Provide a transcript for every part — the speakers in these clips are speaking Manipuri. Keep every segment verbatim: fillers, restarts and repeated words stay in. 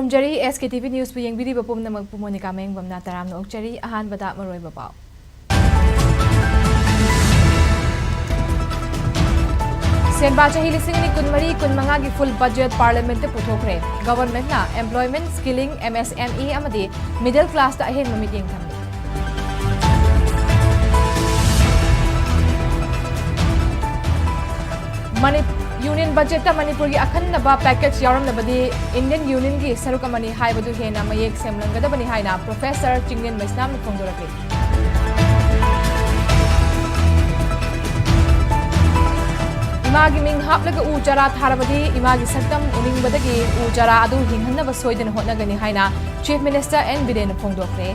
ꯈꯨꯔꯨꯝꯖꯔꯤ꯫ S K T V Newsꯄꯨ ꯌꯦꯡꯕꯤꯔꯤꯕ ꯄꯨꯝꯅꯃꯛꯄꯨ ꯃꯣꯅꯤꯀꯥ ꯃꯌꯦꯡꯕꯝꯅ ꯇꯔꯥꯝꯅ ꯑꯣꯛꯆꯔꯤ꯫ ꯑꯍꯥꯟꯕꯗ ꯃꯔꯨꯑꯣꯏꯕ ꯄꯥꯎ꯫ ꯁꯦꯟꯕꯥ ꯆꯍꯤ ꯂꯤꯁꯤꯡ ꯑꯅꯤ ꯀꯨꯟꯃꯔꯤ ꯀꯨꯟꯃꯉꯥꯒꯤ full budget Parliamentꯇ ꯄꯨꯊꯣꯛꯈ꯭ꯔꯦ꯫ Governmentꯅ employment, skilling, M S M E ꯑꯃꯗꯤ middle classꯇ ꯑꯍꯦꯟꯕ ꯃꯤꯠꯌꯦꯡ ꯊꯝꯂꯤ꯫ ꯃꯅꯤ-, Union Budgetꯇ ꯃꯅꯤꯄꯨꯔꯒꯤ ꯑꯈꯟꯅꯕ package ꯌꯥꯎꯔꯝꯗꯕꯗꯤ Indian Unionꯒꯤ ꯁꯔꯨꯛ ꯑꯃꯅꯤ ꯍꯥꯏꯕꯗꯨ ꯍꯦꯟꯅ ꯃꯌꯦꯛ ꯁꯦꯝꯂꯝꯒꯗꯕꯅꯤ ꯍꯥꯏꯅ Professor ꯆꯤꯡꯂꯦꯟ ꯃꯩꯁꯅꯥꯝꯅ ꯐꯣꯡꯗꯣꯔꯛꯂꯤ꯫ ꯏꯃꯥꯒꯤ ꯃꯤꯡ ꯍꯥꯞꯂꯒ ꯎ ꯆꯥꯔꯥ ꯊꯥꯔꯕꯗꯤ ꯏꯃꯥꯒꯤ ꯁꯛꯇꯝ ꯎꯅꯤꯡꯕꯗꯒꯤ ꯎ ꯆꯥꯔꯥ ꯑꯗꯨ ꯍꯤꯡꯍꯟꯅꯕ ꯁꯣꯏꯗꯅ ꯍꯣꯠꯅꯒꯅꯤ ꯍꯥꯏꯅ Chief Minister N ꯕꯤꯔꯦꯟꯅ ꯐꯣꯡꯗꯣꯛꯈ꯭ꯔꯦ꯫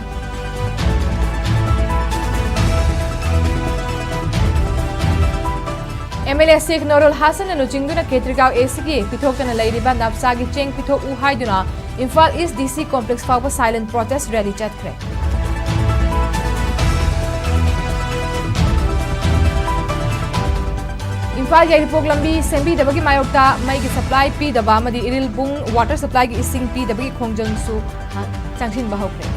M L A Sheikh Noorul Hassanꯅ ꯂꯨꯆꯤꯡꯗꯨꯅ ꯈꯦꯇ꯭ꯔꯤꯒꯥꯎ ACꯒꯤ ꯄꯤꯊꯣꯛꯇꯅ ꯂꯩꯔꯤꯕ ꯅꯞꯁꯥꯒꯤ ꯆꯦꯡ ꯄꯤꯊꯣꯛꯎ ꯍꯥꯏꯗꯨꯅ Imphal East D C Complex ꯐꯥꯎꯕ silent protest rally ꯆꯠꯈ꯭ꯔꯦ꯫ ꯏꯝꯐꯥꯜ ꯌꯥꯏꯔꯤꯄꯣꯛ ꯂꯝꯕꯤ ꯁꯦꯝꯕꯤꯗꯕꯒꯤ ꯃꯥꯌꯣꯛꯇ ꯃꯩꯒꯤ supply ꯄꯤꯗꯕ ꯑꯃꯗꯤ ꯏꯔꯤꯜꯕꯨꯡ water supplyꯒꯤ ꯏꯁꯤꯡ ꯄꯤꯗꯕꯒꯤ ꯈꯣꯡꯖꯪꯁꯨ ꯆꯪꯁꯤꯟꯕ ꯍꯧꯈ꯭ꯔꯦ꯫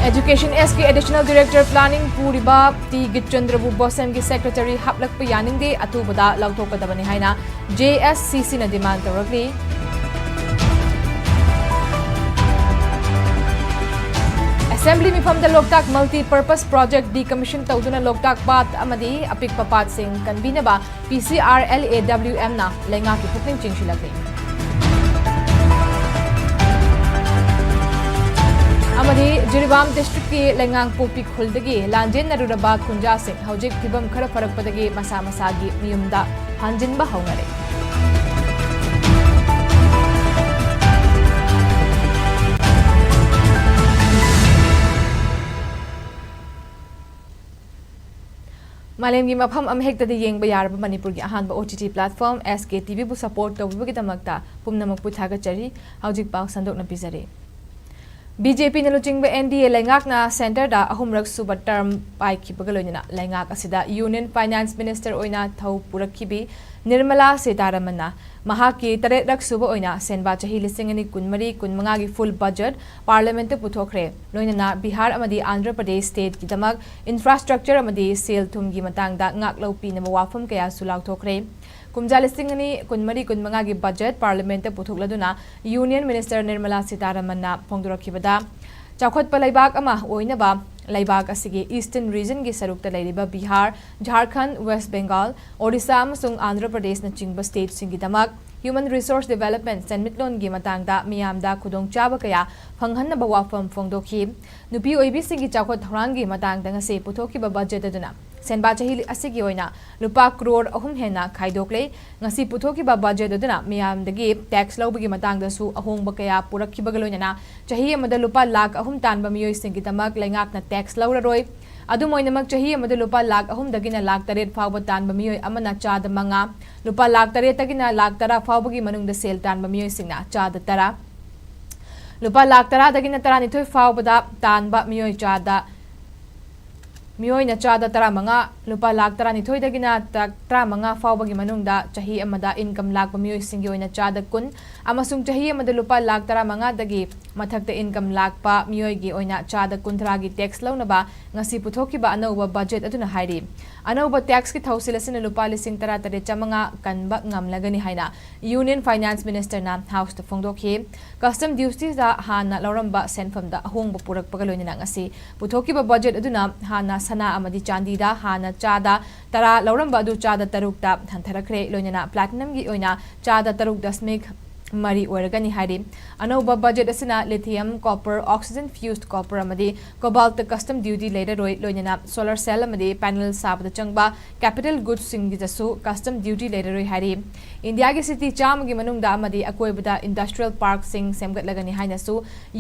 Education Sꯀꯤ Additional Director Planning ꯄꯨꯔꯤꯕ ꯇꯤ ꯒꯤꯠꯆꯟꯗ꯭ꯔꯕꯨ BOSEMꯒꯤ secretary ꯍꯥꯞꯂꯛꯄ ꯌꯥꯅꯤꯡꯗꯦ, ꯑꯊꯨꯕꯗ ꯂꯧꯊꯣꯛꯀꯗꯕꯅꯤ ꯍꯥꯏꯅ J S C Cꯅ demand ꯇꯧꯔꯛꯂꯤ꯫ Assembly ꯃꯤꯐꯝꯗ ꯂꯣꯛꯇꯥꯛ multi purpose project decommission ꯇꯧꯗꯨꯅ ꯂꯣꯛꯇꯥꯛ ꯄꯥꯠ ꯑꯃꯗꯤ ꯑꯄꯤꯛꯄ ꯄꯥꯠꯁꯤꯡ ꯀꯟꯕꯤꯅꯕ P C R L A W Mꯅ ꯂꯩꯉꯥꯛꯀꯤ ꯄꯨꯛꯅꯤꯡ ꯆꯤꯡꯁꯤꯜꯂꯛꯂꯤ꯫ ꯑꯃꯗꯤ ꯖꯤꯔꯤꯕꯥꯝ districtꯀꯤ ꯂꯩꯉꯥꯡꯄꯣꯛꯄꯤ ꯈꯨꯜꯗꯒꯤ ꯂꯥꯟꯖꯦꯟꯅꯔꯨꯔꯕ ꯈꯨꯟꯖꯥꯁꯤꯡ ꯍꯧꯖꯤꯛ ꯐꯤꯕꯝ ꯈꯔ ꯐꯔꯛꯄꯗꯒꯤ ꯃꯁꯥ ꯃꯁꯥꯒꯤ ꯃꯌꯨꯝꯗ ꯍꯟꯖꯤꯟꯕ ꯍꯧꯅꯔꯦ꯫ ꯃꯥꯂꯦꯝꯒꯤ ꯃꯐꯝ ꯑꯃꯍꯦꯛꯇꯗ ꯌꯦꯡꯕ ꯌꯥꯔꯕ ꯃꯅꯤꯄꯨꯔꯒꯤ ꯑꯍꯥꯟꯕ O T T platform S K T Vꯕꯨ support ꯇꯧꯕꯤꯕꯒꯤꯗꯃꯛꯇ ꯄꯨꯝꯅꯃꯛꯄꯨ ꯊꯥꯒꯠꯆꯔꯤ꯫ ꯍꯧꯖꯤꯛ ꯄꯥꯎ ꯁꯟꯗꯣꯛꯅ ꯄꯤꯖꯔꯤ꯫ ꯕꯤ ꯖꯦ ꯄꯤꯅ ꯂꯨꯆꯤꯡꯕ ꯑꯦꯟ ꯗꯤ ꯑꯦ ꯂꯩꯉꯥꯛꯅ ꯁꯦꯟꯇꯔꯗ ꯑꯍꯨꯝꯔꯛ ꯁꯨꯕ ꯇꯔꯝ ꯄꯥꯏꯈꯤꯕꯒ ꯂꯣꯏꯅꯅ ꯂꯩꯉꯥꯛ ꯑꯁꯤꯗ ꯌꯨꯅꯤꯌꯟ ꯐꯥꯏꯅꯥꯟꯁ ꯃꯤꯅꯤꯁꯇꯔ ꯑꯣꯏꯅ ꯊꯧ ꯄꯨꯔꯛꯈꯤꯕꯤ ꯅꯤꯔꯃꯂꯥ ꯁꯤꯇꯥꯔꯥꯃꯟꯅ ꯃꯍꯥꯛꯀꯤ ꯇꯔꯦꯠꯔꯛ ꯁꯨꯕ ꯑꯣꯏꯅ ꯁꯦꯟꯕꯥ ꯆꯍꯤ ꯂꯤꯁꯤꯡ ꯑꯅꯤ ꯀꯨꯟꯃꯔꯤ ꯀꯨꯟꯃꯉꯥꯒꯤ ꯐꯨꯜ ꯕꯖꯦꯠ ꯄꯥꯔꯂꯤꯌꯥꯃꯦꯟꯠꯇ ꯄꯨꯊꯣꯛꯈ꯭ꯔꯦ꯫ ꯂꯣꯏꯅꯅ ꯕꯤꯍꯥꯔ ꯑꯃꯗꯤ ꯑꯟꯙ꯭ꯔ ꯄ꯭ꯔꯗꯦꯁ ꯁ꯭ꯇꯦꯠꯀꯤꯗꯃꯛ ꯏꯟꯐ꯭ꯔꯥꯁ꯭ꯇ꯭ꯔꯛꯆꯔ ꯑꯃꯗꯤ ꯁꯦꯜ ꯊꯨꯝꯒꯤ ꯃꯇꯥꯡꯗ ꯉꯥꯛꯂꯧ ꯄꯤꯅꯕ ꯋꯥꯐꯝ ꯀꯌꯥꯁꯨ ꯂꯥꯎꯊꯣꯛꯈ꯭ꯔꯦ꯫ ꯀꯨꯝꯖꯥ ꯂꯤꯁꯤꯡ ꯑꯅꯤ ꯀꯨꯟꯃꯔꯤ ꯀꯨꯟꯃꯉꯥꯒꯤ ꯕꯖꯦꯠ ꯄꯥꯔꯂꯤꯌꯥꯃꯦꯟꯠꯇ ꯄꯨꯊꯣꯛꯂꯗꯨꯅ ꯌꯨꯅꯤꯌꯟ ꯃꯤꯅꯤꯁꯇꯔ ꯅꯤꯔꯃꯂꯥ ꯁꯤꯇꯥꯔꯥꯃꯟꯅ ꯐꯣꯡꯗꯣꯔꯛꯈꯤꯕꯗ, ꯆꯥꯎꯈꯠꯄ ꯂꯩꯕꯥꯛ ꯑꯃ ꯑꯣꯏꯅꯕ ꯂꯩꯕꯥꯛ ꯑꯁꯤꯒꯤ ꯏꯁꯇꯔꯟ ꯔꯤꯖꯟꯒꯤ ꯁꯔꯨꯛꯇ ꯂꯩꯔꯤꯕ ꯕꯤꯍꯥꯔ, ꯖꯥꯔꯈꯟꯗ, ꯋꯦꯁ ꯕꯦꯡꯒꯥꯜ, ꯑꯣꯔꯤꯁꯥ ꯑꯃꯁꯨꯡ ꯑꯟꯙ꯭ꯔ ꯄ꯭ꯔꯗꯦꯁꯅꯆꯤꯡꯕ ꯁ꯭ꯇꯦꯠꯁꯤꯡꯒꯤꯗꯃꯛ ꯍ꯭ꯌꯨꯃꯟ ꯔꯤꯁꯣꯔꯁ ꯗꯤꯚꯦꯂꯞꯃꯦꯟꯠ ꯁꯦꯟꯃꯤꯠꯂꯣꯟꯒꯤ ꯃꯇꯥꯡꯗ ꯃꯤꯌꯥꯝꯗ ꯈꯨꯗꯣꯡꯆꯥꯕ ꯀꯌꯥ ꯐꯪꯍꯟꯅꯕ ꯋꯥꯐꯝ ꯐꯣꯡꯗꯣꯛꯈꯤ꯫ ꯅꯨꯄꯤ ꯑꯣꯏꯕꯤꯁꯤꯡꯒꯤ ꯆꯥꯎꯈꯠ ꯊꯧꯔꯥꯡꯒꯤ ꯃꯇꯥꯡꯗ ꯉꯁꯤ ꯄꯨꯊꯣꯛꯈꯤꯕ ꯕꯖꯦꯠ ꯑꯗꯨꯅ ꯁꯦꯟꯕꯥ ꯆꯍꯤ ꯑꯁꯤꯒꯤ ꯑꯣꯏꯅ ꯂꯨꯄꯥ ꯀ꯭ꯔꯣꯔ ꯑꯍꯨꯝ ꯍꯦꯟꯅ ꯈꯥꯏꯗꯣꯛꯂꯦ꯫ ꯉꯁꯤ ꯄꯨꯊꯣꯛꯈꯤꯕ ꯕꯖꯦꯠ ꯑꯗꯨꯅ ꯃꯤꯌꯥꯝꯗꯒꯤ ꯇꯦꯛꯁ ꯂꯧꯕꯒꯤ ꯃꯇꯥꯡꯗꯁꯨ ꯑꯍꯣꯡꯕ ꯀꯌꯥ ꯄꯨꯔꯛꯈꯤꯕꯒ ꯂꯣꯏꯅꯅ ꯆꯍꯤ ꯑꯃꯗ ꯂꯨꯄꯥ ꯂꯥꯈ ꯑꯍꯨꯝ ꯇꯥꯟꯕ ꯃꯤꯑꯣꯏꯁꯤꯡꯒꯤꯗꯃꯛ ꯂꯩꯉꯥꯛꯅ ꯇꯦꯛꯁ ꯂꯧꯔꯔꯣꯏ꯫ ꯑꯗꯨꯝ ꯑꯣꯏꯅꯃꯛ, ꯆꯍꯤ ꯑꯃꯗ ꯂꯨꯄꯥ ꯂꯥꯈ ꯑꯍꯨꯝꯗꯒꯤꯅ ꯂꯥꯈ ꯇꯔꯦꯠ ꯐꯥꯎꯕ ꯇꯥꯟꯕ ꯃꯤꯑꯣꯏ ꯑꯃꯅ ꯆꯥꯗ ꯃꯉꯥ, ꯂꯨꯄꯥ ꯂꯥꯈ ꯇꯔꯦꯠꯇꯒꯤꯅ ꯂꯥꯈ ꯇꯔꯥ ꯐꯥꯎꯕꯒꯤ ꯃꯅꯨꯡꯗ ꯁꯦꯜ ꯇꯥꯟꯕ ꯃꯤꯑꯣꯏꯁꯤꯡꯅ ꯆꯥꯗ ꯇꯔꯥ, ꯂꯨꯄꯥ ꯂꯥꯈ ꯇꯔꯥꯗꯒꯤꯅ ꯇꯔꯥꯅꯤꯊꯣꯏ ꯐꯥꯎꯕꯗ ꯇꯥꯟꯕ ꯃꯤꯑꯣꯏ ꯆꯥꯗ, ꯃꯤꯑꯣꯏꯅ ꯆꯥꯗ ꯇꯔꯥꯃꯉꯥ, ꯂꯨꯄꯥ ꯂꯥꯈ ꯇꯔꯥꯅꯤꯊꯣꯏꯗꯒꯤꯅ ꯇ-, ꯇꯔꯥꯃꯉꯥ ꯐꯥꯎꯕꯒꯤ ꯃꯅꯨꯡꯗ ꯆꯍꯤ ꯑꯃꯗ ꯏꯟꯀꯝ ꯂꯥꯛꯄ ꯃꯤꯑꯣꯏꯁꯤꯡꯒꯤ ꯑꯣꯏꯅ ꯆꯥꯗ ꯀꯨꯟ, ꯑꯃꯁꯨꯡ ꯆꯍꯤ ꯑꯃꯗ ꯂꯨꯄꯥ ꯂꯥꯈ ꯇꯔꯥꯃꯉꯥꯗꯒꯤ ꯃꯊꯛꯇ ꯏꯟꯀꯝ ꯂꯥꯛꯄ ꯃꯤꯑꯣꯏꯒꯤ ꯑꯣꯏꯅ ꯆꯥꯗ ꯀꯨꯟꯊ꯭ꯔꯥꯒꯤ ꯇꯦꯛꯁ ꯂꯧꯅꯕ ꯉꯁꯤ ꯄꯨꯊꯣꯛꯈꯤꯕ ꯑꯅꯧꯕ ꯕꯖꯦꯠ ꯑꯗꯨꯅ ꯍꯥꯏꯔꯤ꯫ ꯑꯅꯧꯕ ꯇꯦꯛꯁꯀꯤ ꯊꯧꯁꯤꯜ ꯑꯁꯤꯅ ꯂꯨꯄꯥ ꯂꯤꯁꯤꯡ ꯇꯔꯥꯇꯔꯦꯠ ꯆꯥꯃꯉꯥ ꯀꯟꯕ ꯉꯝꯂꯒꯅꯤ ꯍꯥꯏꯅ ꯌꯨꯅꯤꯌꯟ ꯐꯥꯏꯅꯥꯟꯁ ꯃꯤꯅꯤꯁꯇꯔꯅ ꯍꯥꯎꯁꯇ ꯐꯣꯡꯗꯣꯛꯈꯤ꯫ ꯀꯁꯇꯝ ꯗ꯭ꯌꯨꯇꯤꯗ ꯍꯥꯟꯅ ꯂꯧꯔꯝꯕ ꯁꯦꯟꯐꯝꯗ ꯑꯍꯣꯡꯕ ꯄꯨꯔꯛꯄꯒ ꯂꯣꯏꯅꯅ ꯉꯁꯤ ꯄꯨꯊꯣꯛꯈꯤꯕ ꯕꯖꯦꯠ ꯑꯗꯨꯅ ꯍꯥꯟꯅ ꯁꯅꯥ ꯑꯃꯗꯤ ꯆꯥꯟꯗꯤꯗ ꯍꯥꯟꯅ ꯆꯥꯗ ꯇꯔꯥ ꯂꯧꯔꯝꯕ ꯑꯗꯨ ꯆꯥꯗ ꯇꯔꯨꯛꯇ ꯍꯟꯊꯔꯛꯈ꯭ꯔꯦ꯫ ꯂꯣꯏꯅꯅ ꯄ꯭ꯂꯥꯇꯤꯅꯝꯒꯤ ꯑꯣꯏꯅ ꯆꯥꯗ ꯇꯔꯨꯛ ꯗꯁꯃꯤꯛ ꯃꯔꯤ ꯑꯣꯏꯔꯒꯅꯤ ꯍꯥꯏꯔꯤ꯫ ꯑꯅꯧꯕ ꯕꯖꯦꯠ ꯑꯁꯤꯅ ꯂꯤꯊꯤꯌꯝ, ꯀꯣꯄꯔ, ꯑꯣꯛꯁꯤꯖꯟ ꯐ꯭ꯌꯨꯁ ꯀꯣꯄꯔ ꯑꯃꯗꯤ ꯀꯣꯕꯥꯜꯠꯇ ꯀꯁꯇꯝ ꯗ꯭ꯌꯨꯇꯤ ꯂꯩꯔꯔꯣꯏ꯫ ꯂꯣꯏꯅꯅ ꯁꯣꯂꯔ ꯁꯦꯜ ꯑꯃꯗꯤ ꯄꯦꯅꯦꯜ ꯁꯥꯕꯗ ꯆꯪꯕ ꯀꯦꯄꯤꯇꯦꯜ ꯒꯨꯗꯁꯁꯤꯡꯒꯤꯗꯁꯨ ꯀꯁꯇꯝ ꯗ꯭ꯌꯨꯇꯤ ꯂꯩꯔꯔꯣꯏ ꯍꯥꯏꯔꯤ꯫ ꯏꯟꯗꯤꯌꯥꯒꯤ ꯁꯤꯇꯤ ꯆꯥꯝꯃꯒꯤ ꯃꯅꯨꯡꯗ ꯑꯃꯗꯤ ꯑꯀꯣꯏꯕꯗ ꯏꯟꯗꯁꯇ꯭ꯔꯤꯌꯦꯜ ꯄꯥꯔꯛꯁꯤꯡ ꯁꯦꯝꯒꯠꯂꯒꯅꯤ ꯍꯥꯏꯅꯁꯨ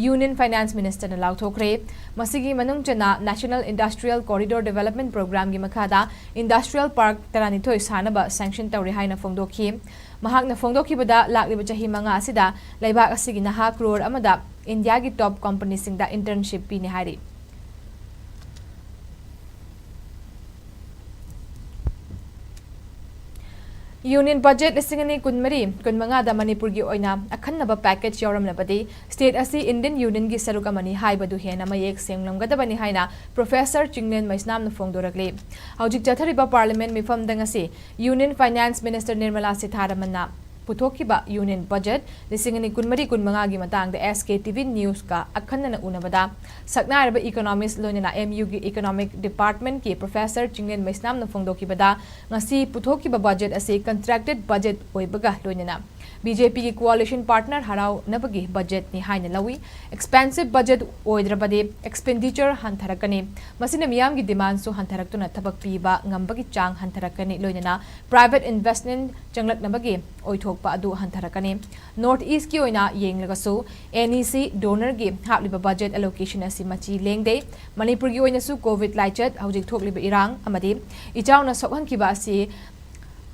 ꯌꯨꯅꯤꯌꯟ ꯐꯥꯏꯅꯥꯟꯁ ꯃꯤꯅꯤꯁꯇꯔꯅ ꯂꯥꯎꯊꯣꯛꯈ꯭ꯔꯦ꯫ ꯃꯁꯤꯒꯤ ꯃꯅꯨꯡ ꯆꯟꯅ ꯅꯦꯁꯅꯦꯜ ꯏꯟꯗꯁꯇ꯭ꯔꯤꯌꯦꯜ ꯀꯣꯔꯤꯗꯣꯔ ꯗꯤꯚꯦꯂꯞꯃꯦꯟꯠ ꯄ꯭ꯔꯣꯒ꯭ꯔꯥꯝꯒꯤ ꯃꯈꯥꯗ ꯏꯟꯗꯁꯇ꯭ꯔꯤꯌꯦꯜ ꯄꯥꯔꯛ ꯇꯔꯥꯅꯤꯊꯣꯏ ꯁꯥꯅꯕ ꯁꯦꯡꯁꯟ ꯇꯧꯔꯦ ꯍꯥꯏꯅ ꯐꯣꯡꯗꯣꯛꯈꯤ꯫ ꯃꯍꯥꯛꯅ ꯐꯣꯡꯗꯣꯛꯈꯤꯕꯗ, ꯂꯥꯛꯂꯤꯕ ꯆꯍꯤ ꯃꯉꯥ ꯑꯁꯤꯗ ꯂꯩꯕꯥꯛ ꯑꯁꯤꯒꯤ ꯅꯍꯥ ꯀ꯭ꯔꯣꯔ ꯑꯃꯗ ꯏꯟꯗꯤꯌꯥꯒꯤ ꯇꯣꯞ ꯀꯝꯄꯅꯤꯁꯤꯡꯗ ꯏꯟꯇꯔꯟꯁꯤꯞ ꯄꯤꯅꯤ ꯍꯥꯏꯔꯤ꯫ ꯌꯨꯅꯤꯌꯟ ꯕꯖꯦꯠ ꯂꯤꯁꯤꯡ ꯑꯅꯤ ꯀꯨꯟꯃꯔꯤ ꯀꯨꯟꯃꯉꯥꯗ ꯃꯅꯤꯄꯨꯔꯒꯤ ꯑꯣꯏꯅ ꯑꯈꯟꯅꯕ ꯄꯦꯀꯦꯖ ꯌꯥꯎꯔꯝꯂꯕꯗꯤ ꯁ꯭ꯇꯦꯠ ꯑꯁꯤ ꯏꯟꯗꯤꯌꯟ ꯌꯨꯅꯤꯌꯟꯒꯤ ꯁꯔꯨꯛ ꯑꯃꯅꯤ ꯍꯥꯏꯕꯗꯨ ꯍꯦꯟꯅ ꯃꯌꯦꯛ ꯁꯦꯡꯂꯝꯒꯗꯕꯅꯤ ꯍꯥꯏꯅ ꯄ꯭ꯔꯣꯐꯦꯁꯔ ꯆꯤꯡꯂꯦꯟ ꯃꯩꯁꯅꯥꯝꯅ ꯐꯣꯡꯗꯣꯔꯛꯂꯤ꯫ ꯍꯧꯖꯤꯛ ꯆꯠꯊꯔꯤꯕ ꯄꯥꯔꯂꯤꯌꯥꯃꯦꯟ ꯃꯤꯐꯝꯗ ꯉꯁꯤ ꯌꯨꯅꯤꯌꯟ ꯐꯥꯏꯅꯥꯟꯁ ꯃꯤꯅꯤꯁꯇꯔ ꯅꯤꯔꯃꯂꯥ ꯁꯤꯊꯥꯔꯥꯃꯟꯅ ꯄꯨꯊꯣꯛꯈꯤꯕ ꯌꯨꯅꯤꯌꯟ ꯕꯖꯦꯠ ꯂꯤꯁꯤꯡ ꯑꯅꯤ ꯀꯨꯟꯃꯔꯤ ꯀꯨꯟꯃꯉꯥꯒꯤ ꯃꯇꯥꯡꯗ ꯑꯦꯁ ꯀꯦ ꯇꯤ ꯚꯤ ꯅ꯭ꯌꯨꯁꯀ ꯑꯈꯟꯅꯅ ꯎꯅꯕꯗ ꯁꯛꯅꯥꯏꯔꯕ ꯏꯀꯣꯅꯣꯃꯤꯁ ꯂꯣꯏꯅꯅ ꯑꯦꯝ ꯌꯨꯒꯤ ꯏꯀꯣꯅꯣꯃꯤꯛ ꯗꯤꯄꯥꯔꯠꯃꯦꯟꯠꯀꯤ ꯄ꯭ꯔꯣꯐꯦꯁꯔ ꯆꯤꯡꯂꯦꯟ ꯃꯩꯁꯅꯥꯝꯅ ꯐꯣꯡꯗꯣꯛꯈꯤꯕꯗ ꯉꯁꯤ ꯄꯨꯊꯣꯛꯈꯤꯕ ꯕꯖꯦꯠ ꯑꯁꯤ ꯀꯟꯇ꯭ꯔꯦꯛꯇꯦꯗ ꯕꯖꯦꯠ ꯑꯣꯏꯕꯒ ꯂꯣꯏꯅꯅ ꯕꯤ ꯖꯦ ꯄꯤꯒꯤ ꯀꯣꯑꯥꯂꯤꯁꯟ ꯄꯥꯔꯠꯅꯔ ꯍꯔꯥꯎꯅꯕꯒꯤ ꯕꯖꯦꯠꯅꯤ ꯍꯥꯏꯅ ꯂꯧꯏ꯫ ꯑꯦꯛꯁꯄꯦꯟꯁꯤꯚ ꯕꯖꯦꯠ ꯑꯣꯏꯗ꯭ꯔꯕꯗꯤ ꯑꯦꯛꯁꯄꯦꯟꯗꯤꯆꯔ ꯍꯟꯊꯔꯛꯀꯅꯤ꯫ ꯃꯁꯤꯅ ꯃꯤꯌꯥꯝꯒꯤ ꯗꯤꯃꯥꯟꯁꯨ ꯍꯟꯊꯔꯛꯇꯨꯅ ꯊꯕꯛ ꯄꯤꯕ ꯉꯝꯕꯒꯤ ꯆꯥꯡ ꯍꯟꯊꯔꯛꯀꯅꯤ, ꯂꯣꯏꯅꯅ ꯄ꯭ꯔꯥꯏꯚꯦꯠ ꯏꯟꯚꯦꯁ꯭ꯠꯃꯦꯟꯠ ꯆꯪꯂꯛꯅꯕꯒꯤ ꯑꯣꯏꯊꯣꯛꯄ ꯑꯗꯨ ꯍꯟꯊꯔꯛꯀꯅꯤ꯫ ꯅꯣꯔꯠ ꯏꯁ꯭ꯠꯀꯤ ꯑꯣꯏꯅ ꯌꯦꯡꯂꯒꯁꯨ ꯑꯦꯟ ꯏ ꯁꯤ ꯗꯣꯅꯔꯒꯤ ꯍꯥꯞꯂꯤꯕ ꯕꯖꯦꯠ ꯑꯦꯂꯣꯀꯦꯁꯟ ꯑꯁꯤ ꯃꯆꯤ ꯂꯦꯡꯗꯦ꯫ ꯃꯅꯤꯄꯨꯔꯒꯤ ꯑꯣꯏꯅꯁꯨ ꯀꯣꯚꯤꯗ ꯂꯥꯏꯆꯠ, ꯍꯧꯖꯤꯛ ꯊꯣꯛꯂꯤꯕ ꯏꯔꯥꯡ ꯑꯃꯗꯤ ꯏꯆꯥꯎꯅ ꯁꯣꯛꯍꯟꯈꯤꯕ ꯑꯁꯤ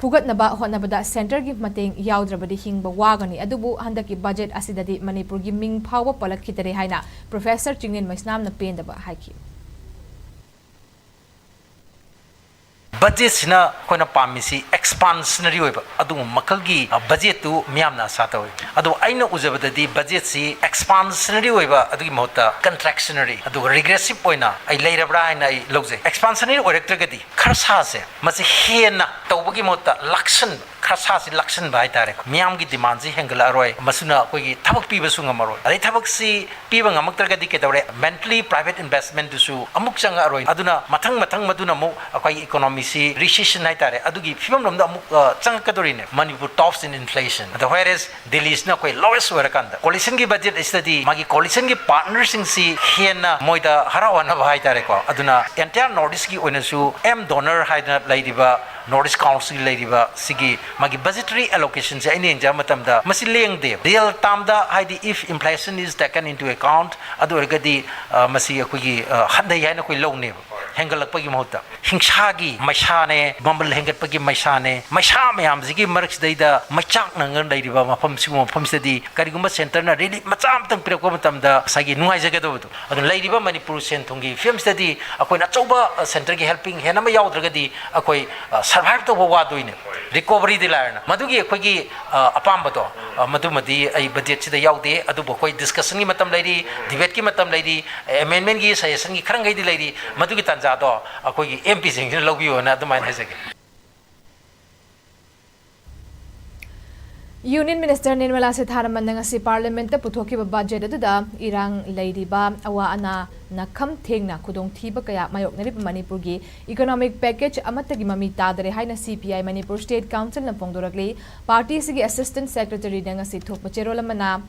ꯐꯨꯒꯠꯅꯕ ꯍꯣꯠꯅꯕꯗ ꯁꯦꯟꯇꯔꯒꯤ ꯃꯇꯦꯡ ꯌꯥꯎꯗ꯭ꯔꯕꯗꯤ ꯍꯤꯡꯕ ꯋꯥꯒꯅꯤ꯫ ꯑꯗꯨꯕꯨ ꯍꯟꯗꯛꯀꯤ ꯕꯖꯦꯠ ꯑꯁꯤꯗꯗꯤ ꯃꯅꯤꯄꯨꯔꯒꯤ ꯃꯤꯡ ꯐꯥꯎꯕ ꯄꯜꯂꯛꯈꯤꯗꯔꯦ ꯍꯥꯏꯅ ꯄ꯭ꯔꯣꯐꯦꯁꯔ ꯆꯤꯡꯂꯦꯟ ꯃꯩꯁꯅꯥꯝꯅ ꯄꯦꯟꯗꯕ ꯍꯥꯏꯈꯤ꯫ ꯕꯖꯦꯠꯁꯤꯅ ꯑꯩꯈꯣꯏꯅ ꯄꯥꯝꯃꯤꯁꯤ ꯑꯦꯛꯁꯄꯥꯟꯁꯅꯔꯤ ꯑꯣꯏꯕ ꯑꯗꯨꯒꯨꯝꯕ ꯃꯈꯜꯒꯤ, ꯑ, ꯕꯖꯦꯠꯇꯨ ꯃꯤꯌꯥꯝꯅ ꯑꯁꯥ ꯇꯧꯏ꯫ ꯑꯗꯣ ꯑꯩꯅ ꯎꯖꯕꯗꯗꯤ ꯕꯖꯦꯠꯁꯤ ꯑꯦꯛꯁꯄꯥꯟꯁꯅꯔꯤ ꯑꯣꯏꯕ ꯑꯗꯨꯒꯤ ꯃꯍꯨꯠꯇ ꯀꯟꯇ꯭ꯔꯦꯛꯁꯅꯔꯤ ꯑꯗꯨꯒ ꯔꯤꯒ꯭ꯔꯦꯁꯤꯚ ꯑꯣꯏꯅ ꯑꯩ ꯂꯩꯔꯕ꯭ꯔꯥ ꯍꯥꯏꯅ ꯑꯩ ꯂꯧꯖꯩ꯫ ꯑꯦꯛꯁꯄꯥꯟꯁꯅꯔꯤ ꯑꯣꯏꯔꯛꯇ꯭ꯔꯒꯗꯤ ꯈꯔꯁꯥꯁꯦ ꯃꯁꯤ ꯍꯦꯟꯅ ꯇꯧꯕꯒꯤ ꯃꯍꯨꯠꯇ ꯂꯥꯛꯁꯟꯕ, ꯈꯔꯁꯥꯁꯤ ꯂꯥꯛꯁꯟꯕ ꯍꯥꯏꯇꯥꯔꯦ, ꯃꯤꯌꯥꯝꯒꯤ ꯗꯤꯃꯥꯟꯁꯤ ꯍꯦꯟꯒꯠꯂꯛꯑꯔꯣꯏ, ꯃꯁꯤꯅ ꯑꯩꯈꯣꯏꯒꯤ ꯊꯕꯛ ꯄꯤꯕꯁꯨ ꯉꯝꯃꯔꯣꯏ꯫ ꯑꯗꯩ ꯊꯕꯛꯁꯤ ꯄꯤꯕ ꯉꯝꯃꯛꯇ꯭ꯔꯒꯗꯤ ꯀꯩꯗꯧꯔꯦ? ꯃꯦꯟꯇꯂꯤ ꯄ꯭ꯔꯥꯏꯚꯦꯠ ꯏꯟꯚꯦꯁ꯭ꯠꯃꯦꯟꯠꯇꯨꯁꯨ ꯑꯃꯨꯛ ꯆꯪꯉꯛꯑꯔꯣꯏ꯫ ꯑꯗꯨꯅ ꯃꯊꯪ ꯃꯊꯪ ꯃꯗꯨꯅ ꯑꯃꯨꯛ ꯑꯩꯈꯣꯏꯒꯤ ꯏꯀꯣꯅꯣꯃꯤꯁꯤ ꯔꯤꯁꯦꯁꯟ ꯍꯥꯏꯇꯥꯔꯦ, ꯑꯗꯨꯒꯤ ꯐꯤꯕꯝꯂꯣꯝꯗ ꯑꯃꯨꯛ, ꯑ, ꯆꯪꯉꯛꯀꯗꯣꯔꯤꯅꯦ꯫ ꯃꯅꯤꯄꯨꯔ ꯇꯣꯞꯁ ꯏꯟ ꯏꯟꯐ꯭ꯂꯦꯁꯟ꯫ ꯑꯗ whereas ꯗꯤꯜꯂꯤꯁꯤꯅ ꯑꯩꯈꯣꯏ ꯂꯣꯋꯦꯁ ꯑꯣꯏꯔꯀꯥꯟꯗ ꯀꯣꯂꯤꯁꯟꯒꯤ ꯕꯖꯦꯠ ꯑꯁꯤꯗꯗꯤ ꯃꯥꯒꯤ ꯀꯣꯂꯤꯁꯟꯒꯤ ꯄꯥꯔꯠꯅꯔꯁꯤꯡꯁꯤ ꯍꯦꯟꯅ ꯃꯣꯏꯗ ꯍꯔꯥꯎꯍꯟꯅꯕ ꯍꯥꯏꯇꯥꯔꯦꯀꯣ꯫ ꯑꯗꯨꯅ ꯑꯦꯟꯇꯥꯌꯔ ꯅꯣꯔꯠ ꯏꯁ꯭ꯠꯀꯤ ꯑꯣꯏꯅꯁꯨ ꯑꯦꯝ ꯗꯣꯅꯔ ꯍꯥꯏꯗꯅ ꯂꯩꯔꯤꯕ ꯅꯣꯔꯠ ꯏꯁ꯭ꯠ ꯀꯥꯎꯟꯁꯤꯜ ꯂꯩꯔꯤꯕ ꯁꯤꯒꯤ ꯃꯥꯒꯤ ꯕꯖꯦꯇꯔꯤ ꯑꯦꯂꯣꯀꯦꯁꯟꯁꯦ ꯑꯩꯅ ꯌꯦꯡꯖꯕ ꯃꯇꯝꯗ ꯃꯁꯤ ꯂꯦꯡꯗꯦ꯫ ꯔꯤꯌꯦꯜ ꯇꯥꯔꯝꯗ ꯍꯥꯏꯗꯤ if inflation is taken into account ꯑꯗꯨ ꯑꯣꯏꯔꯒꯗꯤ, ꯑ, ꯃꯁꯤ ꯑꯩꯈꯣꯏꯒꯤ, ꯑ, ꯍꯟꯊꯩ ꯍꯥꯏꯅ ꯑꯩꯈꯣꯏ ꯂꯧꯅꯦꯕ꯫ ꯍꯦꯟꯒꯠꯂꯛꯄꯒꯤ ꯃꯍꯨꯠꯇ ꯍꯤꯡꯁꯥꯒꯤ ꯃꯩꯁꯥꯅꯦ, ꯃꯃꯜ ꯍꯦꯟꯒꯠꯄꯒꯤ ꯃꯩꯁꯥꯅꯦ, ꯃꯩꯁꯥ ꯃꯌꯥꯝꯁꯤꯒꯤ ꯃꯔꯛꯁꯤꯗꯩꯗ ꯃꯩꯆꯥꯛꯅꯅ ꯂꯩꯔꯤꯕ ꯃꯐꯝ, ꯁꯤꯒꯨꯝꯕ ꯃꯐꯝꯁꯤꯗꯗꯤ ꯀꯔꯤꯒꯨꯝꯕ centreꯅ relief ꯃꯆꯥ ꯑꯃꯇꯪ ꯄꯤꯔꯛꯄ ꯃꯇꯝꯗ ꯉꯁꯥꯏꯒꯤ ꯅꯨꯡꯉꯥꯏꯖꯒꯗꯕꯗꯣ, ꯑꯗꯨꯅ ꯂꯩꯔꯤꯕ ꯃꯅꯤꯄꯨꯔ ꯁꯦꯟ ꯊꯨꯝꯒꯤ ꯐꯤꯕꯝꯁꯤꯗꯗꯤ ꯑꯩꯈꯣꯏꯅ ꯑꯆꯧꯕ centreꯒꯤ helping hand ꯑꯃ ꯌꯥꯎꯗ꯭ꯔꯒꯗꯤ ꯑꯩꯈꯣꯏ, ꯑ, survive ꯇꯧꯕ ꯋꯥꯗꯣꯏꯅꯦ, recoveryꯗꯤ ꯂꯥꯏꯔꯅ꯫ ꯃꯗꯨꯒꯤ ꯑꯩꯈꯣꯏꯒꯤ, ꯑ, ꯑꯄꯥꯝꯕꯗꯣ, ꯑ, ꯃꯗꯨꯃꯗꯤ ꯑꯩ budgetꯁꯤꯗ ꯌꯥꯎꯗꯦ, ꯑꯗꯨꯕꯨ ꯑꯩꯈꯣꯏ discussionꯒꯤ ꯃꯇꯝ ꯂꯩꯔꯤ, debateꯀꯤ ꯃꯇꯝ ꯂꯩꯔꯤ, amendmentꯀꯤ suggestionꯒꯤ ꯈꯔ ꯃꯈꯩꯗꯤ ꯂꯩꯔꯤ, ꯃꯗꯨꯒꯤ ꯇꯥꯟꯖꯥꯗꯣ ꯑꯩꯈꯣꯏꯒꯤ MPꯁꯤꯡꯁꯤꯅ ꯂꯧꯕꯤꯌꯣꯅ ꯑꯗꯨꯃꯥꯏꯅ ꯍꯥꯏꯖꯒꯦ꯫ Union Minister ꯅꯤꯔꯃꯂꯥ ꯁꯤꯊꯥꯔꯥꯃꯟꯅ ꯉꯁꯤ Parliamentꯇ ꯄꯨꯊꯣꯛꯈꯤꯕ budget ꯑꯗꯨꯗ ꯏꯔꯥꯡ ꯂꯩꯔꯤꯕ, ꯑꯋꯥ ꯑꯅꯥ ꯅꯥꯈꯝ ꯊꯦꯡꯅ ꯈꯨꯗꯣꯡꯊꯤꯕ ꯀꯌꯥ ꯃꯥꯌꯣꯛꯅꯔꯤꯕ ꯃꯅꯤꯄꯨꯔꯒꯤ economic package ꯑꯃꯠꯇꯒꯤ ꯃꯃꯤ ꯇꯥꯗꯔꯦ ꯍꯥꯏꯅ CPI ꯃꯅꯤꯄꯨꯔ State Councilꯅ ꯐꯣꯡꯗꯣꯔꯛꯂꯤ꯫ Party ꯑꯁꯤꯒꯤ Assistant Secretaryꯅ ꯉꯁꯤ ꯊꯣꯛꯄ ꯆꯦꯔꯣꯜ ꯑꯃꯅ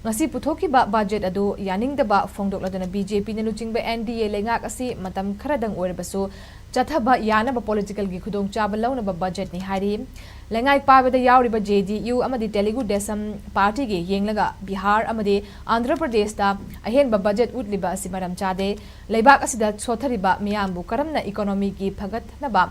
ꯉꯁꯤ ꯄꯨꯊꯣꯛꯈꯤꯕ budget ꯑꯗꯨ ꯌꯥꯅꯤꯡꯗꯕ ꯐꯣꯡꯗꯣꯛꯂꯗꯨꯅ BJPꯅ ꯂꯨꯆꯤꯡꯕ NDA ꯂꯩꯉꯥꯛ ꯑꯁꯤ ꯃꯇꯝ ꯈꯔꯗꯪ ꯑꯣꯏꯔꯕꯁꯨ ꯆꯠꯊꯕ ꯌꯥꯅꯕ politicalꯒꯤ ꯈꯨꯗꯣꯡꯆꯥꯕ ꯂꯧꯅꯕ budgetꯅꯤ ꯍꯥꯏꯔꯤ꯫ ꯂꯩꯉꯥꯛ ꯄꯥꯏꯕꯗ ꯌꯥꯎꯔꯤꯕ JDU ꯑꯃꯗꯤ Telugu Desam Partyꯒꯤ ꯌꯦꯡꯂꯒ ꯕꯤꯍꯥꯔ ꯑꯃꯗꯤ ꯑꯟꯙ꯭ꯔ ꯄ꯭ꯔꯗꯦꯁꯇ ꯑꯍꯦꯟꯕ budget ꯎꯠꯂꯤꯕ ꯑꯁꯤ ꯃꯔꯝ ꯆꯥꯗꯦ꯫ ꯂꯩꯕꯥꯛ ꯑꯁꯤꯗ ꯁꯣꯠꯊꯔꯤꯕ ꯃꯤꯌꯥꯝꯕꯨ ꯀꯔꯝꯅ economyꯒꯤ ꯐꯒꯠꯅꯕ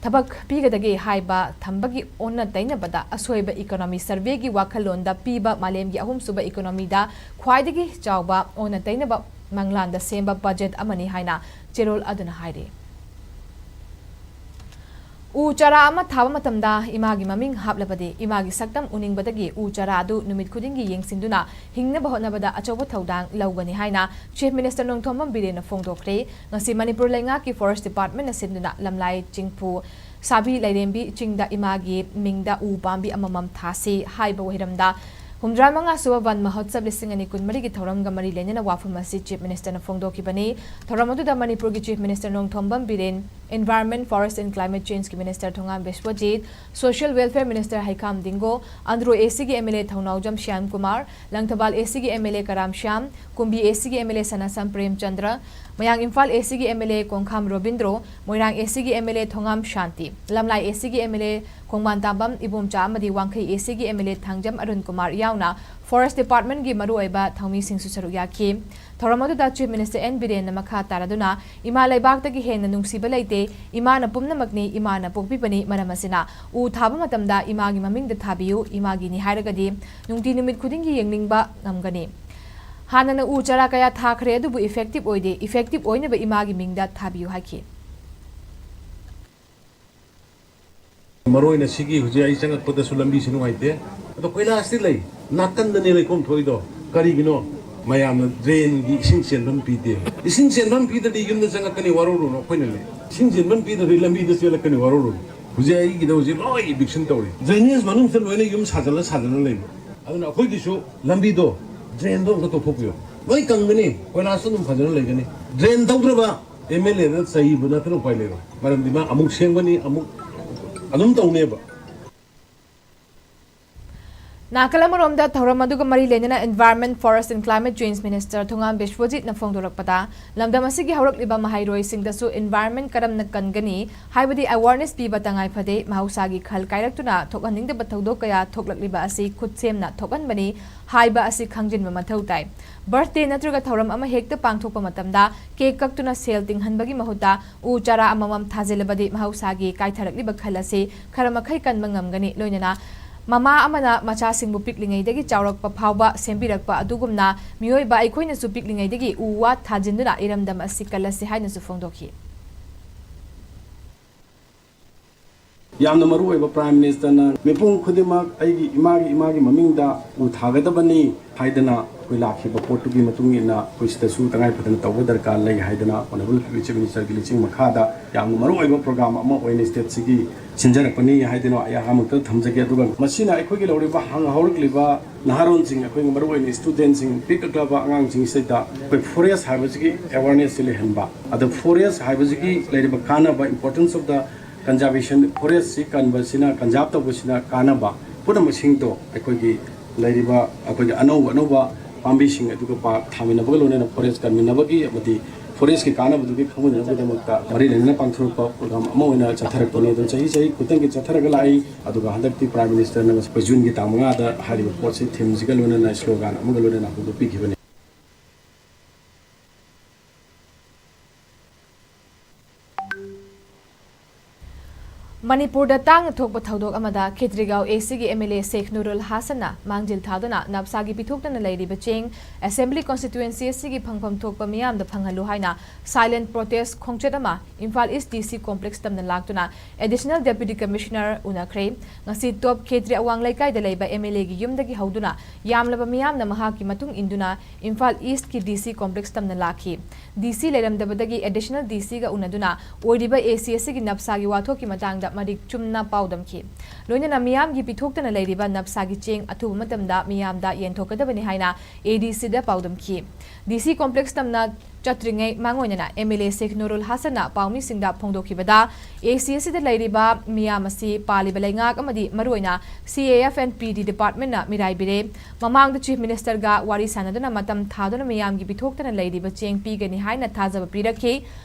ꯊꯕꯛ ꯄꯤꯒꯗꯒꯦ ꯍꯥꯏꯕ ꯊꯝꯕꯒꯤ ꯑꯣꯟꯅ ꯇꯩꯅꯕꯗ ꯑꯁꯣꯏꯕ economy surveyꯒꯤ ꯋꯥꯈꯜꯂꯣꯟꯗ ꯄꯤꯕ ꯃꯥꯂꯦꯝꯒꯤ ꯑꯍꯨꯝꯁꯨꯕ economyꯗ ꯈ꯭ꯋꯥꯏꯗꯒꯤ ꯆꯥꯎꯕ ꯑꯣꯟꯅ ꯇꯩꯅꯕ ꯃꯪꯂꯥꯟꯗ ꯁꯦꯝꯕ budget ꯑꯃꯅꯤ ꯍꯥꯏꯅ ꯆꯦꯔꯣꯜ ꯑꯗꯨꯅ ꯍꯥꯏꯔꯤ꯫ ꯎ ꯆꯥꯔꯥ ꯑꯃ ꯊꯥꯕ ꯃꯇꯝꯗ ꯏꯃꯥꯒꯤ ꯃꯃꯤꯡ ꯍꯥꯞꯂꯕꯗꯤ ꯏꯃꯥꯒꯤ ꯁꯛꯇꯝ ꯎꯅꯤꯡꯕꯗꯒꯤ ꯎ ꯆꯥꯔꯥ ꯑꯗꯨ ꯅꯨꯃꯤꯠ ꯈꯨꯗꯤꯡꯒꯤ ꯌꯦꯡꯁꯤꯟꯗꯨꯅ ꯍꯤꯡꯅꯕ ꯍꯣꯠꯅꯕꯗ ꯑꯆꯧꯕ ꯊꯧꯗꯥꯡ ꯂꯧꯒꯅꯤ ꯍꯥꯏꯅ Chief Minister ꯅꯣꯡꯊꯣꯝꯕꯝ ꯕꯤꯔꯦꯟꯅ ꯐꯣꯡꯗꯣꯛꯈ꯭ꯔꯦ꯫ ꯉꯁꯤ ꯃꯅꯤꯄꯨꯔ ꯂꯩꯉꯥꯛꯀꯤ Forest Departmentꯅ ꯁꯤꯟꯗꯨꯅ ꯂꯝꯂꯥꯏ ꯆꯤꯡꯐꯨ ꯁꯥꯕꯤ ꯂꯥꯏꯔꯦꯝꯕꯤ ꯆꯤꯡꯗ ꯏꯃꯥꯒꯤ ꯃꯤꯡꯗ ꯎ ꯄꯥꯝꯕꯤ ꯑꯃꯃꯝ ꯊꯥꯁꯤ ꯍꯥꯏꯕ ꯋꯥꯍꯩꯔꯝꯗ ꯍꯨꯝꯗ꯭ꯔꯥ ꯃꯉꯥ ꯁꯨꯕ ꯋꯟ ꯃꯍꯣꯠꯁꯕ ꯂꯤꯁꯤꯡ ꯑꯅꯤ ꯀꯨꯟꯃꯔꯤꯒꯤ ꯊꯧꯔꯝꯒ ꯃꯔꯤ ꯂꯩꯅꯅ ꯋꯥꯐꯝ ꯑꯁꯤ Chief Ministerꯅ ꯐꯣꯡꯗꯣꯛꯈꯤꯕꯅꯤ꯫ ꯊꯧꯔꯝ ꯑꯗꯨꯗ ꯃꯅꯤꯄꯨꯔꯒꯤ Chief Minister Nongthombam Biren, Environment, Forest and Climate Changeꯀꯤ Minister Thongam Biswajit, Social Welfare Minister ꯍꯩꯈꯥꯝ ꯗꯤꯡꯒꯣ, Andro ACꯒꯤ MLA Thounaojam Shyam Kumar, Langthabal ACꯒꯤ MLA Karam Shyam, ꯀꯨꯝꯕꯤ ACꯒꯤ MLA ꯁꯅꯥꯁꯝ Premchandra, ꯃꯌꯥꯡ ꯏꯝꯐꯥꯜ ACꯒꯤ MLA ꯀꯣꯡꯈꯥꯝ ꯔꯣꯕꯤꯟꯗ꯭ꯔꯣ, ꯃꯣꯏꯔꯥꯡ ACꯒꯤ MLA ꯊꯣꯉꯥꯝ ꯁꯥꯟꯇꯤ, ꯂꯝꯂꯥꯏ ACꯒꯤ MLA ꯈꯣꯡꯕꯥꯟ ꯇꯥꯝꯕꯝ ꯏꯕꯣꯝꯆꯥ ꯑꯃꯗꯤ ꯋꯥꯡꯈꯩ ACꯒꯤ MLA ꯊꯥꯡꯖꯝ ꯑꯔꯨꯟ ꯀꯨꯃꯥꯔ ꯌꯥꯎꯅ Forest Departmentꯀꯤ ꯃꯔꯨꯑꯣꯏꯕ ꯊꯧꯃꯤꯁꯤꯡꯁꯨ ꯁꯔꯨꯛ ꯌꯥꯈꯤ꯫ ꯊꯧꯔꯝ ꯑꯗꯨꯗ Chief Minister N ꯕꯤꯔꯦꯟꯅ ꯃꯈꯥ ꯇꯥꯔꯗꯨꯅ, "ꯏꯃꯥ ꯂꯩꯕꯥꯛꯇꯒꯤ ꯍꯦꯟꯅ ꯅꯨꯡꯁꯤꯕ ꯂꯩꯇꯦ, ꯏꯃꯥꯅ ꯄꯨꯝꯅꯃꯛꯅꯤ, ꯏꯃꯥꯅ ꯄꯣꯛꯄꯤꯕꯅꯤ, ꯃꯔꯝ ꯑꯁꯤꯅ ꯎ ꯊꯥꯕ ꯃꯇꯝꯗ ꯏꯃꯥꯒꯤ ꯃꯃꯤꯡꯗ ꯊꯥꯕꯤꯌꯨ, ꯏꯃꯥꯒꯤꯅꯤ ꯍꯥꯏꯔꯒꯗꯤ ꯅꯨꯡꯇꯤ ꯅꯨꯃꯤꯠ ꯈꯨꯗꯤꯡꯒꯤ ꯌꯦꯡꯅꯤꯡꯕ ꯉꯝꯒꯅꯤ꯫ ꯍꯥꯟꯅꯅ ꯎ ꯆꯥꯔꯥ ꯀꯌꯥ ꯊꯥꯈ꯭ꯔꯦ, ꯑꯗꯨꯕꯨ effective ꯑꯣꯏꯗꯦ, effective ꯑꯣꯏꯅꯕ ꯏꯃꯥꯒꯤ ꯃꯤꯡꯗ ꯊꯥꯕꯤꯌꯨ" ꯍꯥꯏꯈꯤ꯫ ꯃꯔꯨ ꯑꯣꯏꯅ ꯁꯤꯒꯤ ꯍꯧꯖꯤꯛ ꯑꯩ ꯆꯪꯉꯛꯄꯗꯁꯨ ꯂꯝꯕꯤꯁꯤ ꯅꯨꯡꯉꯥꯏꯇꯦ꯫ ꯑꯗꯣ ꯀꯣꯏꯂꯥꯁꯇꯤ ꯂꯩ, ꯅꯥꯀꯟꯗꯅꯦ ꯂꯩꯈꯣꯝ ꯊꯣꯛꯏꯗꯣ꯫ ꯀꯔꯤꯒꯤꯅꯣ? ꯃꯌꯥꯝꯅ drainꯒꯤ ꯏꯁꯤꯡ ꯆꯦꯟꯐꯝ ꯄꯤꯗꯦ꯫ ꯏꯁꯤꯡ ꯆꯦꯟꯐꯝ ꯄꯤꯗ꯭ꯔꯗꯤ ꯌꯨꯝꯗ ꯆꯪꯉꯛꯀꯅꯤ, ꯋꯥꯔꯧꯔꯨꯅꯨ꯫ ꯑꯩꯈꯣꯏꯅꯅꯦ, ꯏꯁꯤꯡ ꯆꯦꯟꯐꯝ ꯄꯤꯗ꯭ꯔꯗꯤ ꯂꯝꯕꯤꯗ ꯆꯦꯜꯂꯛꯀꯅꯤ, ꯋꯥꯔꯧꯔꯨꯅꯨ꯫ ꯍꯧꯖꯤꯛ ꯑꯩꯒꯤꯗ ꯍꯧꯖꯤꯛ ꯂꯣꯏ eviction ꯇꯧꯔꯤ꯫ Drainage ꯃꯅꯨꯡꯁꯤꯗ ꯂꯣꯏꯅ ꯌꯨꯝ ꯁꯥꯖꯜꯂ ꯁꯥꯖꯜꯂ ꯂꯩꯕ꯫ ꯑꯗꯨꯅ ꯑꯩꯈꯣꯏꯒꯤꯁꯨ ꯂꯝꯕꯤꯗꯣ, drainꯗꯣ ꯑꯝꯇ ꯇꯧꯊꯣꯛꯄꯤꯌꯣ꯫ ꯂꯣꯏ ꯀꯪꯒꯅꯤ, ꯀꯣꯏꯂꯥꯁꯁꯨ ꯑꯗꯨꯝ ꯐꯖꯅ ꯂꯩꯒꯅꯤ꯫ Drain ꯇꯧꯗ꯭ꯔꯕ MLAꯗ ꯆꯩꯕ ꯅꯠꯇꯅ ꯎꯄꯥꯏ ꯂꯩꯔꯣꯏ꯫ ꯃꯔꯝꯗꯤ ꯃꯥ ꯑꯃꯨꯛ ꯁꯦꯝꯒꯅꯤ, ꯑꯃꯨꯛ ꯑꯗꯨꯝ ꯇꯧꯅꯦꯕ꯫ ꯅꯥꯀꯜ ꯑꯃꯔꯣꯝꯗ, ꯊꯧꯔꯝ ꯑꯗꯨꯒ ꯃꯔꯤ ꯂꯩꯅꯅ Environment, Forest and Climate Change Minister ꯊꯣꯉꯥꯝ ꯕꯤꯁ꯭ꯋꯖꯤꯠꯅ ꯐꯣꯡꯗꯣꯔꯛꯄꯗ, ꯂꯝꯗꯝ ꯑꯁꯤꯒꯤ ꯍꯧꯔꯛꯂꯤꯕ ꯃꯍꯩꯔꯣꯏꯁꯤꯡꯗꯁꯨ environment ꯀꯔꯝꯅ ꯀꯟꯒꯅꯤ ꯍꯥꯏꯕꯗꯤ awareness ꯄꯤꯕ ꯇꯉꯥꯏ ꯐꯗꯦ꯫ ꯃꯍꯧꯁꯥꯒꯤ ꯈꯜ ꯀꯥꯏꯔꯛꯇꯨꯅ ꯊꯣꯛꯍꯟꯅꯤꯡꯗꯕ ꯊꯧꯗꯣꯛ ꯀꯌꯥ ꯊꯣꯛꯂꯛꯂꯤꯕ ꯑꯁꯤ ꯈꯨꯠꯁꯦꯝꯅ ꯊꯣꯛꯍꯟꯕꯅꯤ ꯍꯥꯏꯕ ꯑꯁꯤ ꯈꯪꯖꯤꯟꯕ ꯃꯊꯧ ꯇꯥꯏ꯫ Birthday ꯅꯠꯇ꯭ꯔꯒ ꯊꯧꯔꯝ ꯑꯃ ꯍꯦꯛꯇ ꯄꯥꯡꯊꯣꯛꯄ ꯃꯇꯝꯗ cake ꯀꯛꯇꯨꯅ ꯁꯦꯜ ꯇꯤꯡꯍꯟꯕꯒꯤ ꯃꯍꯨꯠꯇ ꯎ ꯆꯥꯔꯥ ꯑꯃꯃꯝ ꯊꯥꯖꯤꯜꯂꯕꯗꯤ ꯃꯍꯧꯁꯥꯒꯤ ꯀꯥꯏꯊꯔꯛꯂꯤꯕ ꯈꯜ ꯑꯁꯤ ꯈꯔ ꯃꯈꯩ ꯀꯟꯕ ꯉꯝꯒꯅꯤ꯫ ꯂꯣꯏꯅꯅ ꯃꯃꯥ ꯑꯃꯅ ꯃꯆꯥꯁꯤꯡꯕꯨ ꯄꯤꯛꯂꯤꯉꯩꯗꯒꯤ ꯆꯥꯎꯔꯛꯄ ꯐꯥꯎꯕ ꯁꯦꯝꯕꯤꯔꯛꯄ ꯑꯗꯨꯒꯨꯝꯅ ꯃꯤꯑꯣꯏꯕ ꯑꯩꯈꯣꯏꯅꯁꯨ ꯄꯤꯛꯂꯤꯉꯩꯗꯒꯤ ꯎ ꯋꯥ ꯊꯥꯖꯤꯟꯗꯨꯅ ꯏꯔꯝꯗꯝ ꯑꯁꯤ ꯀꯜꯂꯁꯤ ꯍꯥꯏꯅꯁꯨ ꯐꯣꯡꯗꯣꯛꯈꯤ꯫ ꯌꯥꯝꯅ ꯃꯔꯨ ꯑꯣꯏꯕ Prime Ministerꯅ ꯃꯤꯄꯨꯝ ꯈꯨꯗꯤꯡꯃꯛ ꯑꯩꯒꯤ ꯏꯃꯥꯒꯤ, ꯏꯃꯥꯒꯤ ꯃꯃꯤꯡꯗ ꯎ ꯊꯥꯒꯗꯕꯅꯤ ꯍꯥꯏꯗꯅ ꯑꯩꯈꯣꯏ ꯂꯥꯛꯈꯤꯕ ꯄꯣꯠꯇꯨꯒꯤ ꯃꯇꯨꯡ ꯏꯟꯅ ꯑꯩꯈꯣꯏ ꯁꯤꯗꯁꯨ ꯇꯉꯥꯏ ꯐꯗꯅ ꯇꯧꯕ ꯗꯔꯀꯥꯔ ꯂꯩ ꯍꯥꯏꯗꯅ Honourable Chief Ministerꯒꯤ ꯂꯨꯆꯤꯡ ꯃꯈꯥꯗ ꯌꯥꯝꯅ ꯃꯔꯨ ꯑꯣꯏꯕ program ꯑꯃ ꯑꯣꯏꯅ stateꯁꯤꯒꯤ ꯁꯤꯟꯖꯔꯛꯄꯅꯤ ꯍꯥꯏꯗꯅ ꯑꯩ ꯑꯍꯥꯟꯕꯗ ꯊꯝꯖꯒꯦ꯫ ꯑꯗꯨꯒ ꯃꯁꯤꯅ ꯑꯩꯈꯣꯏꯒꯤ ꯂꯧꯔꯤꯕ ꯍꯪ-, ꯍꯧꯔꯛꯂꯤꯕ ꯅꯍꯥꯔꯣꯟꯁꯤꯡ, ꯑꯩꯈꯣꯏꯒꯤ ꯃꯔꯨ ꯑꯣꯏꯅ studentꯁꯤꯡ, ꯄꯤꯛꯂꯛꯂꯕ ꯑꯉꯥꯡꯁꯤꯡꯁꯤꯗ ꯑꯩꯈꯣꯏ forest ꯍꯥꯏꯕꯁꯤꯒꯤ awarenessꯁꯤ ꯂꯩꯍꯟꯕ꯫ ꯑꯗ forest ꯍꯥꯏꯕꯁꯤꯒꯤ ꯂꯩꯔꯤꯕ ꯀꯥꯟꯅꯕ, importance of the conservation, forestꯁꯤ ꯀꯟꯕꯁꯤꯅ, conserve ꯇꯧꯕꯁꯤꯅ ꯀꯥꯟꯅꯕ ꯄꯨꯝꯅꯃꯛꯁꯤꯡꯗꯣ ꯑꯩꯈꯣꯏꯒꯤ ꯂꯩꯔꯤꯕ ꯑꯩꯈꯣꯏꯒꯤ ꯑꯅꯧ ꯑꯅꯧꯕ ꯄꯥꯝꯕꯤꯁꯤꯡ ꯑꯗꯨꯒ ꯄꯥ-, ꯊꯥꯃꯤꯟꯅꯕꯒ ꯂꯣꯏꯅꯅ forest ꯀꯟꯃꯤꯟꯅꯕꯒꯤ ꯑꯃꯗꯤ forestꯀꯤ ꯀꯥꯟꯅꯕꯗꯨꯒꯤ ꯈꯪꯃꯤꯟꯅꯅꯕꯒꯤꯗꯃꯛꯇ ꯃꯔꯤ ꯂꯩꯅꯅ ꯄꯥꯡꯊꯣꯔꯛꯄ program ꯑꯃ ꯑꯣꯏꯅ ꯆꯠꯊꯔꯛꯄꯅꯤ꯫ ꯑꯗꯨꯝ ꯆꯍꯤ ꯆꯍꯤ ꯈꯨꯗꯤꯡꯒꯤ ꯆꯠꯊꯔꯒ ꯂꯥꯛꯏ꯫ ꯑꯗꯨꯒ ꯍꯟꯗꯛꯇꯤ Prime Ministerꯅ ꯑꯩꯈꯣꯏ Juneꯒꯤ ꯇꯥꯡ ꯃꯉꯥꯗ ꯍꯥꯏꯔꯤꯕ ꯄꯣꯠꯁꯤ themeꯁꯤꯒ ꯂꯣꯏꯅꯅ slogan ꯑꯃꯒ ꯂꯣꯏꯅꯅ ꯍꯧꯗꯣꯛꯄꯤꯈꯤꯕꯅꯤ꯫ ꯃꯅꯤꯄꯨꯔꯗ ꯇꯥꯡꯅ ꯊꯣꯛꯄ ꯊꯧꯗꯣꯛ ꯑꯃꯗ ꯈꯦꯇ꯭ꯔꯤꯒꯥꯎ ꯑꯦꯁꯤꯒꯤ ꯑꯦꯝ ꯑꯦꯜ ꯑꯦ ꯁꯦꯈ ꯅꯨꯔꯨꯜ ꯍꯥꯁꯟꯅ ꯃꯥꯡꯖꯤꯜ ꯊꯥꯗꯨꯅ ꯅꯞꯁꯥꯒꯤ ꯄꯤꯊꯣꯛꯇꯅ ꯂꯩꯔꯤꯕ ꯆꯦꯡ ꯑꯦꯁꯦꯝꯕ꯭ꯂꯤ ꯀꯣꯟꯁꯇꯤꯇ꯭ꯌꯨꯑꯦꯟꯁꯤ ꯑꯁꯤꯒꯤ ꯐꯪꯐꯝ ꯊꯣꯛꯄ ꯃꯤꯌꯥꯝꯗ ꯐꯪꯍꯜꯂꯨ ꯍꯥꯏꯅ ꯁꯥꯏꯂꯦꯟ ꯄ꯭ꯔꯣꯇꯦꯁ ꯈꯣꯡꯆꯠ ꯑꯃ ꯏꯝꯐꯥꯜ ꯏꯁ ꯗꯤ ꯁꯤ ꯀꯣꯝꯄ꯭ꯂꯦꯛꯁ ꯇꯝꯅ ꯂꯥꯛꯇꯨꯅ ꯑꯦꯗꯤꯁꯅꯦꯜ ꯗꯦꯄ꯭ꯌꯨꯇꯤ ꯀꯃꯤꯁꯅꯔ ꯎꯅꯈ꯭ꯔꯦ꯫ ꯉꯁꯤ ꯇꯣꯞ ꯈꯦꯇ꯭ꯔꯤ ꯑꯋꯥꯡ ꯂꯩꯀꯥꯏꯗ ꯂꯩꯕ ꯑꯦꯝ ꯑꯦꯜ ꯑꯦꯒꯤ ꯌꯨꯝꯗꯒꯤ ꯍꯧꯗꯨꯅ ꯌꯥꯝꯂꯕ ꯃꯤꯌꯥꯝꯅ ꯃꯍꯥꯛꯀꯤ ꯃꯇꯨꯡ ꯏꯟꯗꯨꯅ ꯏꯝꯐꯥꯜ ꯏꯁ꯭ꯠꯀꯤ ꯗꯤ ꯁꯤ ꯀꯣꯝꯄ꯭ꯂꯦꯛꯁ ꯇꯝꯅ ꯂꯥꯛꯈꯤ꯫ ꯗꯤ ꯁꯤ ꯂꯩꯔꯝꯗꯕꯗꯒꯤ ꯑꯦꯗꯤꯁꯅꯦꯜ ꯗꯤ ꯁꯤꯒ ꯎꯅꯗꯨꯅ ꯑꯣꯏꯔꯤꯕ ꯑꯦ ꯁꯤ ꯑꯁꯤꯒꯤ ꯅꯞꯁꯥꯒꯤ ꯋꯥꯊꯣꯛꯀꯤ ꯃꯇꯥꯡꯗ ꯃꯔꯤꯛ ꯆꯨꯝꯅ ꯄꯥꯎꯗꯝꯈꯤ꯫ ꯂꯣꯏꯅꯅ ꯃꯤꯌꯥꯝꯒꯤ ꯄꯤꯊꯣꯛꯇꯅ ꯂꯩꯔꯤꯕ ꯅꯞꯁꯥꯒꯤ ꯆꯦꯡ ꯑꯊꯨꯕ ꯃꯇꯝꯗ ꯃꯤꯌꯥꯝꯗ ꯌꯦꯟꯊꯣꯛꯀꯗꯕꯅꯤ ꯍꯥꯏꯅ ꯑꯦ ꯗꯤ ꯁꯤꯗ ꯄꯥꯎꯗꯝꯈꯤ꯫ ꯗꯤ ꯁꯤ ꯀꯣꯝꯄ꯭ꯂꯦꯛꯁ ꯇꯝꯅ ꯆꯠꯇ꯭ꯔꯤꯉꯩ ꯃꯥꯡꯑꯣꯏꯅꯅ ꯑꯦꯝ ꯑꯦꯜ ꯑꯦ ꯁꯦꯈ ꯅꯨꯔꯨꯜ ꯍꯥꯁꯟꯅ ꯄꯥꯎꯃꯤꯁꯤꯡꯗ ꯐꯣꯡꯗꯣꯛꯈꯤꯕꯗ, ꯑꯦ ꯁꯤ ꯑꯁꯤꯗ ꯂꯩꯔꯤꯕ ꯃꯤꯌꯥꯝ ꯑꯁꯤ ꯄꯥꯜꯂꯤꯕ ꯂꯩꯉꯥꯛ ꯑꯃꯗꯤ ꯃꯔꯨꯑꯣꯏꯅ ꯁꯤ ꯑꯦ ꯑꯦꯐ ꯑꯦꯟ ꯄꯤ ꯗꯤ ꯗꯤꯄꯥꯔꯠꯃꯦꯟꯠꯅ ꯃꯤꯔꯥꯏꯕꯤꯔꯦ꯫ ꯃꯃꯥꯡꯗ ꯆꯤꯐ ꯃꯤꯅꯤꯁꯇꯔꯒ ꯋꯥꯔꯤ ꯁꯥꯟꯅꯗꯨꯅ ꯃꯇꯝ ꯊꯥꯗꯨꯅ ꯃꯤꯌꯥꯝꯒꯤ ꯄꯤꯊꯣꯛꯇꯅ ꯂꯩꯔꯤꯕ ꯆꯦꯡ ꯄꯤꯒꯅꯤ ꯍꯥꯏꯅ ꯊꯥꯖꯕ ꯄꯤꯔꯛꯈꯤ꯫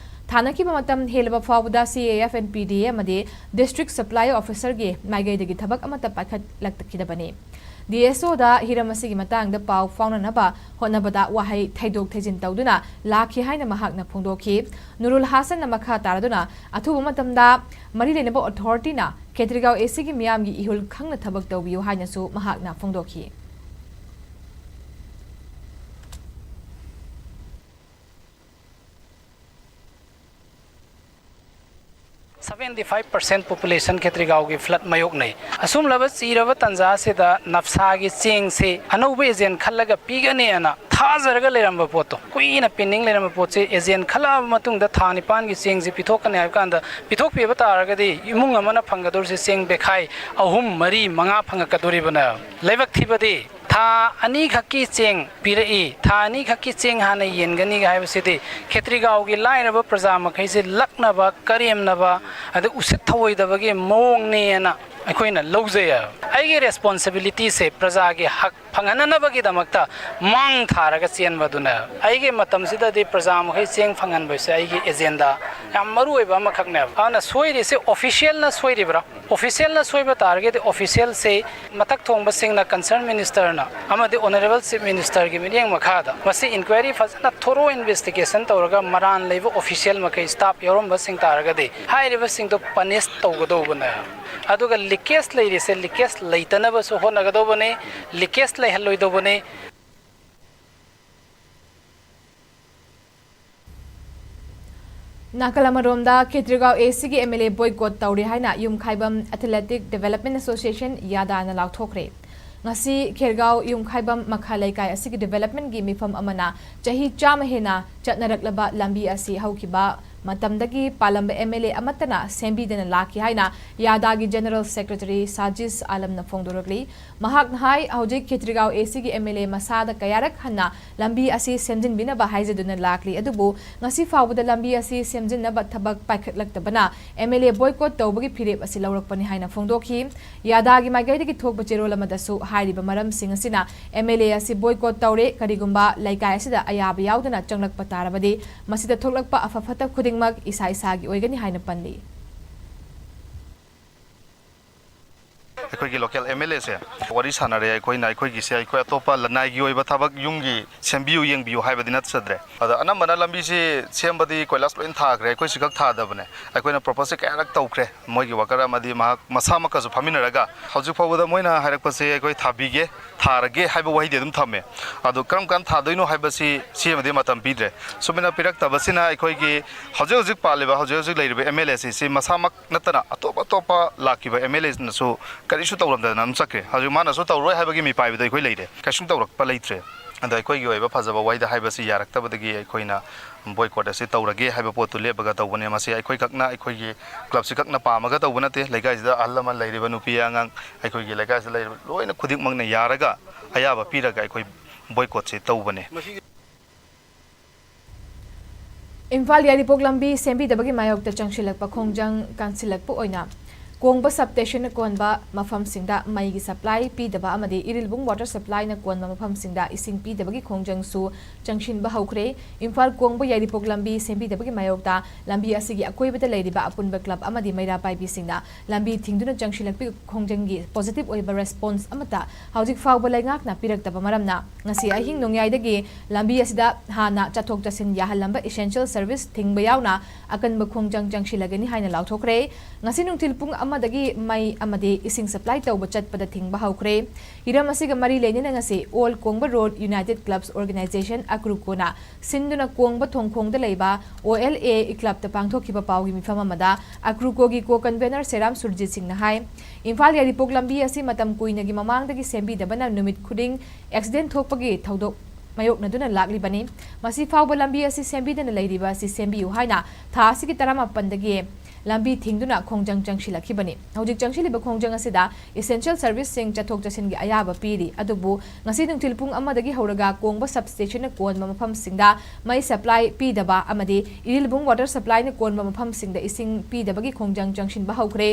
ꯊꯥꯅꯈꯤꯕ ꯃꯇꯝ ꯍꯦꯜꯂꯕ ꯐꯥꯎꯕꯗ ꯁꯤ ꯑꯦ ꯑꯦꯐ ꯑꯦꯟ ꯄꯤ ꯗꯤ ꯑꯦ ꯑꯃꯗꯤ ꯗꯤꯁꯇ꯭ꯔꯤꯛ ꯁꯄ꯭ꯂꯥꯏ ꯑꯣꯐꯤꯁꯔꯒꯤ ꯃꯥꯏꯀꯩꯗꯒꯤ ꯊꯕꯛ ꯑꯃꯠꯇ ꯄꯥꯏꯈꯠꯂꯛꯈꯤꯗꯕꯅꯤ꯫ ꯗꯤ ꯑꯦꯁ ꯑꯣꯗ ꯍꯤꯔꯝ ꯑꯁꯤꯒꯤ ꯃꯇꯥꯡꯗ ꯄꯥꯎ ꯐꯥꯎꯅꯅꯕ ꯍꯣꯠꯅꯕꯗ ꯋꯥꯍꯩ ꯊꯩꯗꯣꯛ ꯊꯩꯖꯤꯟ ꯇꯧꯗꯨꯅ ꯂꯥꯛꯈꯤ ꯍꯥꯏꯅ ꯃꯍꯥꯛꯅ ꯐꯣꯡꯗꯣꯛꯈꯤ꯫ ꯅꯨꯔꯨꯜ ꯍꯥꯁꯟꯅ ꯃꯈꯥ ꯇꯥꯔꯗꯨꯅ ꯑꯊꯨꯕ ꯃꯇꯝꯗ ꯃꯔꯤ ꯂꯩꯅꯕ ꯑꯣꯊꯣꯔꯤꯇꯤꯅ ꯈꯦꯇ꯭ꯔꯤꯒꯥꯎ ꯑꯦ ꯁꯤꯒꯤ ꯃꯤꯌꯥꯝꯒꯤ ꯏꯍꯨꯜ ꯈꯪꯅ ꯊꯕꯛ ꯇꯧꯕꯤꯌꯨ ꯍꯥꯏꯅꯁꯨ ꯃꯍꯥꯛꯅ ꯐꯣꯡꯗꯣꯛꯈꯤ꯫ Seventy five percent population ꯈꯦꯇ꯭ꯔꯤꯒꯥꯎꯒꯤ flood ꯃꯥꯌꯣꯛꯅꯩ꯫ ꯑꯁꯨꯝꯂꯕ ꯆꯤꯔꯕ ꯇꯥꯟꯖꯥ ꯑꯁꯤꯗ ꯅꯞꯁꯥꯒꯤ ꯆꯦꯡꯁꯤ ꯑꯅꯧꯕ ꯑꯦꯖꯦꯟ ꯈꯜꯂꯒ ꯄꯤꯒꯅꯤ ꯍꯥꯏꯅ ꯊꯥꯖꯔꯒ ꯂꯩꯔꯝꯕ ꯄꯣꯠꯇꯣ, ꯀꯨꯏꯅ pending ꯂꯩꯔꯝꯕ ꯄꯣꯠꯁꯤ ꯑꯦꯖꯦꯟ ꯈꯜꯂꯛꯑꯕ ꯃꯇꯨꯡꯗ ꯊꯥ ꯅꯤꯄꯥꯟꯒꯤ ꯆꯦꯡꯁꯤ ꯄꯤꯊꯣꯛꯀꯅꯤ ꯍꯥꯏꯕ ꯀꯥꯟꯗ, ꯄꯤꯊꯣꯛꯄꯤꯕ ꯇꯥꯔꯒꯗꯤ ꯏꯃꯨꯡ ꯑꯃꯅ ꯐꯪꯒꯗꯧꯔꯤꯁꯤ ꯆꯦꯡ ꯕꯦꯈꯥꯏ ꯑꯍꯨꯝ, ꯃꯔꯤ, ꯃꯉꯥ ꯐꯪꯉꯛꯀꯗꯧꯔꯤꯕꯅꯦ꯫ ꯂꯥꯏꯕꯛ ꯊꯤꯕꯗꯤ ꯊꯥ ꯑꯅꯤꯈꯛꯀꯤ ꯆꯦꯡ ꯄꯤꯔꯛꯏ, ꯊꯥ ꯑꯅꯤꯈꯛꯀꯤ ꯆꯦꯡ ꯍꯥꯟꯅ ꯌꯦꯟꯒꯅꯤ ꯍꯥꯏꯕꯁꯤꯗꯤ ꯈꯦꯇ꯭ꯔꯤꯒꯥꯎꯒꯤ ꯂꯥꯏꯔꯕ ꯄ꯭ꯔꯖꯥ ꯃꯈꯩꯁꯤ ꯂꯛꯅꯕ, ꯀꯔꯦꯝꯅꯕ, ꯑꯗ ꯎꯁꯤꯠ ꯊꯑꯣꯏꯗꯕꯒꯤ ꯃꯑꯣꯡꯅꯦꯅ ꯑꯩꯈꯣꯏꯅ ꯂꯧꯖꯩ ꯍꯥꯏꯕ꯫ ꯑꯩꯒꯤ ꯔꯦꯁꯄꯣꯟꯁꯤꯕꯤꯂꯤꯇꯤꯁꯦ ꯄ꯭ꯔꯖꯥꯒꯤ ꯍꯛ ꯐꯪꯍꯟꯅꯅꯕꯒꯤꯗꯃꯛꯇ ꯃꯥꯡ ꯊꯥꯔꯒ ꯆꯦꯟꯕꯗꯨꯅ, ꯑꯩꯒꯤ ꯃꯇꯝꯁꯤꯗꯗꯤ ꯄ꯭ꯔꯖꯥ ꯃꯈꯩ ꯆꯦꯡ ꯐꯪꯍꯟꯕꯁꯦ ꯑꯩꯒꯤ ꯑꯦꯖꯦꯟꯗꯥ ꯌꯥꯝ ꯃꯔꯨ ꯑꯣꯏꯕ ꯑꯃꯈꯛꯅꯦꯕ꯫ ꯑꯗꯨꯅ ꯁꯣꯏꯔꯤꯁꯦ ꯑꯣꯐꯤꯁꯤꯌꯦꯜꯅ ꯁꯣꯏꯔꯤꯕ꯭ꯔꯥ? ꯑꯣꯐꯤꯁꯤꯌꯦꯜꯅ ꯁꯣꯏꯕ ꯇꯥꯔꯒꯗꯤ ꯑꯣꯐꯤꯁꯤꯌꯦꯜꯁꯦ ꯃꯊꯛ ꯊꯣꯡꯕꯁꯤꯡꯅ, ꯀꯟꯁꯔꯟ ꯃꯤꯅꯤꯁꯇꯔꯅ ꯑꯃꯗꯤ ꯑꯣꯅꯔꯦꯕꯜ ꯆꯤꯐ ꯃꯤꯅꯤꯁꯇꯔꯒꯤ ꯃꯤꯠꯌꯦꯡ ꯃꯈꯥꯗ ꯃꯁꯤ ꯏꯟꯀ꯭ꯋꯥꯏꯔꯤ ꯐꯖꯅ ꯊꯣꯔꯣ ꯏꯟꯚꯦꯁꯇꯤꯒꯦꯁꯟ ꯇꯧꯔꯒ ꯃꯔꯥꯟ ꯂꯩꯕ ꯑꯣꯐꯤꯁꯤꯌꯦꯜ ꯃꯈꯩ, ꯁ꯭ꯇꯥꯐ ꯌꯥꯎꯔꯝꯕꯁꯤꯡ ꯇꯥꯔꯒꯗꯤ ꯍꯥꯏꯔꯤꯕꯁꯤꯡꯗꯣ ꯄꯅꯤꯁ ꯇꯧꯒꯗꯧꯕꯅꯦ꯫ ꯑꯗꯨꯒ ꯂꯤꯀꯦꯖ ꯂꯩꯔꯤꯁꯦ ꯂꯤꯀꯦꯖ ꯂꯩꯇꯅꯕꯁꯨ ꯍꯣꯠꯅꯒꯗꯧꯕꯅꯤ, ꯂꯤꯀꯦꯖ ꯂꯩꯍꯜꯂꯣꯏꯗꯧꯕꯅꯤ꯫ ꯅꯥꯀꯜ ꯑꯃꯔꯣꯝꯗ, ꯈꯦꯇ꯭ꯔꯤꯒꯥꯎ ꯑꯦ ꯁꯤꯒꯤ ꯑꯦꯝ ꯑꯦꯜ ꯑꯦ ꯕꯣꯏꯀꯣꯠ ꯇꯧꯔꯦ ꯍꯥꯏꯅ ꯌꯨꯝꯈꯥꯏꯕꯝ ꯑꯦꯊꯂꯦꯇꯤꯛ ꯗꯤꯕꯦꯂꯞꯃꯦꯟ ꯑꯦꯁꯣꯁꯤꯌꯦꯁꯟ, ꯌꯥꯗꯥꯅ ꯂꯥꯎꯊꯣꯛꯈ꯭ꯔꯦ꯫ ꯉꯁꯤ ꯈꯦꯔꯒꯥꯎ ꯌꯨꯝꯈꯥꯏꯕꯝ ꯃꯈꯥ ꯂꯩꯀꯥꯏ ꯑꯁꯤꯒꯤ ꯗꯤꯕꯦꯂꯞꯃꯦꯟꯒꯤ ꯃꯤꯐꯝ ꯑꯃꯅ ꯆꯍꯤ ꯆꯥꯝꯃ ꯍꯦꯟꯅ ꯆꯠꯅꯔꯛꯂꯕ ꯂꯝꯕꯤ ꯑꯁꯤ ꯍꯧꯈꯤꯕ ꯃꯇꯝꯗꯒꯤ ꯄꯥꯜꯂꯝꯕ ꯑꯦꯝ ꯑꯦꯜ ꯑꯦ ꯑꯃꯠꯇꯅ ꯁꯦꯝꯕꯤꯗꯅ ꯂꯥꯛꯈꯤ ꯍꯥꯏꯅ ꯌꯥꯗꯥꯒꯤ ꯖꯦꯅꯔꯦꯜ ꯁꯦꯀ꯭ꯔꯦꯇꯔꯤ ꯁꯥꯖꯤꯁ ꯑꯥꯂꯝꯅ ꯐꯣꯡꯗꯣꯔꯛꯂꯤ꯫ ꯃꯍꯥꯛꯅ ꯍꯥꯏ, ꯍꯧꯖꯤꯛ ꯈꯦꯇ꯭ꯔꯤꯒꯥꯎ ꯑꯦ ꯁꯤꯒꯤ ꯑꯦꯝ ꯑꯦꯜ ꯑꯦ ꯃꯁꯥꯗ ꯀꯌꯥꯔꯛ ꯍꯟꯅ ꯂꯝꯕꯤ ꯑꯁꯤ ꯁꯦꯝꯖꯤꯟꯕꯤꯅꯕ ꯍꯥꯏꯖꯗꯨꯅ ꯂꯥꯛꯂꯤ, ꯑꯗꯨꯕꯨ ꯉꯁꯤ ꯐꯥꯎꯕꯗ ꯂꯝꯕꯤ ꯑꯁꯤ ꯁꯦꯝꯖꯤꯟꯅꯕ ꯊꯕꯛ ꯄꯥꯏꯈꯠꯂꯛꯇꯕꯅ ꯑꯦꯝ ꯑꯦꯜ ꯑꯦ ꯕꯣꯏꯀꯣꯠ ꯇꯧꯕꯒꯤ ꯐꯤꯔꯦꯞ ꯑꯁꯤ ꯂꯧꯔꯛꯄꯅꯤ ꯍꯥꯏꯅ ꯐꯣꯡꯗꯣꯛꯈꯤ꯫ ꯌꯥꯗꯥꯒꯤ ꯃꯥꯏꯀꯩꯗꯒꯤ ꯊꯣꯛꯄ ꯆꯦꯔꯣꯜ ꯑꯃꯗꯁꯨ ꯍꯥꯏꯔꯤꯕ ꯃꯔꯝꯁꯤꯡ ꯑꯁꯤꯅ ꯑꯦꯝ ꯑꯦꯜ ꯑꯦ ꯑꯁꯤ ꯕꯣꯏꯀꯣꯠ ꯇꯧꯔꯦ, ꯀꯔꯤꯒꯨꯝꯕ ꯂꯩꯀꯥꯏ ꯑꯁꯤꯗ ꯑꯌꯥꯕ ꯌꯥꯎꯗꯅ ꯆꯪꯂꯛꯄ ꯇꯥꯔꯕꯗꯤ ꯃꯁꯤꯗ ꯊꯣꯛꯂꯛꯄ ꯑꯐ ꯐꯠꯇ ꯈꯨꯗꯤꯡꯃꯛ ꯏꯁꯥ ꯏꯁꯥꯒꯤ ꯑꯣꯏꯒꯅꯤ ꯍꯥꯏꯅ ꯄꯜꯂꯤ꯫ ꯑꯩꯈꯣꯏꯒꯤ ꯂꯣꯀꯦꯜ ꯑꯦꯝ ꯑꯦꯜ ꯑꯦꯁꯦ ꯋꯥꯔꯤ ꯁꯥꯟꯅꯔꯦ꯫ ꯑꯩꯈꯣꯏꯅ, ꯑꯩꯈꯣꯏꯒꯤꯁꯦ ꯑꯩꯈꯣꯏ ꯑꯇꯣꯞꯄ ꯂꯅꯥꯏꯒꯤ ꯑꯣꯏꯕ ꯊꯕꯛ, ꯌꯨꯝꯒꯤ ꯁꯦꯝꯕꯤꯌꯨ ꯌꯦꯡꯕꯤꯌꯨ ꯍꯥꯏꯕꯗꯤ ꯅꯠꯆꯗ꯭ꯔꯦ꯫ ꯑꯗ ꯑꯅꯝꯕꯅ ꯂꯝꯕꯤꯁꯤ ꯁꯦꯝꯕꯗꯤ ꯀꯣꯏꯂꯥꯁ ꯂꯣꯏꯅ ꯊꯥꯈ꯭ꯔꯦ, ꯑꯩꯈꯣꯏ ꯁꯤꯈꯛ ꯊꯥꯗꯕꯅꯦ꯫ ꯑꯩꯈꯣꯏꯅ ꯄ꯭ꯔꯣꯄꯣꯖꯁꯦ ꯀꯌꯥꯔꯛ ꯇꯧꯈ꯭ꯔꯦ, ꯃꯣꯏꯒꯤ ꯋꯥꯀꯔ ꯑꯃꯗꯤ ꯃꯍꯥꯛ ꯃꯁꯥꯃꯛꯀꯁꯨ ꯐꯝꯃꯤꯟꯅꯔꯒ꯫ ꯍꯧꯖꯤꯛ ꯐꯥꯎꯕꯗ ꯃꯣꯏꯅ ꯍꯥꯏꯔꯛꯄꯁꯦ ꯑꯩꯈꯣꯏ ꯊꯥꯕꯤꯒꯦ, ꯊꯥꯔꯒꯦ ꯍꯥꯏꯕ ꯋꯥꯍꯩꯗꯤ ꯑꯗꯨꯝ ꯊꯝꯃꯦ꯫ ꯑꯗꯨ ꯀꯔꯝ ꯀꯥꯟꯗ ꯊꯥꯗꯣꯏꯅꯣ ꯍꯥꯏꯕꯁꯤ, ꯁꯤꯃꯗꯤ ꯃꯇꯝ ꯄꯤꯗ꯭ꯔꯦ꯫ ꯁꯨꯃꯥꯏꯅ ꯄꯤꯔꯛꯇꯕꯁꯤꯅ ꯑꯩꯈꯣꯏꯒꯤ ꯍꯧꯖꯤꯛ ꯍꯧꯖꯤꯛ ꯄꯥꯜꯂꯤꯕ, ꯍꯧꯖꯤꯛ ꯍꯧꯖꯤꯛ ꯂꯩꯔꯤꯕ ꯑꯦꯝ ꯑꯦꯜ ꯑꯦꯁꯤ, ꯁꯤ ꯃꯁꯥꯃꯛ ꯅꯠꯇꯅ ꯑꯇꯣꯞ ꯑꯇꯣꯞꯄ ꯂꯥꯛꯈꯤꯕ ꯑꯦꯝ ꯑꯦꯜ ꯑꯦꯁꯤꯡꯅꯁꯨ ꯀꯔꯤꯁꯨ ꯇꯧꯔꯝꯗꯗꯅ ꯑꯗꯨꯝ ꯆꯠꯈ꯭ꯔꯦ꯫ ꯍꯧꯖꯤꯛ ꯃꯥꯅꯁꯨ ꯇꯧꯔꯣꯏ ꯍꯥꯏꯕꯒꯤ ꯃꯤꯄꯥꯏꯕꯗ ꯑꯩꯈꯣꯏ ꯂꯩꯔꯦ, ꯀꯩꯁꯨꯝ ꯇꯧꯔꯛꯄ ꯂꯩꯇ꯭ꯔꯦ꯫ ꯑꯗꯣ ꯑꯩꯈꯣꯏꯒꯤ ꯑꯣꯏꯕ ꯐꯖꯕ ꯋꯥꯍꯩꯗ ꯍꯥꯏꯕꯁꯤ ꯌꯥꯔꯛꯇꯕꯗꯒꯤ ꯑꯩꯈꯣꯏꯅ ꯕꯣꯏꯀꯣꯠ ꯑꯁꯤ ꯇꯧꯔꯒꯦ ꯍꯥꯏꯕ ꯄꯣꯠꯇꯨ ꯂꯦꯞꯄꯒ ꯇꯧꯕꯅꯦ꯫ ꯃꯁꯤ ꯑꯩꯈꯣꯏꯈꯛꯅ, ꯑꯩꯈꯣꯏꯒꯤ ꯀ꯭ꯂꯕꯁꯤ ꯈꯛꯅ ꯄꯥꯝꯃꯒ ꯇꯧꯕ ꯅꯠꯇꯦ꯫ ꯂꯩꯀꯥꯏꯁꯤꯗ ꯑꯍꯜ ꯂꯃꯟ ꯂꯩꯔꯤꯕ, ꯅꯨꯄꯤ ꯑꯉꯥꯡ, ꯑꯩꯈꯣꯏꯒꯤ ꯂꯩꯀꯥꯏꯁꯤꯗ ꯂꯩꯔꯤꯕ ꯂꯣꯏꯅ ꯈꯨꯗꯤꯡꯃꯛꯅ ꯌꯥꯔꯒ, ꯑꯌꯥꯕ ꯄꯤꯔꯒ ꯑꯩꯈꯣꯏ ꯕꯣꯏꯀꯣꯠꯁꯤ ꯇꯧꯕꯅꯦ꯫ ꯏꯝꯐꯥꯜ ꯌꯥꯏꯔꯤꯄꯣꯛ ꯂꯝꯕꯤ ꯁꯦꯝꯕꯤꯗꯕꯒꯤ ꯃꯥꯌꯣꯛꯇ ꯆꯪꯁꯤꯜꯂꯛꯄ ꯈꯣꯡꯖꯪ ꯀꯟꯁꯤꯜꯂꯛꯄ ꯑꯣꯏꯅ ꯀꯣꯡꯕ ꯁꯕ ꯁ꯭ꯇꯦꯁꯟꯅ ꯀꯣꯟꯕ ꯃꯐꯝꯁꯤꯡꯗ ꯃꯩꯒꯤ ꯁꯄ꯭ꯂꯥꯏ ꯄꯤꯗꯕ ꯑꯃꯗꯤ ꯏꯔꯤꯜꯕꯨꯡ ꯋꯥꯇꯔ ꯁꯄ꯭ꯂꯥꯏꯅ ꯀꯣꯟꯕ ꯃꯐꯝꯁꯤꯡꯗ ꯏꯁꯤꯡ ꯄꯤꯗꯕꯒꯤ ꯈꯣꯡꯖꯪꯁꯨ ꯆꯪꯁꯤꯟꯕ ꯍꯧꯈ꯭ꯔꯦ꯫ ꯏꯝꯐꯥꯜ ꯀꯣꯡꯕ ꯌꯥꯏꯔꯤꯄꯣꯛ ꯂꯝꯕꯤ ꯁꯦꯝꯕꯤꯗꯕꯒꯤ ꯃꯥꯌꯣꯛꯇ ꯂꯝꯕꯤ ꯑꯁꯤꯒꯤ ꯑꯀꯣꯏꯕꯗ ꯂꯩꯔꯤꯕ ꯑꯄꯨꯟꯕ ꯀ꯭ꯂꯕ ꯑꯃꯗꯤ ꯃꯩꯔꯥ ꯄꯥꯏꯕꯤꯁꯤꯡꯅ ꯂꯝꯕꯤ ꯊꯤꯡꯗꯨꯅ ꯆꯪꯁꯤꯜꯂꯛꯄꯒꯤ ꯈꯣꯡꯖꯪꯒꯤ ꯄꯣꯖꯤꯇꯤꯚ ꯑꯣꯏꯕ ꯔꯦꯁꯄꯣꯟꯁ ꯑꯃꯠꯇ ꯍꯧꯖꯤꯛ ꯐꯥꯎꯕ ꯂꯩꯉꯥꯛꯅ ꯄꯤꯔꯛꯇꯕ ꯃꯔꯝꯅ ꯉꯁꯤ ꯑꯍꯤꯡ ꯅꯣꯡꯌꯥꯏꯗꯒꯤ ꯂꯝꯕꯤ ꯑꯁꯤꯗ ꯍꯥꯟꯅ ꯆꯠꯊꯣꯛ ꯆꯠꯁꯤꯟ ꯌꯥꯍꯜꯂꯝꯕ ꯏꯁꯦꯟꯁꯤꯌꯦꯜ ꯁꯔꯚꯤꯁ ꯊꯤꯡꯕ ꯌꯥꯎꯅ ꯑꯀꯟꯕ ꯈꯣꯡꯖꯪ ꯆꯪꯁꯤꯜꯂꯒꯅꯤ ꯍꯥꯏꯅ ꯂꯥꯎꯊꯣꯛꯈ꯭ꯔꯦ꯫ ꯉꯁꯤ ꯅꯨꯡꯊꯤꯜ ꯄꯨꯡ ꯑꯃꯗꯒꯤ ꯃꯩ ꯑꯃꯗꯤ ꯏꯁꯤꯡ ꯁꯄ꯭ꯂꯥꯏ ꯇꯧꯕ ꯆꯠꯄꯗ ꯊꯤꯡꯕ ꯍꯧꯈ꯭ꯔꯦ꯫ ꯍꯤꯔꯝ ꯑꯁꯤꯒ ꯃꯔꯤ ꯂꯩꯅꯅ ꯉꯁꯤ ꯑꯣꯜ ꯀꯣꯡꯕ ꯔꯣꯗ ꯌꯨꯅꯥꯏꯇꯦꯗ ꯀ꯭ꯂꯕꯁ ꯑꯣꯔꯒꯅꯥꯏꯖꯦꯁꯟ, ꯑꯀ꯭ꯔꯨꯀꯣꯅ ꯁꯤꯟꯗꯨꯅ ꯀꯣꯡꯕ ꯊꯣꯡꯈꯣꯡꯗ ꯂꯩꯕ ꯑꯣ ꯑꯦꯜ ꯑꯦ ꯀ꯭ꯂꯕꯇ ꯄꯥꯡꯊꯣꯛꯈꯤꯕ ꯄꯥꯎꯒꯤ ꯃꯤꯐꯝ ꯑꯃꯗ ꯑꯀ꯭ꯔꯨꯀꯣꯒꯤ ꯀꯣ ꯀꯟꯚꯦꯅꯔ ꯁꯦꯔꯥꯝ ꯁꯨꯔꯖꯤꯠ ꯁꯤꯡꯅ ꯍꯥꯏ, ꯏꯝꯐꯥꯜ ꯌꯥꯏꯔꯤꯄꯣꯛ ꯂꯝꯕꯤ ꯑꯁꯤ ꯃꯇꯝ ꯀꯨꯏꯅꯒꯤ ꯃꯃꯥꯡꯗꯒꯤ ꯁꯦꯝꯕꯤꯗꯕꯅ ꯅꯨꯃꯤꯠ ꯈꯨꯗꯤꯡ ꯑꯦꯛꯁꯤꯗꯦꯟ ꯊꯣꯛꯄꯒꯤ ꯊꯧꯗꯣꯛ ꯃꯥꯌꯣꯛꯅꯗꯨꯅ ꯂꯥꯛꯂꯤꯕꯅꯤ꯫ ꯃꯁꯤ ꯐꯥꯎꯕ ꯂꯝꯕꯤ ꯑꯁꯤ ꯁꯦꯝꯕꯤꯗꯅ ꯂꯩꯔꯤꯕ ꯑꯁꯤ ꯁꯦꯝꯕꯤꯌꯨ ꯍꯥꯏꯅ ꯊꯥ ꯑꯁꯤꯒꯤ ꯇꯔꯥꯃꯥꯄꯟꯗꯒꯤ ꯂꯝꯕꯤ ꯊꯤꯡꯗꯨꯅ ꯈꯣꯡꯖꯪ ꯆꯪꯁꯤꯜꯂꯛꯈꯤꯕꯅꯤ꯫ ꯍꯧꯖꯤꯛ ꯆꯪꯁꯤꯜꯂꯤꯕ ꯈꯣꯡꯖꯪ ꯑꯁꯤꯗ ꯏꯁꯦꯟꯁꯤꯌꯦꯜ ꯁꯔꯚꯤꯁꯁꯤꯡ ꯆꯠꯊꯣꯛ ꯆꯠꯁꯤꯟꯒꯤ ꯑꯌꯥꯕ ꯄꯤꯔꯤ, ꯑꯗꯨꯕꯨ ꯉꯁꯤ ꯅꯨꯡꯊꯤꯜ ꯄꯨꯡ ꯑꯃꯗꯒꯤ ꯍꯧꯔꯒ ꯀꯣꯡꯕ ꯁꯕ ꯁ꯭ꯇꯦꯁꯟꯅ ꯀꯣꯟꯕ ꯃꯐꯝꯁꯤꯡꯗ ꯃꯩ ꯁꯄ꯭ꯂꯥꯏ ꯄꯤꯗꯕ ꯑꯃꯗꯤ ꯏꯔꯤꯜꯕꯨꯡ ꯋꯥꯇꯔ ꯁꯄ꯭ꯂꯥꯏꯅ ꯀꯣꯟꯕ ꯃꯐꯝꯁꯤꯡꯗ ꯏꯁꯤꯡ ꯄꯤꯗꯕꯒꯤ ꯈꯣꯡꯖꯪ ꯆꯪꯁꯤꯟꯕ ꯍꯧꯈ꯭ꯔꯦ꯫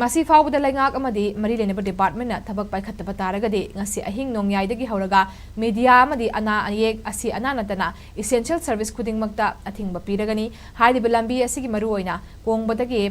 ꯃꯁꯤ ꯐꯥꯎꯕꯗ ꯂꯩꯉꯥꯛ ꯑꯃꯗꯤ ꯃꯔꯤ ꯂꯩꯅꯕ ꯗꯤꯄꯥꯔꯠꯃꯦꯟꯅ ꯊꯕꯛ ꯄꯥꯏꯈꯠꯇꯕ ꯇꯥꯔꯒꯗꯤ ꯉꯁꯤ ꯑꯍꯤꯡ ꯅꯣꯡꯌꯥꯏꯗꯒꯤ ꯍꯧꯔꯒ ꯃꯤꯗꯤꯌꯥ ꯑꯃꯗꯤ ꯑꯅꯥ ꯑꯌꯦꯛ, ꯑꯁꯤ ꯑꯅꯥ ꯅꯠꯇꯅ ꯏꯁꯦꯟꯁꯤꯌꯦꯜ ꯁꯔꯚꯤꯁ ꯈꯨꯗꯤꯡꯃꯛꯇ ꯑꯊꯤꯡꯕ ꯄꯤꯔꯒꯅꯤ꯫ ꯍꯥꯏꯔꯤꯕ ꯂꯝꯕꯤ ꯑꯁꯤꯒꯤ ꯃꯔꯨꯑꯣꯏꯅ ꯀꯣꯡꯕꯗꯒꯤ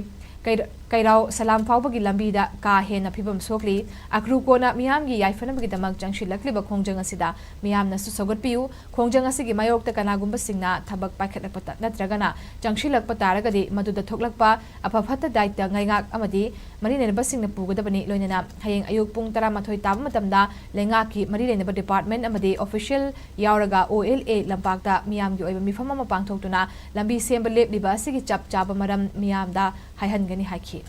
ꯀꯩꯔ-, ꯀꯩꯔꯥꯎ ꯁꯂꯥꯝ ꯐꯥꯎꯕꯒꯤ ꯂꯝꯕꯤꯗ ꯀꯥ ꯍꯦꯟꯅ ꯐꯤꯕꯝ ꯁꯣꯛꯂꯤ꯫ ꯑꯀ꯭ꯔꯨꯀꯣꯅ ꯃꯤꯌꯥꯝꯒꯤ ꯌꯥꯏꯐꯅꯕꯒꯤꯗꯃꯛ ꯆꯪꯁꯤꯜꯂꯛꯂꯤꯕ ꯈꯣꯡꯖꯪ ꯑꯁꯤꯗ ꯃꯤꯌꯥꯝꯅꯁꯨ ꯁꯧꯒꯠꯄꯤꯌꯨ꯫ ꯈꯣꯡꯖꯪ ꯑꯁꯤꯒꯤ ꯃꯥꯌꯣꯛꯇ ꯀꯅꯥꯒꯨꯝꯕꯁꯤꯡꯅ ꯊꯕꯛ ꯄꯥꯏꯈꯠꯂꯛꯄ ꯅꯠꯇ꯭ꯔꯒꯅ ꯆꯪꯁꯤꯜꯂꯛꯄ ꯇꯥꯔꯒꯗꯤ ꯃꯗꯨꯗ ꯊꯣꯛꯂꯛꯄ ꯑꯐ ꯐꯠꯇ ꯗꯥꯏꯇ ꯉꯩꯉꯥꯛ ꯑꯃꯗꯤ ꯃꯔꯤ ꯂꯩꯅꯕꯁꯤꯡꯅ ꯄꯨꯒꯗꯕꯅꯤ꯫ ꯂꯣꯏꯅꯅ ꯍꯌꯦꯡ ꯑꯌꯨꯛ ꯄꯨꯡ ꯇꯔꯥꯃꯥꯊꯣꯏ ꯇꯥꯕ ꯃꯇꯝꯗ ꯂꯩꯉꯥꯛꯀꯤ ꯃꯔꯤ ꯂꯩꯅꯕ ꯗꯤꯄꯥꯔꯠꯃꯦꯟ ꯑꯃꯗꯤ ꯑꯣꯐꯤꯁꯤꯌꯦꯜ ꯌꯥꯎꯔꯒ ꯑꯣ ꯑꯦꯜ ꯑꯦ ꯂꯝꯄꯥꯛꯇ ꯃꯤꯌꯥꯝꯒꯤ ꯑꯣꯏꯕ ꯃꯤꯐꯝ ꯑꯃ ꯄꯥꯡꯊꯣꯛꯇꯨꯅ ꯂꯝꯕꯤ ꯁꯦꯝꯕ ꯂꯦꯞꯂꯤꯕ ꯑꯁꯤꯒꯤ ꯆꯞ ꯆꯥꯕ ꯃꯔꯝ ꯃꯤꯌꯥꯝꯗ ꯍꯥꯏꯍꯟꯒꯅꯤ ꯍꯥꯏꯈꯤ꯫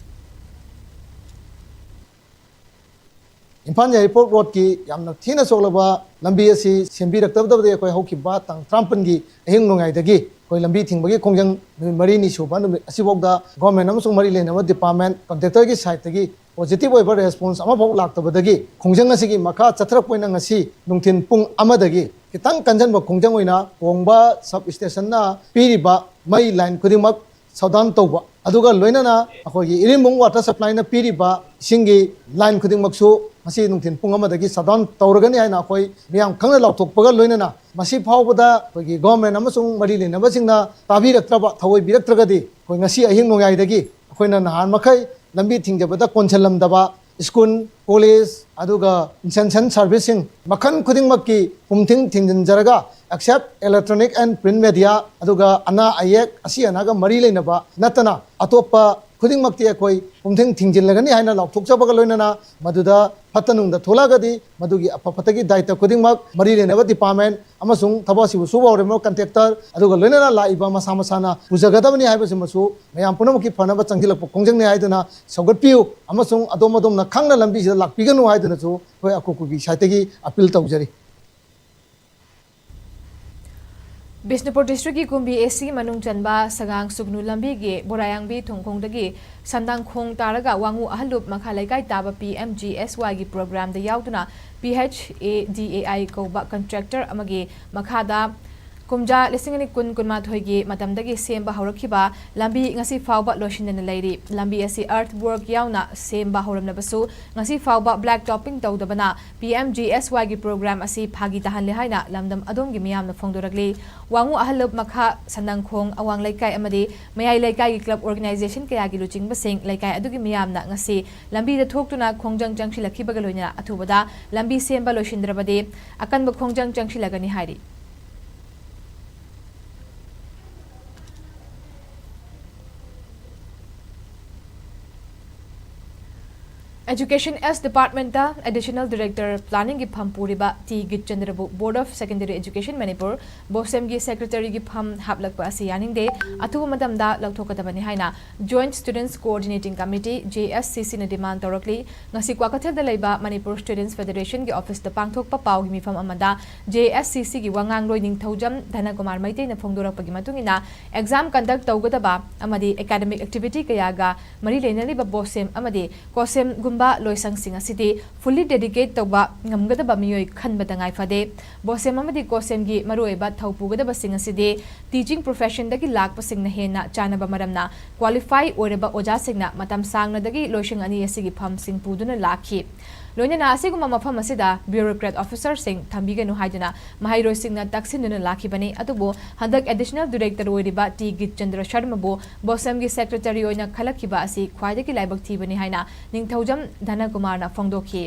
ꯏꯝꯐꯥꯜ ꯌꯥꯏꯔꯤꯄꯣꯛ ꯔꯣꯗꯀꯤ ꯌꯥꯝꯅ ꯊꯤꯅ ꯁꯣꯛꯂꯕ ꯂꯝꯕꯤ ꯑꯁꯤ ꯁꯦꯝꯕꯤꯔꯛꯇꯕꯗꯒꯤ ꯑꯩꯈꯣꯏ ꯍꯧꯈꯤꯕ ꯇꯥꯡ ꯇꯔꯥꯃꯥꯄꯟꯒꯤ ꯑꯍꯤꯡ ꯅꯣꯡꯌꯥꯏꯗꯒꯤ ꯑꯩꯈꯣꯏ ꯂꯝꯕꯤ ꯊꯤꯡꯕꯒꯤ ꯈꯣꯡꯖꯪ ꯅꯨꯃꯤꯠ ꯃꯔꯤꯅꯤ ꯁꯨꯕ ꯅꯨꯃꯤꯠ ꯑꯁꯤꯐꯥꯎꯗ ꯒꯣꯔꯃꯦꯟ ꯑꯃꯁꯨꯡ ꯃꯔꯤ ꯂꯩꯅꯕ ꯗꯤꯄꯥꯔꯠꯃꯦꯟ, ꯀꯟꯇ꯭ꯔꯦꯛꯇꯔꯒꯤ ꯁꯥꯏꯠꯇꯒꯤ ꯄꯣꯖꯤꯇꯤꯚ ꯑꯣꯏꯕ ꯔꯦꯁꯄꯣꯟꯁ ꯑꯃꯐꯥꯎ ꯂꯥꯛꯇꯕꯗꯒꯤ ꯈꯣꯡꯖꯪ ꯑꯁꯤꯒꯤ ꯃꯈꯥ ꯆꯠꯊꯔꯛꯄ ꯑꯣꯏꯅ ꯉꯁꯤ ꯅꯨꯡꯊꯤꯜ ꯄꯨꯡ ꯑꯃꯗꯒꯤ ꯈꯤꯇꯪ ꯀꯟꯖꯟꯕ ꯈꯣꯡꯖꯪ ꯑꯣꯏꯅ ꯀꯣꯡꯕ ꯁꯕ ꯁ꯭ꯇꯦꯁꯟꯅ ꯄꯤꯔꯤꯕ ꯃꯩ ꯂꯥꯏꯟ ꯈꯨꯗꯤꯡꯃꯛ shutdown ꯇꯧꯕ, ꯑꯗꯨꯒ ꯂꯣꯏꯅꯅ ꯑꯩꯈꯣꯏꯒꯤ ꯏꯔꯤꯜꯕꯨꯡ water supplyꯅ ꯄꯤꯔꯤꯕ ꯏꯁꯤꯡꯒꯤ line ꯈꯨꯗꯤꯡꯃꯛꯁꯨ ꯉꯁꯤ ꯅꯨꯡꯊꯤꯜ ꯄꯨꯡ ꯑꯃꯗꯒꯤ shutdown ꯇꯧꯔꯒꯅꯤ ꯍꯥꯏꯅ ꯑꯩꯈꯣꯏ ꯃꯤꯌꯥꯝ ꯈꯪꯅ ꯂꯥꯎꯊꯣꯛꯄꯒ ꯂꯣꯏꯅꯅ ꯃꯁꯤ ꯐꯥꯎꯕꯗ ꯑꯩꯈꯣꯏꯒꯤ government ꯑꯃꯁꯨꯡ ꯃꯔꯤ ꯂꯩꯅꯕꯁꯤꯡꯅ ꯇꯥꯕꯤꯔꯛꯇ꯭ꯔꯕ, ꯊꯑꯣꯏꯕꯤꯔꯛꯇ꯭ꯔꯒꯗꯤ ꯑꯩꯈꯣꯏ ꯉꯁꯤ ꯑꯍꯤꯡ ꯅꯣꯡꯌꯥꯏꯗꯒꯤ ꯑꯩꯈꯣꯏꯅ ꯅꯍꯥꯟ ꯃꯈꯩ ꯂꯝꯕꯤ ꯊꯤꯡꯖꯕꯗ ꯀꯣꯟꯁꯤꯜꯂꯝꯗꯕ school, college, ꯑꯗꯨꯒ essential serviceꯁꯤꯡ ꯃꯈꯜ ꯈꯨꯗꯤꯡꯃꯛꯀꯤ ꯄꯨꯝꯊꯤꯡ ꯊꯤꯡꯖꯤꯟꯖꯔꯒ, except electronic and print media, ꯑꯗꯨꯒ ꯑꯅꯥ ꯑꯌꯦꯛ, ꯑꯁꯤ ꯑꯅꯥꯒ ꯃꯔꯤ ꯂꯩꯅꯕ ꯅꯠꯇꯅ ꯑꯇꯣꯞꯄ ꯈꯨꯗꯤꯡꯃꯛꯇꯤ ꯑꯩꯈꯣꯏ ꯄꯨꯝꯊꯤꯡ ꯊꯤꯡꯖꯤꯜꯂꯒꯅꯤ ꯍꯥꯏꯅ ꯂꯥꯎꯊꯣꯛꯆꯕꯒ ꯂꯣꯏꯅꯅ, ꯃꯗꯨꯗ ꯐꯠꯇ ꯅꯨꯡꯗ ꯊꯣꯛꯂꯛꯑꯒꯗꯤ ꯃꯗꯨꯒꯤ ꯑꯐ ꯐꯠꯇꯒꯤ ꯗꯥꯏꯇ ꯈꯨꯗꯤꯡꯃꯛ ꯃꯔꯤ ꯂꯩꯅꯕ department ꯑꯃꯁꯨꯡ ꯊꯕꯛ ꯑꯁꯤꯕꯨ ꯁꯨꯕ ꯍꯧꯔꯤꯕ contractor, ꯑꯗꯨꯒ ꯂꯣꯏꯅꯅ ꯂꯥꯛꯏꯕ ꯃꯁꯥ ꯃꯁꯥꯅ ꯄꯨꯖꯒꯗꯕꯅꯤ ꯍꯥꯏꯕꯁꯤꯃꯁꯨ ꯃꯌꯥꯝ ꯄꯨꯝꯅꯃꯛꯀꯤ ꯐꯅꯕ ꯆꯪꯁꯤꯜꯂꯛꯄ ꯈꯣꯡꯖꯪꯅꯤ ꯍꯥꯏꯗꯨꯅ ꯁꯧꯒꯠꯄꯤꯌꯨ, ꯑꯃꯁꯨꯡ ꯑꯗꯣꯝ ꯑꯗꯣꯝꯅ ꯈꯪꯅ ꯂꯝꯕꯤꯁꯤꯗ ꯂꯥꯛꯄꯤꯒꯅꯨ ꯍꯥꯏꯗꯨꯅꯁꯨ ꯑꯩꯈꯣꯏ ꯑꯀꯣꯀꯨꯒꯤ siteꯇꯒꯤ appeal ꯇꯧꯖꯔꯤ꯫ ꯕꯤꯁꯅꯨꯄꯨꯔ districtꯀꯤ ꯀꯨꯝꯕꯤ AC ꯃꯅꯨꯡ ꯆꯟꯕ ꯁꯒꯥꯡ ꯁꯨꯒꯅꯨ ꯂꯝꯕꯤꯒꯤ ꯕꯣꯔꯥꯌꯥꯡꯕꯤ ꯊꯣꯡꯈꯣꯡꯗꯒꯤ ꯁꯟꯗꯥꯡꯈꯣꯡ ꯇꯥꯔꯒ ꯋꯥꯉꯨ ꯑꯍꯜꯂꯨꯞ ꯃꯈꯥ ꯂꯩꯀꯥꯏ ꯇꯥꯕ PMGSYꯒꯤ programꯗ ꯌꯥꯎꯗꯨꯅ PHADAI ꯀꯧꯕ contractor ꯑꯃꯒꯤ ꯃꯈꯥꯗ ꯀꯨꯝꯖꯥ ꯂꯤꯁꯤꯡ ꯑꯅꯤ ꯀꯨꯟ ꯀꯨꯟꯃꯥꯊꯣꯏꯒꯤ ꯃꯇꯝꯗꯒꯤ ꯁꯦꯝꯕ ꯍꯧꯔꯛꯈꯤꯕ ꯂꯝꯕꯤ ꯉꯁꯤ ꯐꯥꯎꯕ ꯂꯣꯏꯁꯤꯟꯗꯅ ꯂꯩꯔꯤ꯫ ꯂꯝꯕꯤ ꯑꯁꯤ earth work ꯌꯥꯎꯅ ꯁꯦꯝꯕ ꯍꯧꯔꯝꯂꯕꯁꯨ ꯉꯁꯤ ꯐꯥꯎꯕ black topping ꯇꯧꯗꯕꯅ PMGSYꯒꯤ program ꯑꯁꯤ ꯐꯥꯒꯤ ꯇꯥꯍꯜꯂꯦ ꯍꯥꯏꯅ ꯂꯝꯗꯝ ꯑꯗꯣꯝꯒꯤ ꯃꯤꯌꯥꯝꯅ ꯐꯣꯡꯗꯣꯔꯛꯂꯤ꯫ ꯋꯥꯉꯨ ꯑꯍꯜꯂꯨꯞ ꯃꯈꯥ ꯁꯟꯗꯪꯈꯣꯡ ꯑꯋꯥꯡ ꯂꯩꯀꯥꯏ ꯑꯃꯗꯤ ꯃꯌꯥꯏ ꯂꯩꯀꯥꯏꯒꯤ club organization ꯀꯌꯥꯒꯤ ꯂꯨꯆꯤꯡꯕꯁꯤꯡ ꯂꯩꯀꯥꯏ ꯑꯗꯨꯒꯤ ꯃꯤꯌꯥꯝꯅ ꯉꯁꯤ ꯂꯝꯕꯤꯗ ꯊꯣꯛꯇꯨꯅ ꯈꯣꯡꯖꯪ ꯆꯪꯁꯤꯜꯂꯛꯈꯤꯕꯒ ꯂꯣꯏꯅꯅ ꯑꯊꯨꯕꯗ ꯂꯝꯕꯤ ꯁꯦꯝꯕ ꯂꯣꯏꯁꯤꯟꯗ꯭ꯔꯕꯗꯤ ꯑꯀꯟꯕ ꯈꯣꯡꯖꯪ ꯆꯪꯁꯤꯜꯂꯒꯅꯤ ꯍꯥꯏꯔꯤ꯫ Education S departmentꯇ additional director planningꯒꯤ ꯐꯝ ꯄꯨꯔꯤꯕ ꯇꯤ ꯒꯤꯠꯆꯟꯗ꯭ꯔꯕꯨ Board of Secondary Education Manipur, ꯕꯣꯁꯦꯝꯒꯤ secretaryꯒꯤ ꯐꯝ ꯍꯥꯞꯂꯛꯄ ꯑꯁꯤ ꯌꯥꯅꯤꯡꯗꯦ, ꯑꯊꯨꯕ ꯃꯇꯝꯗ ꯂꯧꯊꯣꯛꯀꯗꯕꯅꯤ ꯍꯥꯏꯅ Joint Students Coordinating Committee, JSCCꯅ demand ꯇꯧꯔꯛꯂꯤ꯫ ꯉꯁꯤ ꯀ꯭ꯋꯥꯀꯩꯊꯦꯜꯗ ꯂꯩꯕ Manipur Students Federationꯒꯤ officeꯇ ꯄꯥꯡꯊꯣꯛꯄ ꯄꯥꯎꯒꯤ ꯃꯤꯐꯝ ꯑꯃꯗ JSCCꯒꯤ ꯋꯥꯉꯥꯡꯂꯣꯏ ꯅꯤꯡꯊꯧꯖꯝ ꯙꯅꯀꯨꯃꯥꯔ ꯃꯩꯇꯩꯅ ꯐꯣꯡꯗꯣꯔꯛꯄꯒꯤ ꯃꯇꯨꯡ ꯏꯟꯅ, exam conduct ꯇꯧꯒꯗꯕ ꯑꯃꯗꯤ academic activity ꯀꯌꯥꯒ ꯃꯔꯤ ꯂꯩꯅꯔꯤꯕ ꯕꯣꯁꯦꯝ ꯑꯃꯗꯤ ꯀꯣꯁꯦꯝꯒꯨꯝꯕ ꯂꯣꯏꯁꯪꯁꯤꯡ ꯑꯁꯤꯗꯤ fully dedicate ꯇꯧꯕ ꯉꯝꯒꯗꯕ ꯃꯤꯑꯣꯏ ꯈꯟꯕ ꯇꯉꯥꯏ ꯐꯗꯦ꯫ ꯕꯣꯁꯦꯝ ꯑꯃꯗꯤ ꯀꯣꯁꯦꯝꯒꯤ ꯃꯔꯨꯑꯣꯏꯕ ꯊꯧ ꯄꯨꯒꯗꯕꯁꯤꯡ ꯑꯁꯤꯗꯤ teaching professionꯗꯒꯤ ꯂꯥꯛꯄꯁꯤꯡꯅ ꯍꯦꯟꯅ ꯆꯥꯅꯕ ꯃꯔꯝꯅ qualify ꯑꯣꯏꯔꯕ ꯑꯣꯖꯥꯁꯤꯡꯅ ꯃꯇꯝ ꯁꯥꯡꯅꯗꯒꯤ ꯂꯣꯏꯁꯪ ꯑꯅꯤ ꯑꯁꯤꯒꯤ ꯐꯝꯁꯤꯡ ꯄꯨꯗꯨꯅ ꯂꯥꯛꯈꯤ꯫ ꯂꯣꯏꯅꯅ ꯑꯁꯤꯒꯨꯝꯕ ꯃꯐꯝ ꯑꯁꯤꯗ bureaucrat officerꯁꯤꯡ ꯊꯝꯕꯤꯒꯅꯨ ꯍꯥꯏꯗꯨꯅ ꯃꯍꯩꯔꯣꯏꯁꯤꯡꯅ ꯇꯛꯁꯤꯟꯗꯨꯅ ꯂꯥꯛꯈꯤꯕꯅꯤ꯫ ꯑꯗꯨꯕꯨ ꯍꯟꯗꯛ additional director ꯑꯣꯏꯔꯤꯕ ꯇꯤ ꯒꯤꯠꯆꯟꯗ꯭ꯔ ꯁꯔꯃꯕꯨ ꯕꯣꯁꯦꯝꯒꯤ secretary ꯑꯣꯏꯅ ꯈꯜꯂꯛꯈꯤꯕ ꯑꯁꯤ ꯈ꯭ꯋꯥꯏꯗꯒꯤ ꯂꯥꯏꯕꯛ ꯊꯤꯕꯅꯤ ꯍꯥꯏꯅ ꯅꯤꯡꯊꯧꯖꯝ ꯙꯅꯀꯨꯃꯥꯔꯅ ꯐꯣꯡꯗꯣꯛꯈꯤ꯫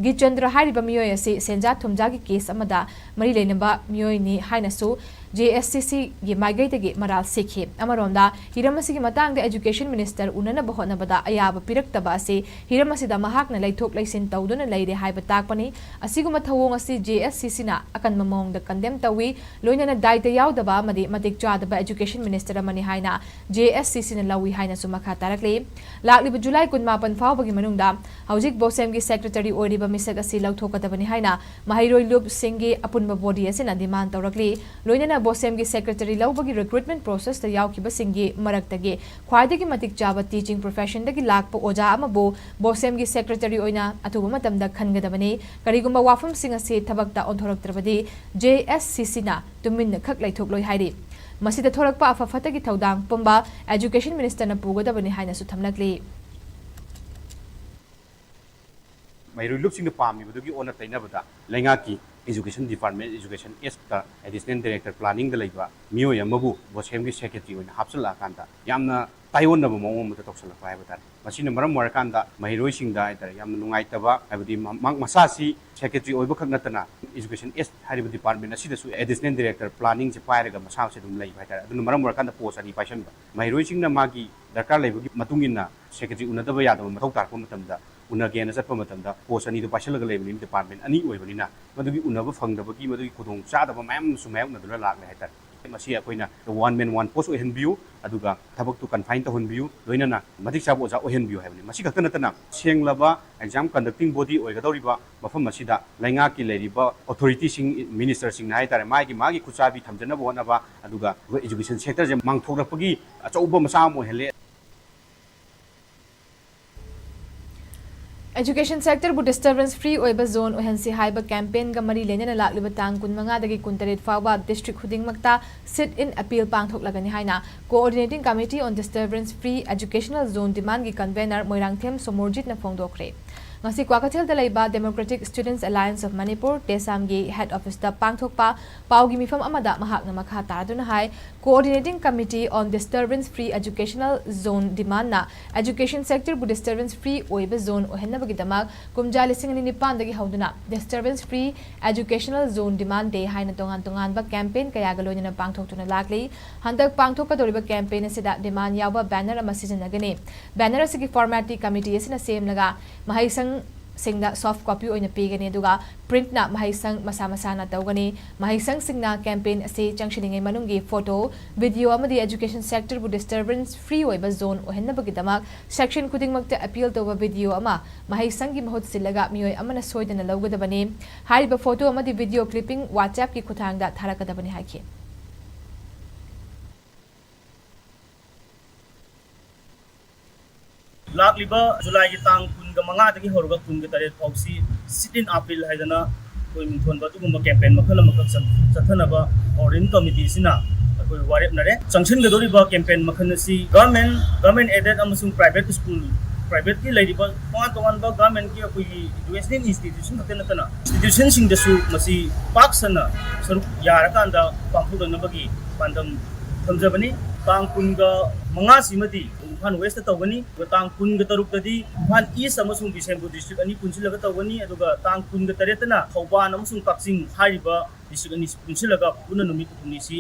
ꯒꯤꯠꯆꯟꯗ꯭ꯔ ꯍꯥꯏꯔꯤꯕ ꯃꯤꯑꯣꯏ ꯑꯁꯤ ꯁꯦꯟꯖꯥ ꯊꯨꯝꯖꯥꯒꯤ case ꯑꯃꯗ ꯃꯔꯤ ꯂꯩꯅꯕ ꯃꯤꯑꯣꯏꯅꯤ ꯍꯥꯏꯅꯁꯨ JSCCꯒꯤ ꯃꯥꯏꯀꯩꯗꯒꯤ ꯃꯔꯥꯜ ꯁꯤꯈꯤ꯫ ꯑꯃꯔꯣꯝꯗ ꯍꯤꯔꯝ ꯑꯁꯤꯒꯤ ꯃꯇꯥꯡꯗ education minister ꯎꯅꯅꯕ ꯍꯣꯠꯅꯕꯗ ꯑꯌꯥꯕ ꯄꯤꯔꯛꯇꯕ ꯑꯁꯤ ꯍꯤꯔꯝ ꯑꯁꯤꯗ ꯃꯍꯥꯛꯅ ꯂꯩꯊꯣꯛ ꯂꯩꯁꯤꯟ ꯇꯧꯗꯨꯅ ꯂꯩꯔꯦ ꯍꯥꯏꯕ ꯇꯥꯛꯄꯅꯤ꯫ ꯑꯁꯤꯒꯨꯝꯕ ꯊꯧꯑꯣꯡ ꯑꯁꯤ JSCCꯅ ꯑꯀꯟꯕ ꯃꯑꯣꯡꯗ condemn ꯇꯧꯏ꯫ ꯂꯣꯏꯅꯅ ꯗꯥꯏꯇ ꯌꯥꯎꯗꯕ ꯑꯃꯗꯤ ꯃꯇꯤꯛ ꯆꯥꯗꯕ education minister ꯑꯃꯅꯤ ꯍꯥꯏꯅ JSCCꯅ ꯂꯧꯏ ꯍꯥꯏꯅꯁꯨ ꯃꯈꯥ ꯇꯥꯔꯛꯂꯤ꯫ ꯂꯥꯛꯂꯤꯕ July ꯀꯨꯟꯃꯥꯄꯟ ꯐꯥꯎꯕꯒꯤ ꯃꯅꯨꯡꯗ ꯍꯧꯖꯤꯛ ꯕꯣꯁꯦꯝꯒꯤ secretary ꯑꯣꯏꯔꯤꯕ ꯃꯤꯁꯛ ꯑꯁꯤ ꯂꯧꯊꯣꯛꯀꯗꯕꯅꯤ ꯍꯥꯏꯅ ꯃꯍꯩꯔꯣꯏ ꯂꯨꯞꯁꯤꯡꯒꯤ ꯑꯄꯨꯟꯕ body ꯑꯁꯤꯅ demand ꯇꯧꯔꯛꯂꯤ꯫ ꯂꯣꯏꯅꯅ ꯕꯣꯁꯦꯝꯒꯤ secretary ꯂꯧꯕꯒꯤ recruitment processꯇ ꯌꯥꯎꯈꯤꯕꯁꯤꯡꯒꯤ ꯃꯔꯛꯇꯒꯤ ꯈ꯭ꯋꯥꯏꯗꯒꯤ ꯃꯇꯤꯛ ꯆꯥꯕ teaching professionꯗꯒꯤ ꯂꯥꯛꯄ ꯑꯣꯖꯥ ꯑꯃꯕꯨ ꯕꯣꯁꯦꯝꯒꯤ secretary ꯑꯣꯏꯅ ꯑꯊꯨꯕ ꯃꯇꯝꯗ ꯈꯟꯒꯗꯕꯅꯤ꯫ ꯀꯔꯤꯒꯨꯝꯕ ꯋꯥꯐꯝꯁꯤꯡ ꯑꯁꯤ ꯊꯕꯛꯇ ꯑꯣꯟꯊꯣꯔꯛꯇ꯭ꯔꯕꯗꯤ JSCCꯅ ꯇꯨꯃꯤꯟꯅ ꯈꯛ ꯂꯩꯊꯣꯛꯂꯣꯏ ꯍꯥꯏꯔꯤ꯫ ꯃꯁꯤꯗ ꯊꯣꯔꯛꯄ ꯑꯐ ꯐꯠꯇꯒꯤ ꯊꯧꯗꯥꯡ ꯄꯨꯝꯕ education ministerꯅ ꯄꯨꯒꯗꯕꯅꯤ ꯍꯥꯏꯅꯁꯨ ꯊꯝꯂꯛꯂꯤ꯫ ꯃꯍꯩꯔꯣꯏ ꯂꯨꯞꯁꯤꯡꯅ ꯄꯥꯝꯃꯤꯕꯗꯨꯒꯤ ꯑꯣꯟꯅ ꯇꯩꯅꯕꯗ ꯂꯩꯉꯥꯛꯀꯤ education department, education Sꯗ additional director planningꯗ ꯂꯩꯕ ꯃꯤꯑꯣꯏ ꯑꯃꯕꯨ ꯕꯣꯁꯦꯝꯒꯤ secretary ꯑꯣꯏꯅ ꯍꯥꯞꯆꯤꯜꯂꯛꯑꯀꯥꯟꯗ ꯌꯥꯝꯅ ꯇꯥꯏꯑꯣꯟꯅꯕ ꯃꯑꯣꯡ ꯑꯃꯗ ꯇꯧꯁꯜꯂꯛꯄ ꯍꯥꯏꯕ ꯇꯥꯔꯦ꯫ ꯃꯁꯤꯅ ꯃꯔꯝ ꯑꯣꯏꯔꯀꯥꯟꯗ ꯃꯍꯩꯔꯣꯏꯁꯤꯡꯗ ꯍꯥꯏ ꯇꯥꯔꯦ ꯌꯥꯝꯅ ꯅꯨꯡꯉꯥꯏꯇꯕ, ꯍꯥꯏꯕꯗꯤ ꯃ-, ꯃꯍꯥꯛ ꯃꯁꯥꯁꯤ secretary ꯑꯣꯏꯕꯈꯛ ꯅꯠꯇꯅ education Sꯍꯥꯏꯔꯤꯕ department ꯑꯁꯤꯗꯁꯨ additional director planningꯁꯦ ꯄꯥꯏꯔꯒ ꯃꯁꯥꯁꯦ ꯑꯗꯨꯝ ꯂꯩꯕ ꯍꯥꯏ ꯇꯥꯔꯦ꯫ ꯑꯗꯨꯅ ꯃꯔꯝ ꯑꯣꯏꯔꯀꯥꯟꯗ post ꯑꯅꯤ ꯄꯥꯏꯁꯟꯕ꯫ ꯃꯍꯩꯔꯣꯏꯁꯤꯡꯅ ꯃꯥꯒꯤ ꯗꯔꯀꯥꯔ ꯂꯩꯕꯒꯤ ꯃꯇꯨꯡ ꯏꯟꯅ secretary ꯎꯅꯗꯕ ꯌꯥꯗꯕ ꯃꯊꯧ ꯇꯥꯔꯛꯄ ꯃꯇꯝꯗ, ꯎꯅꯒꯦꯅ ꯆꯠꯄ ꯃꯇꯝꯗ post ꯑꯅꯤꯗꯣ ꯄꯥꯏꯁꯜꯂꯒ ꯂꯩꯕꯅꯤꯅ, department ꯑꯅꯤ ꯑꯣꯏꯕꯅꯤꯅ, ꯃꯗꯨꯒꯤ ꯎꯅꯕ ꯐꯪꯗꯕꯒꯤ ꯃꯗꯨꯒꯤ ꯈꯨꯗꯣꯡ ꯆꯥꯗꯕ ꯃꯌꯥꯝ ꯑꯃꯁꯨ ꯃꯥꯌꯣꯛꯅꯗꯨꯅ ꯂꯥꯛꯂꯦ ꯍꯥꯏ ꯇꯥꯔꯦ꯫ ꯃꯁꯤ ꯑꯩꯈꯣꯏꯅ one man one post ꯑꯣꯏꯍꯟꯕꯤꯌꯨ, ꯑꯗꯨꯒ ꯊꯕꯛꯇꯨ confine ꯇꯧꯍꯟꯕꯤꯌꯨ, ꯂꯣꯏꯅꯅ ꯃꯇꯤꯛ ꯆꯥꯕ ꯑꯣꯖꯥ ꯑꯣꯏꯍꯟꯕꯤꯌꯨ ꯍꯥꯏꯕꯅꯤ꯫ ꯃꯁꯤ ꯈꯛꯇ ꯅꯠꯇꯅ ꯁꯦꯡꯂꯕ exam conducting body ꯑꯣꯏꯒꯗꯧꯔꯤꯕ ꯃꯐꯝ ꯑꯁꯤꯗ ꯂꯩꯉꯥꯛꯀꯤ ꯂꯩꯔꯤꯕ authorityꯁꯤꯡ, ministerꯁꯤꯡꯅ ꯍꯥꯏ ꯇꯥꯔꯦ, ꯃꯥꯒꯤ ꯃꯥꯒꯤ ꯈꯨꯠꯆꯥꯕꯤ ꯊꯝꯖꯅꯕ ꯍꯣꯠꯅꯕ, ꯑꯗꯨꯒ ꯑꯩꯈꯣꯏ education sectorꯁꯦ ꯃꯥꯡꯊꯣꯛꯂꯛꯄꯒꯤ ꯑꯆꯧꯕ ꯃꯆꯥꯛ ꯑꯃ ꯑꯣꯏꯍꯜꯂꯦ꯫ Education sector ꯕꯨ disturbance free ꯑꯣꯏꯕ zone ꯑꯣꯏꯍꯟꯁꯤ ꯍꯥꯏꯕ campaign ꯒ ꯃꯔꯤ ꯂꯩꯅꯅ ꯂꯥꯛꯂꯤꯕ ꯇꯥꯡ ꯀꯨꯟꯃꯉꯥꯗꯒꯤ ꯀꯨꯟꯇꯔꯦꯠ ꯐꯥꯎꯕ district ꯈꯨꯗꯤꯡꯃꯛꯇ sit-in appeal ꯄꯥꯡꯊꯣꯛꯂꯒꯅꯤ ꯍꯥꯏꯅ Coordinating Committee on Disturbance Free Educational Zone Demand ꯒꯤ convener ꯃꯣꯏꯔꯥꯡꯊꯦꯝ ꯁꯣꯃꯣꯔꯖꯤꯠꯅ ꯐꯣꯡꯗꯣꯛꯈ꯭ꯔꯦ꯫ ꯉꯁꯤ ꯀ꯭ꯋꯥꯀꯩꯊꯦꯜꯗ ꯂꯩꯕ Democratic Students Alliance of Manipur, ꯇꯦꯁꯥꯝꯒꯤ head office ꯇ ꯄꯥꯡꯊꯣꯛꯄ ꯄꯥꯎꯒꯤ ꯃꯤꯐꯝ ꯑꯃꯗ ꯃꯍꯥꯛꯅ ꯃꯈꯥ ꯇꯥꯗꯨꯅ ꯍꯥꯏ, Coordinating Committee on Disturbance Free Educational Zone Demand ꯅ education sector ꯕꯨ disturbance free ꯑꯣꯏꯕ zone ꯑꯣꯏꯍꯟꯅꯕꯒꯤꯗꯃꯛ ꯀꯨꯝꯖꯥ ꯂꯤꯁꯤꯡ ꯑꯅꯤ ꯅꯤꯄꯥꯟꯗꯒꯤ ꯍꯧꯗꯨꯅ Disturbance Free Educational Zone Demand Day ꯍꯥꯏꯅ ꯇꯣꯉꯥꯟ ꯇꯣꯉꯥꯟꯕ campaign ꯀꯌꯥꯒ ꯂꯣꯏꯅꯅ ꯄꯥꯡꯊꯣꯛꯇꯨꯅ ꯂꯥꯛꯂꯤ꯫ ꯍꯟꯗꯛ ꯄꯥꯡꯊꯣꯛꯀꯗꯧꯔꯤꯕ campaign ꯑꯁꯤꯗ demand ꯌꯥꯎꯕ banner ꯑꯃ ꯁꯤꯖꯤꯟꯅꯒꯅꯤ꯫ Banner ꯑꯁꯤꯒꯤ format ꯇꯤ committee ꯑꯁꯤꯅ ꯁꯦꯝꯂꯒ ꯃꯍꯩꯁꯪ ꯁꯤꯡꯗ soft copy ꯑꯣꯏꯅ ꯄꯤꯒꯅꯤ, ꯑꯗꯨꯒ print ꯅ ꯃꯍꯩꯁꯪ ꯃꯁꯥ ꯃꯁꯥꯅ ꯇꯧꯒꯅꯤ꯫ ꯃꯍꯩꯁꯪꯁꯤꯡꯅ campaign ꯑꯁꯤ ꯆꯪꯁꯤꯜꯂꯤꯉꯩ ꯃꯅꯨꯡꯒꯤ photo, video ꯑꯃꯗꯤ education sector ꯕꯨ disturbance free ꯑꯣꯏꯕ zone ꯑꯣꯏꯍꯟꯅꯕꯒꯤꯗꯃꯛ section ꯈꯨꯗꯤꯡꯃꯛꯇ appeal ꯇꯧꯕ video ꯑꯃ ꯃꯍꯩꯁꯪꯒꯤ ꯃꯍꯨꯠ ꯁꯤꯜꯂꯒ ꯃꯤꯑꯣꯏ ꯑꯃꯅ ꯁꯣꯏꯗꯅ ꯂꯧꯒꯗꯕꯅꯤ꯫ ꯍꯥꯏꯔꯤꯕ photo ꯑꯃꯗꯤ video clipping WhatsApp ꯀꯤ ꯈꯨꯠꯊꯥꯡꯗ ꯊꯥꯔꯛꯀꯗꯕꯅꯤ ꯍꯥꯏꯈꯤ꯫ ꯂꯥꯛꯂꯤꯕ ꯖꯨꯂꯥꯏꯒꯤ ꯇꯥꯡ ꯀꯨꯟꯒ ꯃꯉꯥꯗꯒꯤ ꯍꯧꯔꯒ ꯀꯨꯟꯒ ꯇꯔꯦꯠ ꯐꯥꯎꯁꯤ sit-in appeal ꯍꯥꯏꯗꯅ ꯑꯩꯈꯣꯏ ꯃꯤꯡꯊꯣꯟꯕ ꯑꯗꯨꯒꯨꯝꯕ campaign ꯃꯈꯜ ꯑꯃꯈꯛ ꯆꯠ-, ꯆꯠꯊꯅꯕ Coordinating Committee ꯁꯤꯅ ꯑꯩꯈꯣꯏ ꯋꯥꯔꯦꯞꯅꯔꯦ꯫ ꯆꯪꯁꯤꯟꯒꯗꯧꯔꯤꯕ campaign ꯃꯈꯜ ꯑꯁꯤ government, government aided ꯑꯃꯁꯨꯡ private school, private ꯀꯤ ꯂꯩꯔꯤꯕ ꯇꯣꯉꯥꯟ ꯇꯣꯉꯥꯟꯕ government ꯀꯤ ꯑꯩꯈꯣꯏꯒꯤ educational institution ꯈꯛꯇ ꯅꯠꯇꯅ institution ꯁꯤꯡꯗꯁꯨ ꯃꯁꯤ ꯄꯥꯛ ꯁꯟꯅ ꯁꯔꯨꯛ ꯌꯥꯔꯀꯥꯟꯗ ꯄꯥꯡꯊꯣꯛꯅꯅꯕꯒꯤ ꯄꯥꯟꯗꯝ ꯊꯝꯖꯕꯅꯤ꯫ ꯇꯥꯡ ꯀꯨꯟꯒ ꯃꯉꯥꯁꯤꯃꯗꯤ ꯏꯝꯐꯥꯜ West ꯇ ꯇꯧꯒꯅꯤ꯫ ꯑꯗꯨꯒ ꯇꯥꯡ ꯀꯨꯟꯒ ꯇꯔꯨꯛꯇꯗꯤ ꯏꯝꯐꯥꯜ East ꯑꯃꯁꯨꯡ ꯕꯤꯁꯦꯝꯄꯨꯔ district ꯑꯅꯤ ꯄꯨꯟꯁꯤꯜꯂꯒ ꯇꯧꯒꯅꯤ꯫ ꯑꯗꯨꯒ ꯇꯥꯡ ꯀꯨꯟꯒ ꯇꯔꯦꯠꯇꯅ ꯊꯧꯕꯥꯜ ꯑꯃꯁꯨꯡ ꯀꯛꯆꯤꯡ ꯍꯥꯏꯔꯤꯕ district ꯑꯅꯤꯁꯤ ꯄꯨꯟꯁꯤꯜꯂꯒ ꯄꯨꯟꯅ ꯅꯨꯃꯤꯠ ꯍꯨꯝꯅꯤꯁꯤ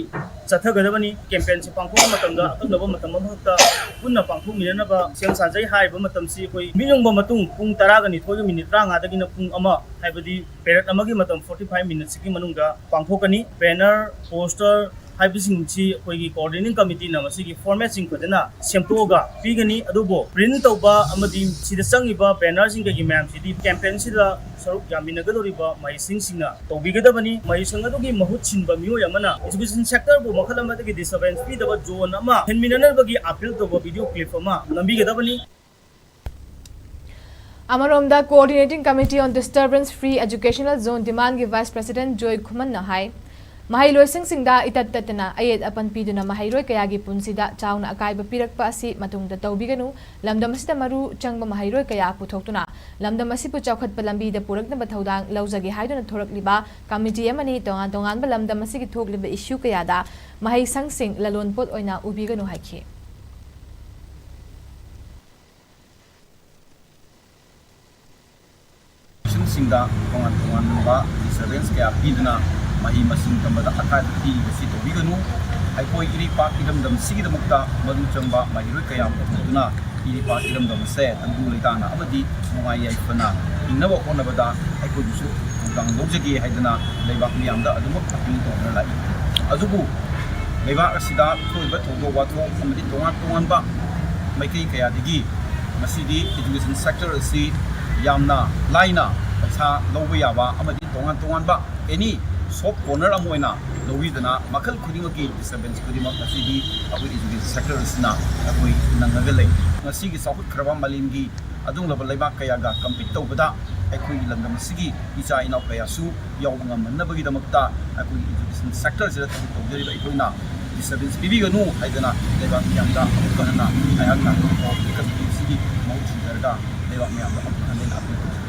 ꯆꯠꯊꯒꯗꯕꯅꯤ꯫ Campaign ꯁꯤ ꯄꯥꯡꯊꯣꯛꯄ ꯃꯇꯝꯗ ꯑꯀꯛꯅꯕ ꯃꯇꯝ ꯑꯃꯈꯛꯇ ꯄꯨꯟꯅ ꯄꯥꯡꯊꯣꯛꯃꯤꯟꯅꯅꯕ ꯁꯦꯝ ꯁꯥꯖꯩ꯫ ꯍꯥꯏꯔꯤꯕ ꯃꯇꯝꯁꯤ ꯑꯩꯈꯣꯏ ꯃꯤꯠ ꯌꯨꯡꯕ ꯃꯇꯨꯡ ꯄꯨꯡ ꯇꯔꯥꯒ ꯅꯤꯊꯣꯏꯒ minute ꯇꯔꯥꯃꯉꯥꯗꯒꯤꯅ ꯄꯨꯡ ꯑꯃ, ꯍꯥꯏꯕꯗꯤ period ꯑꯃꯒꯤ ꯃꯇꯝ forty five minute ꯁꯤꯒꯤ ꯃꯅꯨꯡꯗ ꯄꯥꯡꯊꯣꯛꯀꯅꯤ꯫ Banner, poster, ꯍꯥꯏꯕꯁꯤꯡꯁꯤ ꯑꯩꯈꯣꯏꯒꯤ Coordinating Committee ꯅ ꯃꯁꯤꯒꯤ format ꯁꯤꯡ ꯐꯖꯅ ꯁꯦꯝꯗꯣꯛꯑꯒ ꯄꯤꯒꯅꯤ꯫ ꯑꯗꯨꯕꯨ print ꯇꯧꯕ ꯑꯃꯗꯤ ꯁꯤꯗ ꯆꯪꯉꯤꯕ banner ꯁꯤꯡ ꯀꯩꯒꯤ ꯃꯌꯥꯝꯁꯤꯗꯤ campaign ꯁꯤꯗ ꯁꯔꯨꯛ ꯌꯥꯃꯤꯟꯅꯒꯗꯧꯔꯤꯕ ꯃꯍꯩꯁꯪꯁꯤꯡꯅ ꯇꯧꯕꯤꯒꯗꯕꯅꯤ꯫ ꯃꯍꯩꯁꯪ ꯑꯗꯨꯒꯤ ꯃꯍꯨꯠ ꯁꯤꯟꯕ ꯃꯤꯑꯣꯏ ꯑꯃꯅ education sector ꯕꯨ ꯃꯈꯜ ꯑꯃꯗꯒꯤ disturbance ꯄꯤꯗꯕ zone ꯑꯃ ꯍꯦꯟꯃꯤꯟꯅꯅꯕꯒꯤ appeal ꯇꯧꯕ video clip ꯑꯃ ꯅꯝꯕꯤꯒꯗꯕꯅꯤ꯫ ꯑꯃꯔꯣꯝꯗ, Coordinating Committee on Disturbance Free Educational Zone Demand ꯒꯤ Vice President ꯖꯣꯏ ꯈꯨꯃꯟꯅ ꯍꯥꯏ, ꯃꯍꯩꯂꯣꯏꯁꯪꯁꯤꯡꯗ ꯏꯇꯠ ꯇꯠꯇꯅ ꯑꯌꯦꯠ ꯑꯄꯟ ꯄꯤꯗꯨꯅ ꯃꯍꯩꯔꯣꯏ ꯀꯌꯥꯒꯤ ꯄꯨꯟꯁꯤꯗ ꯆꯥꯎꯅ ꯑꯀꯥꯏꯕ ꯄꯤꯔꯛꯄ ꯑꯁꯤ ꯃꯇꯨꯡꯗ ꯇꯧꯕꯤꯒꯅꯨ, ꯂꯝꯗꯝ ꯑꯁꯤꯗ ꯃꯔꯨ ꯆꯪꯕ ꯃꯍꯩꯔꯣꯏ ꯀꯌꯥ ꯄꯨꯊꯣꯛꯇꯨꯅ ꯂꯝꯗꯝ ꯑꯁꯤꯕꯨ ꯆꯥꯎꯈꯠꯄ ꯂꯝꯕꯤꯗ ꯄꯨꯔꯛꯅꯕ ꯊꯧꯗꯥꯡ ꯂꯧꯖꯒꯦ ꯍꯥꯏꯗꯨꯅ ꯊꯣꯔꯛꯂꯤꯕ committee ꯑꯃꯅꯤ꯫ ꯇꯣꯉꯥꯟ ꯇꯣꯉꯥꯟꯕ ꯂꯝꯗꯝ ꯑꯁꯤꯒꯤ ꯊꯣꯛꯂꯤꯕ issue ꯀꯌꯥꯗ ꯃꯍꯩꯁꯪꯁꯤꯡ ꯂꯂꯣꯟꯄꯣꯠ ꯑꯣꯏꯅ ꯎꯕꯤꯒꯅꯨ ꯍꯥꯏꯈꯤ꯫ ꯁꯤꯡꯗ ꯇꯣꯉꯥꯟ ꯇꯣꯉꯥꯟꯕ disturbance ꯀꯌꯥ ꯄꯤꯗꯨꯅ ꯃꯍꯩ ꯃꯁꯤꯡ ꯇꯝꯕꯗ ꯑꯀꯥꯏꯕ ꯄꯤꯔꯤꯕꯁꯤ ꯇꯧꯕꯤꯒꯅꯨ꯫ ꯑꯩꯈꯣꯏ ꯏꯔꯩꯄꯥꯛ ꯏꯔꯝꯗꯝꯁꯤꯒꯤꯗꯃꯛꯇ ꯃꯔꯨ ꯆꯪꯕ ꯃꯍꯩꯔꯣꯏ ꯀꯌꯥ ꯑꯃ ꯄꯨꯊꯣꯛꯇꯨꯅ ꯏꯔꯩꯄꯥꯛ ꯏꯔꯝꯗꯝ ꯑꯁꯦ ꯇꯪꯗꯨ ꯂꯩꯇꯥꯅ ꯑꯃꯗꯤ ꯅꯨꯡꯉꯥꯏ ꯌꯥꯏꯐꯅ ꯍꯤꯡꯅꯕ ꯍꯣꯠꯅꯕꯗ ꯑꯩꯈꯣꯏꯕꯨꯁꯨ ꯊꯧꯗꯥꯡ ꯂꯧꯖꯒꯦ ꯍꯥꯏꯗꯅ ꯂꯩꯕꯥꯛ ꯃꯤꯌꯥꯝꯗ ꯑꯗꯨꯃꯛ appeal ꯇꯧꯗꯨꯅ ꯂꯥꯛꯏ꯫ ꯑꯗꯨꯕꯨ ꯂꯩꯕꯥꯛ ꯑꯁꯤꯗ ꯊꯣꯛꯂꯤꯕ ꯊꯧꯗꯣꯛ ꯋꯥꯊꯣꯛ ꯑꯃꯗꯤ ꯇꯣꯉꯥꯟ ꯇꯣꯉꯥꯟꯕ ꯃꯥꯏꯀꯩ ꯀꯌꯥꯗꯒꯤ ꯉꯁꯤꯗꯤ education sector ꯑꯁꯤ ꯌꯥꯝꯅ ꯂꯥꯏꯅ ꯄꯩꯁꯥ ꯂꯧꯕ ꯌꯥꯕ ꯑꯃꯗꯤ ꯇꯣꯉꯥꯟ ꯇꯣꯉꯥꯟꯕ any soft corner ꯑꯃ ꯑꯣꯏꯅ ꯂꯧꯕꯤꯗꯅ ꯃꯈꯜ ꯈꯨꯗꯤꯡꯃꯛꯀꯤ disturbance ꯈꯨꯗꯤꯡꯃꯛ ꯉꯁꯤꯗꯤ ꯑꯩꯈꯣꯏ education sector ꯑꯁꯤꯅ ꯑꯩꯈꯣꯏ ꯅꯪꯉꯒ ꯂꯩ꯫ ꯉꯁꯤꯒꯤ ꯆꯥꯎꯈꯠꯈ꯭ꯔꯕ ꯃꯥꯂꯦꯝꯒꯤ ꯑꯗꯨꯒꯨꯝꯂꯕ ꯂꯩꯕꯥꯛ ꯀꯌꯥꯒ compete ꯇꯧꯕꯗ ꯑꯩꯈꯣꯏꯒꯤ ꯂꯝꯗꯝ ꯑꯁꯤꯒꯤ ꯏꯆꯥ ꯏꯅꯥꯎ ꯀꯌꯥꯁꯨ ꯌꯥꯎꯕ ꯉꯝꯍꯟꯅꯕꯒꯤꯗꯃꯛꯇ ꯑꯩꯈꯣꯏꯒꯤ education sector ꯑꯁꯤꯗ ꯊꯕꯛ ꯇꯧꯖꯔꯤꯕ ꯑꯩꯈꯣꯏꯅ disturbance ꯄꯤꯕꯤꯒꯅꯨ ꯍꯥꯏꯗꯅ ꯂꯩꯕꯥꯛ ꯃꯤꯌꯥꯝꯗ ꯑꯃꯨꯛꯀ ꯍꯟꯅ ꯑꯩꯍꯥꯛꯅ committee ꯑꯁꯤꯒꯤ ꯃꯍꯨꯠ ꯁꯤꯟꯖꯔꯒ ꯂꯩꯕꯥꯛ ꯃꯤꯌꯥꯝꯗ ꯑꯃꯨꯛꯀ ꯍꯟꯅ appeal ꯇꯧꯖꯔꯤ꯫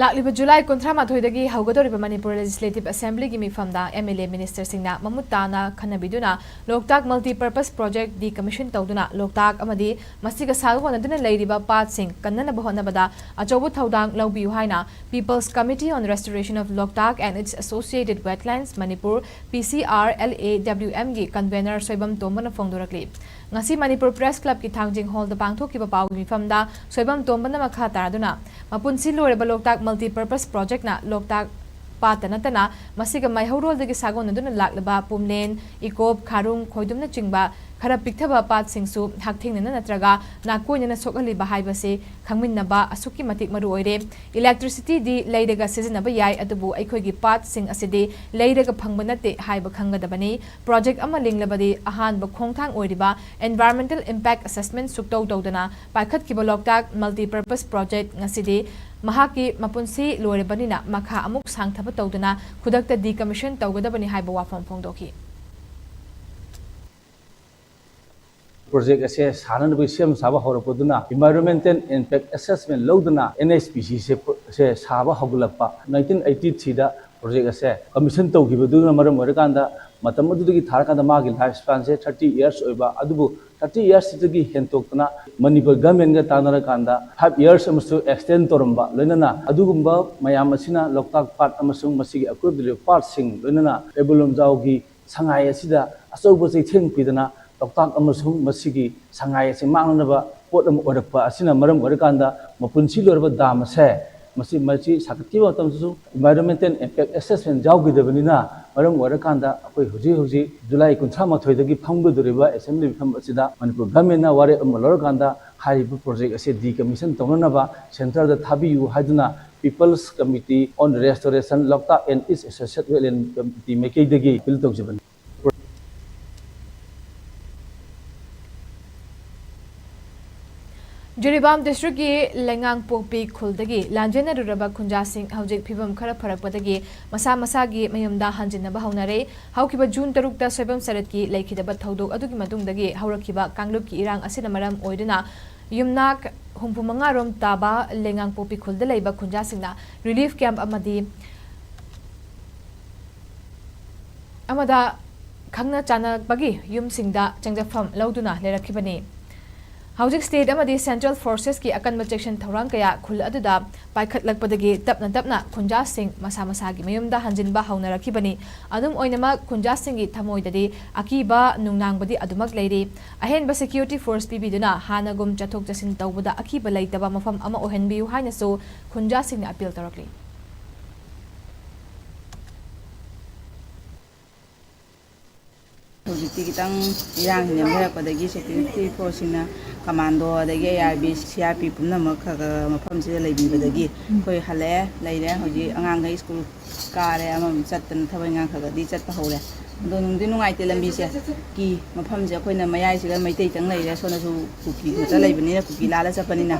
ꯂꯥꯛꯂꯤꯕ ꯖꯨꯂꯥꯏ ꯀꯨꯟꯊ꯭ꯔꯥ ꯃꯥꯊꯣꯏꯗꯒꯤ ꯍꯧꯒꯗꯧꯔꯤꯕ ꯃꯅꯤꯄꯨꯔ Legislative Assemblyꯒꯤ ꯃꯤꯐꯝꯗ MLA ministerꯁꯤꯡꯅ ꯃꯃꯨꯠ ꯇꯥꯅ ꯈꯟꯅꯕꯤꯗꯨꯅ ꯂꯣꯛꯇꯥꯛ Multipurpose Project decommission ꯇꯧꯗꯨꯅ ꯂꯣꯛꯇꯥꯛ ꯑꯃꯗꯤ ꯃꯁꯤꯒ ꯁꯥꯒꯣꯟꯅꯗꯨꯅ ꯂꯩꯔꯤꯕ ꯄꯥꯠꯁꯤꯡ ꯀꯟꯅꯅꯕ ꯍꯣꯠꯅꯕꯗ ꯑꯆꯧꯕ ꯊꯧꯗꯥꯡ ꯂꯧꯕꯤꯌꯨ ꯍꯥꯏꯅ People's Committee on Restoration of Loktak and its Associated Wetlands, Manipur, PCRLAWMꯒꯤ convener Soibam ꯇꯣꯝꯕꯅ ꯐꯣꯡꯗꯣꯔꯛꯂꯤ꯫ ꯉꯁꯤ ꯃꯅꯤꯄꯨꯔ Press Clubꯀꯤ ꯊꯥꯡꯖꯤꯡ ꯍꯣꯜꯗ ꯄꯥꯡꯊꯣꯛꯈꯤꯕ ꯄꯥꯎꯒꯤ ꯃꯤꯐꯝꯗ ꯁꯣꯏꯕꯝ ꯇꯣꯝꯕꯅ ꯃꯈꯥ ꯇꯥꯔꯗꯨꯅ, ꯃꯄꯨꯟꯁꯤ ꯂꯣꯏꯔꯕ ꯂꯣꯛꯇꯥꯛ Multipurpose Projectꯅ ꯂꯣꯛꯇꯥꯛ ꯄꯥꯠꯇ ꯅꯠꯇꯅ ꯃꯁꯤꯒ ꯃꯩꯍꯧꯔꯣꯜꯗꯒꯤ ꯁꯥꯒꯣꯟꯅꯗꯨꯅ ꯂꯥꯛꯂꯕ ꯄꯨꯝꯂꯦꯟ, ꯏꯀꯣꯞ, ꯈꯥꯔꯨꯡ, ꯈꯣꯏꯗꯨꯝꯅꯆꯤꯡꯕ ꯈꯔ ꯄꯤꯛꯊꯕ ꯄꯥꯠꯁꯤꯡꯁꯨ ꯍꯛꯊꯦꯡꯅꯅ ꯅꯠꯇ꯭ꯔꯒ ꯅꯥꯀꯣꯏꯅꯅ ꯁꯣꯛꯍꯜꯂꯤꯕ ꯍꯥꯏꯕꯁꯤ ꯈꯪꯃꯤꯟꯅꯕ ꯑꯁꯨꯛꯀꯤ ꯃꯇꯤꯛ ꯃꯔꯨ ꯑꯣꯏꯔꯦ꯫ Electricityꯗꯤ ꯂꯩꯔꯒ ꯁꯤꯖꯤꯟꯅꯕ ꯌꯥꯏ, ꯑꯗꯨꯕꯨ ꯑꯩꯈꯣꯏꯒꯤ ꯄꯥꯠꯁꯤꯡ ꯑꯁꯤꯗꯤ ꯂꯩꯔꯒ ꯐꯪꯕ ꯅꯠꯇꯦ ꯍꯥꯏꯕ ꯈꯪꯒꯗꯕꯅꯤ꯫ Project ꯑꯃ ꯂꯤꯡꯂꯕꯗꯤ ꯑꯍꯥꯟꯕ ꯈꯣꯡꯊꯥꯡ ꯑꯣꯏꯔꯤꯕ Environmental Impact Assessment ꯁꯨꯛꯇꯧ ꯇꯧꯗꯅ ꯄꯥꯏꯈꯠꯈꯤꯕ ꯂꯣꯛꯇꯥꯛ Multipurpose Project ꯉꯁꯤꯗꯤ ꯃꯍꯥꯛꯀꯤ ꯃꯄꯨꯟꯁꯤ ꯂꯣꯏꯔꯕꯅꯤꯅ ꯃꯈꯥ ꯑꯃꯨꯛ ꯁꯥꯡꯊꯕ ꯇꯧꯗꯅ ꯈꯨꯗꯛꯇ decommission ꯇꯧꯒꯗꯕꯅꯤ ꯍꯥꯏꯕ ꯋꯥꯐꯝ ꯐꯣꯡꯗꯣꯛꯈꯤ꯫ Project ꯑꯁꯦ ꯁꯥꯅꯅꯕꯒꯤ ꯁꯦꯝ ꯁꯥꯕ ꯍꯧꯔꯛꯄꯗꯨꯅ Environmental Impact Assessment ꯂꯧꯗꯨꯅ N H P C ꯁꯦ ꯁꯦ ꯁꯥꯕ ꯍꯧꯒꯠꯂꯛꯄ꯫ Nineteen eighty three ꯗ project ꯑꯁꯦ commission ꯇꯧꯈꯤꯕꯗꯨꯅ ꯃꯔꯝ ꯑꯣꯏꯔꯀꯥꯟꯗ ꯃꯇꯝ ꯑꯗꯨꯗꯒꯤ ꯊꯥꯔꯀꯥꯟꯗ ꯃꯥꯒꯤ life span ꯁꯦ thirty years ꯑꯣꯏꯕ, ꯑꯗꯨꯕꯨ thirty years ꯁꯤꯗꯒꯤ ꯍꯦꯟꯇꯣꯛꯇꯅ ꯃꯅꯤꯄꯨꯔ government ꯒ ꯇꯥꯟꯅꯔꯀꯥꯟꯗ five years ꯑꯃꯁꯨ extend ꯇꯧꯔꯝꯕ, ꯂꯣꯏꯅꯅ ꯑꯗꯨꯒꯨꯝꯕ ꯃꯌꯥꯝ ꯑꯁꯤꯅ ꯂꯣꯛꯇꯥꯛ ꯄꯥꯠ ꯑꯃꯁꯨꯡ ꯃꯁꯤꯒꯤ ꯑꯀꯣꯏꯕꯗ ꯂꯩꯕ ꯄꯥꯠꯁꯤꯡ, ꯂꯣꯏꯅꯅ ꯀꯩꯕꯨꯜ ꯂꯝꯖꯥꯎꯒꯤ ꯁꯉꯥꯏ ꯑꯁꯤꯗ ꯑꯆꯧꯕ ꯆꯩꯊꯦꯡ ꯄꯤꯗꯅ ꯂꯣꯛꯇꯥꯛ ꯑꯃꯁꯨꯡ ꯃꯁꯤꯒꯤ ꯁꯉꯥꯏ ꯑꯁꯤ ꯃꯥꯡꯅꯅꯕ ꯄꯣꯠ ꯑꯃ ꯑꯣꯏꯔꯛꯄ ꯑꯁꯤꯅ ꯃꯔꯝ ꯑꯣꯏꯔꯀꯥꯟꯗ ꯃꯄꯨꯟꯁꯤ ꯂꯣꯏꯔꯕ dam ꯑꯁꯦ ꯃꯁꯤ, ꯃꯁꯤ ꯁꯥꯒꯠꯈꯤꯕ ꯃꯇꯝꯗꯁꯨ Environmental Impact Assessment ꯌꯥꯎꯈꯤꯗꯕꯅꯤꯅ ꯃꯔꯝ ꯑꯣꯏꯔꯀꯥꯟꯗ ꯑꯩꯈꯣꯏ ꯍꯧꯖꯤꯛ ꯍꯧꯖꯤꯛ July ꯀꯨꯟꯊ꯭ꯔꯥ ꯃꯥꯊꯣꯏꯗꯒꯤ ꯐꯝꯒꯗꯧꯔꯤꯕ assembly ꯃꯤꯐꯝ ꯑꯁꯤꯗ ꯃꯅꯤꯄꯨꯔ government ꯅ ꯋꯥꯔꯦꯞ ꯑꯃ ꯂꯧꯔꯀꯥꯟꯗ ꯍꯥꯏꯔꯤꯕ project ꯑꯁꯤ decommission ꯇꯧꯅꯅꯕ centre ꯗ ꯊꯥꯕꯤꯌꯨ ꯍꯥꯏꯗꯨꯅ People's Committee on Restoration Loktak and its Associated Wetland Committee ꯃꯥꯏꯀꯩꯗꯒꯤ appeal ꯇꯧꯖꯕꯅꯤ꯫ ꯖꯤꯔꯤꯕꯥꯝ district ꯀꯤ ꯂꯩꯉꯥꯡꯄꯣꯛꯄꯤ ꯈꯨꯜꯗꯒꯤ ꯂꯥꯟꯖꯦꯟꯅꯔꯨꯔꯕ ꯈꯨꯟꯖꯥꯁꯤꯡ ꯍꯧꯖꯤꯛ ꯐꯤꯕꯝ ꯈꯔ ꯐꯔꯛꯄꯗꯒꯤ ꯃꯁꯥ ꯃꯁꯥꯒꯤ ꯃꯌꯨꯝꯗ ꯍꯟꯖꯤꯟꯅꯕ ꯍꯧꯅꯔꯦ꯫ ꯍꯧꯈꯤꯕ June ꯇꯔꯨꯛꯇ ꯁꯣꯏꯕꯝ ꯁꯔꯠꯀꯤ ꯂꯩꯈꯤꯗꯕ ꯊꯧꯗꯣꯛ ꯑꯗꯨꯒꯤ ꯃꯇꯨꯡꯗꯒꯤ ꯍꯧꯔꯛꯈꯤꯕ ꯀꯥꯡꯂꯨꯞꯀꯤ ꯏꯔꯥꯡ ꯑꯁꯤꯅ ꯃꯔꯝ ꯑꯣꯏꯗꯨꯅ ꯌꯨꯝꯅꯥꯛ ꯍꯨꯝꯐꯨ ꯃꯉꯥ ꯔꯣꯝ ꯇꯥꯕ ꯂꯩꯉꯥꯡꯄꯣꯛꯄꯤ ꯈꯨꯜꯗ ꯂꯩꯕ ꯈꯨꯟꯖꯥꯁꯤꯡꯅ relief camp ꯑꯃꯗꯤ ꯑꯃꯗ ꯈꯪꯅ ꯆꯥꯟꯅꯕꯒꯤ ꯌꯨꯝꯁꯤꯡꯗ ꯆꯪꯖꯐꯝ ꯂꯧꯗꯨꯅ ꯂꯩꯔꯛꯈꯤꯕꯅꯤ꯫ ꯍꯧꯖꯤꯛ state ꯑꯃꯗꯤ central forces ꯀꯤ ꯑꯀꯟꯕ ꯆꯦꯛꯁꯤꯟ ꯊꯧꯔꯥꯡ ꯀꯌꯥ ꯈꯨꯜ ꯑꯗꯨꯗ ꯄꯥꯏꯈꯠꯂꯛꯄꯗꯒꯤ ꯇꯞꯅ ꯇꯞꯅ ꯈꯨꯟꯖꯥꯁꯤꯡ ꯃꯁꯥ ꯃꯁꯥꯒꯤ ꯃꯌꯨꯝꯗ ꯍꯟꯖꯤꯟꯕ ꯍꯧꯅꯔꯛꯈꯤꯕꯅꯤ꯫ ꯑꯗꯨꯝ ꯑꯣꯏꯅꯃꯛ, ꯈꯨꯟꯖꯥꯁꯤꯡꯒꯤ ꯊꯃꯣꯏꯗꯗꯤ ꯑꯀꯤꯕ ꯅꯨꯡꯅꯥꯡꯕꯗꯤ ꯑꯗꯨꯃꯛ ꯂꯩꯔꯤ꯫ ꯑꯍꯦꯟꯕ security force ꯄꯤꯕꯤꯗꯨꯅ ꯍꯥꯟꯅꯒꯨꯝ ꯆꯠꯊꯣꯛ ꯆꯠꯁꯤꯟ ꯇꯧꯕꯗ ꯑꯀꯤꯕ ꯂꯩꯇꯕ ꯃꯐꯝ ꯑꯃ ꯑꯣꯏꯍꯟꯕꯤꯌꯨ ꯍꯥꯏꯅꯁꯨ ꯈꯨꯟꯖꯥꯁꯤꯡꯅ appeal ꯇꯧꯔꯛꯂꯤ꯫ ꯍꯧꯖꯤꯛ ꯈꯤꯇꯪ ꯏꯔꯥꯡ ꯅꯦꯝꯊꯔꯛꯄꯗꯒꯤ ꯁꯦꯀ꯭ꯌꯨꯔꯤꯇꯤ ꯐꯣꯔꯁꯁꯤꯡꯅ, ꯀꯃꯥꯟꯗꯣ, ꯑꯗꯒꯤ A R B, C R P ꯄꯨꯝꯅꯃꯛ ꯈꯔ ꯈꯔ ꯃꯐꯝꯁꯤꯗ ꯂꯩꯕꯤꯕꯗꯒꯤ ꯑꯩꯈꯣꯏ ꯍꯜꯂꯛꯑꯦ, ꯂꯩꯔꯦ꯫ ꯍꯧꯖꯤꯛ ꯑꯉꯥꯡꯈꯩ ꯁ꯭ꯀꯨꯜ ꯀꯥꯔꯦ, ꯑꯃꯃꯝ ꯆꯠꯇꯅ ꯊꯕꯛ ꯏꯪꯈꯥꯡ ꯈꯔ ꯈꯔꯗꯤ ꯆꯠꯄ ꯍꯧꯔꯦ꯫ ꯑꯗꯣ ꯅꯨꯡꯗꯤ ꯅꯨꯡꯉꯥꯏꯇꯦ ꯂꯝꯕꯤꯁꯦ꯫ ꯀꯤ ꯃꯐꯝꯁꯦ ꯑꯩꯈꯣꯏꯅ ꯃꯌꯥꯏꯁꯤꯗ ꯃꯩꯇꯩꯇꯪ ꯂꯩꯔꯦ, ꯁꯣꯝꯗꯁꯨ ꯀꯨꯀꯤ ꯈꯛꯇ ꯂꯩꯕꯅꯤꯅ ꯀꯨꯀꯤ ꯂꯥꯜꯂ ꯆꯠꯄꯅꯤꯅ꯫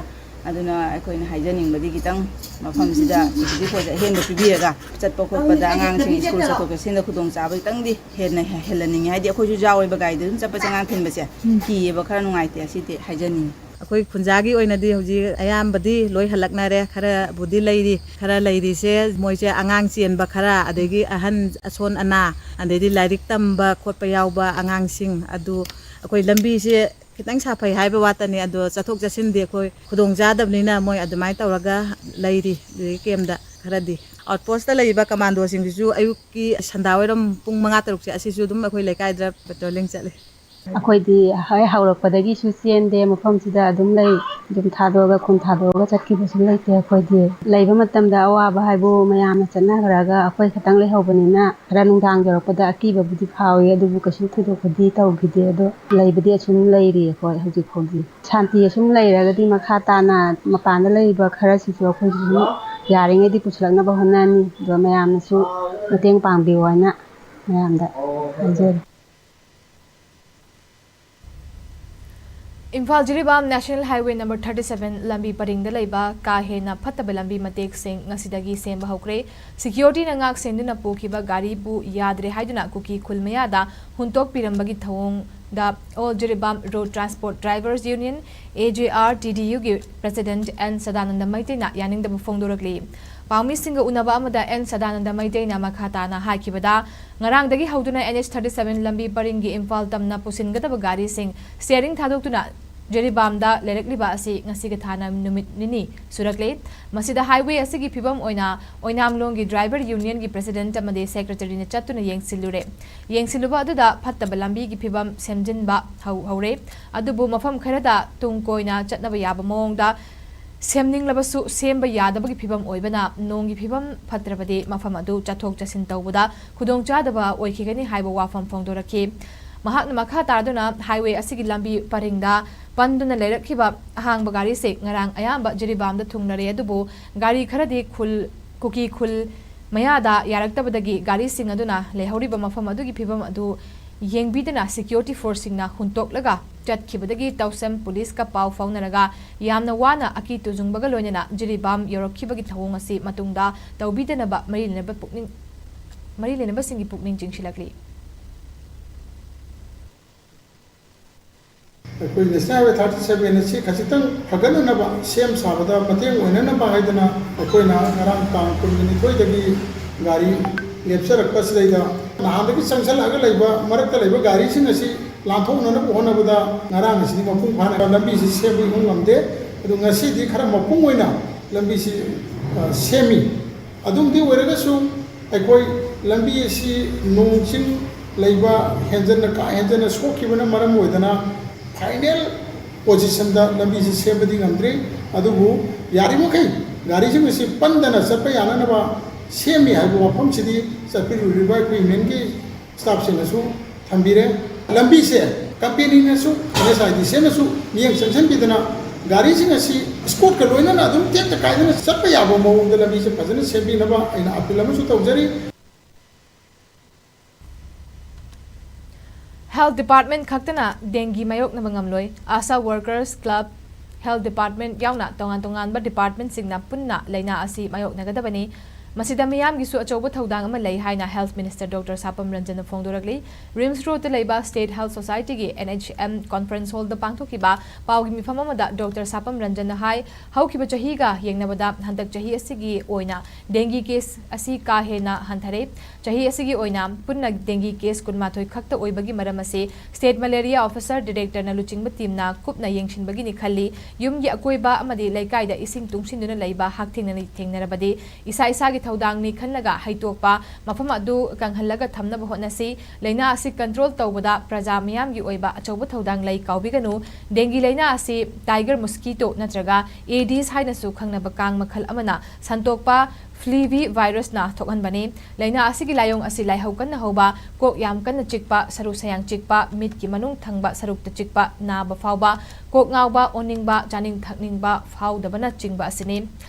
ꯑꯗꯨꯅ ꯑꯩꯈꯣꯏꯅ ꯍꯥꯏꯖꯅꯤꯡꯕꯗꯤ ꯈꯤꯇꯪ ꯃꯐꯝꯁꯤꯗ ꯁꯦꯀ꯭ꯌꯨꯔꯤꯇꯤ ꯐꯣꯔꯁ ꯑꯍꯦꯟꯕ ꯄꯤꯕꯤꯔꯒ ꯆꯠꯄ ꯈꯣꯠꯄꯗ ꯑꯉꯥꯡꯁꯤꯡ ꯁ꯭ꯀꯨꯜ ꯆꯠꯊꯣꯛ ꯆꯠꯁꯤꯟꯗ ꯈꯨꯗꯣꯡꯆꯥꯕ ꯈꯤꯇꯪꯗꯤ ꯍꯦꯟꯅ ꯍꯦꯜꯍꯟꯅꯤꯡꯉꯤ꯫ ꯍꯥꯏꯗꯤ ꯑꯩꯈꯣꯏꯁꯨ ꯌꯥꯎꯋꯦꯕ ꯒꯥꯔꯤꯗ ꯑꯗꯨꯝ ꯆꯠꯄꯁꯦ, ꯑꯉꯥꯡ ꯊꯤꯟꯕꯁꯦ ꯀꯤꯌꯦꯕ, ꯈꯔ ꯅꯨꯡꯉꯥꯏꯇꯦ꯫ ꯑꯁꯤꯗꯤ ꯍꯥꯏꯖꯅꯤꯡꯉꯤ꯫ ꯑꯩꯈꯣꯏ ꯈꯨꯟꯖꯥꯒꯤ ꯑꯣꯏꯅꯗꯤ ꯍꯧꯖꯤꯛ ꯑꯌꯥꯝꯕꯗꯤ ꯂꯣꯏ ꯍꯜꯂꯛꯅꯔꯦ꯫ ꯈꯔꯕꯨꯗꯤ ꯂꯩꯔꯤ꯫ ꯈꯔ ꯂꯩꯔꯤꯁꯦ ꯃꯣꯏꯁꯦ ꯑꯉꯥꯡ ꯆꯦꯟꯕ ꯈꯔ, ꯑꯗꯒꯤ ꯑꯍꯟ ꯑꯁꯣꯟ ꯑꯅꯥ, ꯑꯗꯩꯗꯤ ꯂꯥꯏꯔꯤꯛ ꯇꯝꯕ ꯈꯣꯠꯄ ꯌꯥꯎꯕ ꯑꯉꯥꯡꯁꯤꯡ ꯑꯗꯨ ꯑꯩꯈꯣꯏ ꯂꯝꯕꯤꯁꯦ ꯈꯤꯇꯪ ꯁꯥꯐꯩ ꯍꯥꯏꯕ ꯋꯥꯇꯅꯤ꯫ ꯑꯗꯣ ꯆꯠꯊꯣꯛ ꯆꯠꯁꯤꯟꯗꯤ ꯑꯩꯈꯣꯏ ꯈꯨꯗꯣꯡ ꯆꯥꯗꯕꯅꯤꯅ ꯃꯣꯏ ꯑꯗꯨꯃꯥꯏꯅ ꯇꯧꯔꯒ ꯂꯩꯔꯤ꯫ ꯑꯗꯒꯤ ꯀꯦꯝꯗ ꯈꯔꯗꯤ ꯑꯥꯎꯠꯄꯣꯁꯇ ꯂꯩꯔꯤꯕ ꯀꯃꯥꯟꯗꯣꯁꯤꯡꯁꯤꯁꯨ ꯑꯌꯨꯛꯀꯤ ꯁꯟꯗꯥ ꯋꯥꯏꯔꯝ ꯄꯨꯡ ꯃꯉꯥ ꯇꯔꯨꯛꯁꯦ ꯑꯁꯤꯁꯨ ꯑꯗꯨꯝ ꯑꯩꯈꯣꯏ ꯂꯩꯀꯥꯏꯗ ꯄꯦꯇ꯭ꯔꯣꯂꯤꯡ ꯆꯠꯂꯤ꯫ ꯑꯩꯈꯣꯏꯗꯤ ꯍꯦꯛ ꯍꯧꯔꯛꯄꯗꯒꯤꯁꯨ ꯆꯦꯟꯗꯦ, ꯃꯐꯝꯁꯤꯗ ꯑꯗꯨꯝ ꯂꯩ꯫ ꯌꯨꯝ ꯊꯥꯗꯣꯛꯑꯒ ꯈꯨꯟ ꯊꯥꯗꯣꯛꯑꯒ ꯆꯠꯈꯤꯕꯁꯨ ꯂꯩꯇꯦ꯫ ꯑꯩꯈꯣꯏꯗꯤ ꯂꯩꯕ ꯃꯇꯝꯗ ꯑꯋꯥꯕ ꯍꯥꯏꯕꯨ ꯃꯌꯥꯝꯅ ꯆꯠꯅꯈ꯭ꯔꯒ ꯑꯩꯈꯣꯏ ꯈꯛꯇꯪ ꯂꯩꯍꯧꯕꯅꯤꯅ ꯈꯔ ꯅꯨꯡꯗꯥꯡ ꯌꯧꯔꯛꯄꯗ ꯑꯀꯤꯕꯕꯨꯗꯤ ꯐꯥꯎꯏ, ꯑꯗꯨꯕꯨ ꯀꯩꯁꯨ ꯊꯣꯏꯗꯣꯛꯄꯗꯤ ꯇꯧꯈꯤꯗꯦ꯫ ꯑꯗꯣ ꯂꯩꯕꯗꯤ ꯑꯁꯨꯝ ꯂꯩꯔꯤ ꯑꯩꯈꯣꯏ ꯍꯧꯖꯤꯛ ꯐꯥꯎꯗꯤ꯫ ꯁꯥꯟꯇꯤ ꯑꯁꯨꯝ ꯂꯩꯔꯒꯗꯤ ꯃꯈꯥ ꯇꯥꯅ ꯃꯄꯥꯟꯗ ꯂꯩꯔꯤꯕ ꯈꯔꯁꯤꯁꯨ ꯑꯩꯈꯣꯏꯁꯨ ꯑꯗꯨꯝ ꯌꯥꯔꯤꯉꯩꯗꯤ ꯄꯨꯁꯤꯜꯂꯛꯅꯕ ꯍꯣꯠꯅꯅꯤ꯫ ꯑꯗꯣ ꯃꯌꯥꯝꯅꯁꯨ ꯃꯇꯦꯡ ꯄꯥꯡꯕꯤꯌꯨ ꯍꯥꯏꯅ ꯃꯌꯥꯝꯗ ꯍꯥꯏꯖꯔꯤ꯫ Imphal Jiribam National Highway number thirty seven ꯂꯝꯕꯤ ꯄꯔꯤꯡꯗ ꯂꯩꯕ ꯀꯥ ꯍꯦꯟꯅ ꯐꯠꯇꯕ ꯂꯝꯕꯤ ꯃꯇꯦꯛꯁꯤꯡ ꯉꯁꯤꯗꯒꯤ ꯁꯦꯝꯕ ꯍꯧꯈ꯭ꯔꯦ꯫ ꯁꯦꯀ꯭ꯌꯨꯔꯤꯇꯤꯅ ꯉꯥꯛ ꯁꯦꯟꯗꯨꯅ ꯄꯨꯈꯤꯕ ꯒꯥꯔꯤꯕꯨ ꯌꯥꯗ꯭ꯔꯦ ꯍꯥꯏꯗꯨꯅ ꯀꯨꯀꯤ ꯈꯨꯜ ꯃꯌꯥꯗ ꯍꯨꯟꯇꯣꯛꯄꯤꯔꯝꯕꯒꯤ ꯊꯧꯑꯣꯡꯗ All Jiribam Road Transport Drivers Union, A J R T D U ꯒꯤ President N ꯁꯗꯥꯅꯟꯗ ꯃꯩꯇꯩꯅ ꯌꯥꯅꯤꯡꯗꯕ ꯐꯣꯡꯗꯣꯔꯛꯂꯤ꯫ ꯄꯥꯎꯃꯤꯁꯤꯡꯒ ꯎꯅꯕ ꯑꯃꯗ N ꯁꯗꯥꯅꯟꯗ ꯃꯩꯇꯩꯅ ꯃꯈꯥ ꯇꯥꯅ ꯍꯥꯏꯈꯤꯕꯗ, ꯉꯔꯥꯡꯗꯒꯤ ꯍꯧꯗꯨꯅ N H thirty seven ꯂꯝꯕꯤ ꯄꯔꯤꯡꯒꯤ ꯏꯝꯐꯥꯜ ꯇꯝꯅ ꯄꯨꯁꯤꯟꯒꯗꯕ ꯒꯥꯔꯤꯁꯤꯡ steering ꯊꯥꯗꯣꯛꯇꯨꯅ ꯖꯤꯔꯤꯕꯥꯝꯗ ꯂꯩꯔꯛꯂꯤꯕ ꯑꯁꯤ ꯉꯁꯤ ꯈꯊꯥꯅ ꯅꯨꯃꯤꯠ ꯅꯤꯅꯤ ꯁꯨꯔꯛꯂꯦ꯫ ꯃꯁꯤꯗ highway ꯑꯁꯤꯒꯤ ꯐꯤꯕꯝ ꯑꯣꯏꯅ ꯑꯣꯏꯅꯥꯝꯂꯣꯡꯒꯤ Driver Union ꯒꯤ President ꯑꯃꯗꯤ Secretary ꯅ ꯆꯠꯇꯨꯅ ꯌꯦꯡꯁꯤꯜꯂꯨꯔꯦ꯫ ꯌꯦꯡꯁꯤꯜꯂꯨꯕ ꯑꯗꯨꯗ ꯐꯠꯇꯕ ꯂꯝꯕꯤꯒꯤ ꯐꯤꯕꯝ ꯁꯦꯝꯖꯤꯟꯕ ꯍꯧ-, ꯍꯧꯔꯦ꯫ ꯑꯗꯨꯕꯨ ꯃꯐꯝ ꯈꯔꯗ ꯇꯨꯡ ꯀꯣꯏꯅ ꯆꯠꯅꯕ ꯌꯥꯕ ꯃꯑꯣꯡꯗ ꯁꯦꯝꯅꯤꯡꯂꯕꯁꯨ ꯁꯦꯝꯕ ꯌꯥꯗꯕꯒꯤ ꯐꯤꯕꯝ ꯑꯣꯏꯕꯅ ꯅꯣꯡꯒꯤ ꯐꯤꯕꯝ ꯐꯠꯇ꯭ꯔꯕꯗꯤ ꯃꯐꯝ ꯑꯗꯨ ꯆꯠꯊꯣꯛ ꯆꯠꯁꯤꯟ ꯇꯧꯕꯗ ꯈꯨꯗꯣꯡꯆꯥꯗꯕ ꯑꯣꯏꯈꯤꯒꯅꯤ ꯍꯥꯏꯕ ꯋꯥꯐꯝ ꯐꯣꯡꯗꯣꯔꯛꯈꯤ꯫ ꯃꯍꯥꯛꯅ ꯃꯈꯥ ꯇꯥꯗꯨꯅ highway ꯑꯁꯤꯒꯤ ꯂꯝꯕꯤ ꯄꯔꯤꯡꯗ ꯄꯟꯗꯨꯅ ꯂꯩꯔꯛꯈꯤꯕ ꯑꯍꯥꯡꯕ ꯒꯥꯔꯤꯁꯤꯡ ꯉꯔꯥꯡ ꯑꯌꯥꯝꯕ ꯖꯤꯔꯤꯕꯥꯝꯗ ꯊꯨꯡꯂꯔꯦ, ꯑꯗꯨꯕꯨ ꯒꯥꯔꯤ ꯈꯔꯗꯤ ꯈꯨꯜ, ꯀꯨꯀꯤ ꯈꯨꯜ ꯃꯌꯥꯗ ꯌꯥꯔꯛꯇꯕꯗꯒꯤ ꯒꯥꯔꯤꯁꯤꯡ ꯑꯗꯨꯅ ꯂꯩꯍꯧꯔꯤꯕ ꯃꯐꯝ ꯑꯗꯨꯒꯤ ꯐꯤꯕꯝ ꯑꯗꯨ ꯌꯦꯡꯕꯤꯗꯅ security forceꯁꯤꯡꯅ ꯍꯨꯟꯇꯣꯛꯂꯒ ꯆꯠꯈꯤꯕꯗꯒꯤ ꯇꯧꯁꯦꯝ ꯄꯨꯂꯤꯁꯀ ꯄꯥꯎ ꯐꯥꯎꯅꯔꯒ ꯌꯥꯝꯅ ꯋꯥꯅ ꯑꯀꯤ ꯇꯨꯖꯨꯡꯕꯒ ꯂꯣꯏꯅꯅ ꯖꯤꯔꯤꯕꯥꯝ ꯌꯧꯔꯛꯈꯤꯕꯒꯤ ꯊꯧꯑꯣꯡ ꯑꯁꯤ ꯃꯇꯨꯡꯗ ꯇꯧꯕꯤꯗꯅꯕ ꯃꯔꯤ ꯂꯩꯅꯕ ꯄꯨꯛꯅꯤꯡ, ꯃꯔꯤ ꯂꯩꯅꯕꯁꯤꯡꯒꯤ ꯄꯨꯛꯅꯤꯡ ꯆꯤꯡꯁꯤꯜꯂꯛꯂꯤ꯫ ꯑꯩꯈꯣꯏ National Highway thirty seven ꯑꯁꯤ ꯈꯖꯤꯛꯇꯪ ꯐꯒꯠꯅꯅꯕ, ꯁꯦꯝ ꯁꯥꯕꯗ ꯃꯇꯦꯡ ꯑꯣꯏꯅꯅꯕ ꯍꯥꯏꯗꯅ ꯑꯩꯈꯣꯏꯅ ꯉꯔꯥꯡ ꯇꯥꯡ ꯀꯨꯟꯅꯤꯊꯣꯏꯗꯒꯤ ꯒꯥꯔꯤ ꯂꯦꯞꯆꯔꯛꯄꯁꯤꯗꯩꯗ ꯅꯍꯥꯟꯗꯒꯤ ꯆꯪꯁꯜꯂꯛꯑꯒ ꯂꯩꯕ, ꯃꯔꯛꯇ ꯂꯩꯕ ꯒꯥꯔꯤꯁꯤꯡ ꯑꯁꯤ ꯂꯥꯟꯊꯣꯛꯅꯅꯕ ꯍꯣꯠꯅꯕꯗ ꯉꯔꯥꯡ ꯑꯁꯤꯗꯤ ꯃꯄꯨꯡ ꯐꯥꯅ ꯂꯝꯕꯤꯁꯤ ꯁꯦꯝꯕ ꯏꯉꯝ ꯉꯝꯗꯦ꯫ ꯑꯗꯨ ꯉꯁꯤꯗꯤ ꯈꯔ ꯃꯄꯨꯡ ꯑꯣꯏꯅ ꯂꯝꯕꯤꯁꯤ, ꯑ, ꯁꯦꯝꯃꯤ꯫ ꯑꯗꯨꯝꯗꯤ ꯑꯣꯏꯔꯒꯁꯨ ꯑꯩꯈꯣꯏ ꯂꯝꯕꯤ ꯑꯁꯤ ꯅꯣꯡ ꯆꯤꯡ ꯂꯩꯕ, ꯍꯦꯟꯖꯟꯅ, ꯀꯥ ꯍꯦꯟꯖꯟꯅ ꯁꯣꯛꯈꯤꯕꯅ ꯃꯔꯝ ꯑꯣꯏꯗꯅ final positionꯗ ꯂꯝꯕꯤꯁꯤ ꯁꯦꯝꯕꯗꯤ ꯉꯝꯗ꯭ꯔꯤ꯫ ꯑꯗꯨꯕꯨ ꯌꯥꯔꯤꯃꯈꯩ ꯒꯥꯔꯤꯁꯤꯡ ꯑꯁꯤ ꯄꯟꯗꯅ ꯆꯠꯄ ꯌꯥꯅꯅꯕ ꯁꯦꯝꯃꯤ ꯍꯥꯏꯕ ꯋꯥꯐꯝꯁꯤꯗꯤ ꯆꯠꯄꯤꯔꯨꯔꯤꯕ ꯑꯩꯈꯣꯏ ꯌꯨꯅꯤꯌꯟꯒꯤ staffꯁꯤꯡꯅꯁꯨ ꯊꯝꯕꯤꯔꯦ꯫ ꯂꯝꯕꯤꯁꯦ companyꯅꯁꯨ, NHIDCꯅꯁꯨ ꯃꯤꯠꯌꯦꯡ ꯆꯪꯁꯤꯟꯕꯤꯗꯅ ꯒꯥꯔꯤꯁꯤꯡ ꯑꯁꯤ escortꯀ ꯂꯣꯏꯅꯅ ꯑꯗꯨꯝ ꯇꯦꯛꯇ ꯀꯥꯏꯗꯅ ꯆꯠꯄ ꯌꯥꯕ ꯃꯑꯣꯡꯗ ꯂꯝꯕꯤꯁꯦ ꯐꯖꯅ ꯁꯦꯝꯕꯤꯅꯕ ꯑꯩꯅ appeal ꯑꯃꯁꯨ ꯇꯧꯖꯔꯤ꯫ Health Department ꯈꯛꯇꯅ dengue ꯃꯥꯌꯣꯛꯅꯕ ꯉꯝꯂꯣꯏ꯫ ASHA workers, club, Health Department ꯌꯥꯎꯅ ꯇꯣꯉꯥꯟ ꯇꯣꯉꯥꯟꯕ departmentꯁꯤꯡꯅ ꯄꯨꯟꯅ ꯂꯥꯏꯅꯥ ꯑꯁꯤ ꯃꯥꯌꯣꯛꯅꯒꯗꯕꯅꯤ꯫ ꯃꯁꯤꯗ ꯃꯤꯌꯥꯝꯒꯤꯁꯨ ꯑꯆꯧꯕ ꯊꯧꯗꯥꯡ ꯑꯃ ꯂꯩ ꯍꯥꯏꯅ Health Minister Doctor ꯁꯥꯄꯝ ꯔꯟꯖꯟꯅ ꯐꯣꯡꯗꯣꯔꯛꯂꯤ꯫ RIMS Roadꯇ ꯂꯩꯕ State Health Societyꯒꯤ NHM conference hallꯗ ꯄꯥꯡꯊꯣꯛꯈꯤꯕ ꯄꯥꯎꯒꯤ ꯃꯤꯐꯝ ꯑꯃꯗ Doctor ꯁꯥꯄꯝ ꯔꯟꯖꯟꯅ ꯍꯥꯏ, ꯍꯧꯈꯤꯕ ꯆꯍꯤꯒ ꯌꯦꯡꯅꯕꯗ ꯍꯟꯗꯛ ꯆꯍꯤ ꯑꯁꯤꯒꯤ ꯑꯣꯏꯅ dengue case ꯑꯁꯤ ꯀꯥ ꯍꯦꯟꯅ ꯍꯟꯊꯔꯦ꯫ ꯆꯍꯤ ꯑꯁꯤꯒꯤ ꯑꯣꯏꯅ ꯄꯨꯟꯅ dengue case ꯀꯨꯟꯃꯥꯊꯣꯏ ꯈꯛꯇ ꯑꯣꯏꯕꯒꯤ ꯃꯔꯝ ꯑꯁꯤ State Malaria Officer, Directorꯅ ꯂꯨꯆꯤꯡꯕ teamꯅ ꯀꯨꯞꯅ ꯌꯦꯡꯁꯤꯟꯕꯒꯤꯅꯤ ꯈꯜꯂꯤ꯫ ꯌꯨꯝꯒꯤ ꯑꯀꯣꯏꯕ ꯑꯃꯗꯤ ꯂꯩꯀꯥꯏꯗ ꯏꯁꯤꯡ ꯇꯨꯡꯁꯤꯟꯗꯨꯅ ꯂꯩꯕ ꯍꯛꯊꯦꯡꯅꯅ ꯊꯦꯡꯅꯔꯕꯗꯤ ꯏꯁꯥ ꯏꯁꯥꯒꯤ ꯊꯧꯗꯥꯡꯅꯤ ꯈꯜꯂꯒ ꯍꯩꯇꯣꯛꯄ, ꯃꯐꯝ ꯑꯗꯨ ꯀꯪꯍꯜꯂꯒ ꯊꯝꯅꯕ ꯍꯣꯠꯅꯁꯤ꯫ ꯂꯥꯏꯅꯥ ꯑꯁꯤ control ꯇꯧꯕꯗ ꯄ꯭ꯔꯖꯥ ꯃꯤꯌꯥꯝꯒꯤ ꯑꯣꯏꯕ ꯑꯆꯧꯕ ꯊꯧꯗꯥꯡ ꯂꯩ ꯀꯥꯎꯕꯤꯒꯅꯨ꯫ ꯗꯦꯡꯒꯤ ꯂꯥꯏꯅꯥ ꯑꯁꯤ tiger mosquito ꯅꯠꯇ꯭ꯔꯒ Aedes ꯍꯥꯏꯅꯁꯨ ꯈꯪꯅꯕ ꯀꯥꯡ ꯃꯈꯜ ꯑꯃꯅ ꯁꯟꯗꯣꯛꯄ flea virusꯅ ꯊꯣꯛꯍꯟꯕꯅꯤ꯫ ꯂꯥꯏꯅꯥ ꯑꯁꯤꯒꯤ ꯂꯥꯏꯑꯣꯡ ꯑꯁꯤ ꯂꯥꯏꯍꯧ ꯀꯟꯅ ꯍꯧꯕ, ꯀꯣꯛ ꯌꯥꯝ ꯀꯟꯅ ꯆꯤꯛꯄ, ꯁꯔꯨ ꯁꯌꯥꯡ ꯆꯤꯛꯄ, ꯃꯤꯠꯀꯤ ꯃꯅꯨꯡ ꯊꯪꯕ ꯁꯔꯨꯛꯇ ꯆꯤꯛꯄ, ꯅꯥꯕ ꯐꯥꯎꯕ, ꯀꯣꯛ ꯉꯥꯎꯕ, ꯑꯣꯅꯤꯡꯕ, ꯆꯥꯅꯤꯡ ꯊꯛꯅꯤꯡꯕ ꯐꯥꯎꯗꯕꯅꯆꯤꯡꯕ ꯑꯁꯤꯅꯤ꯫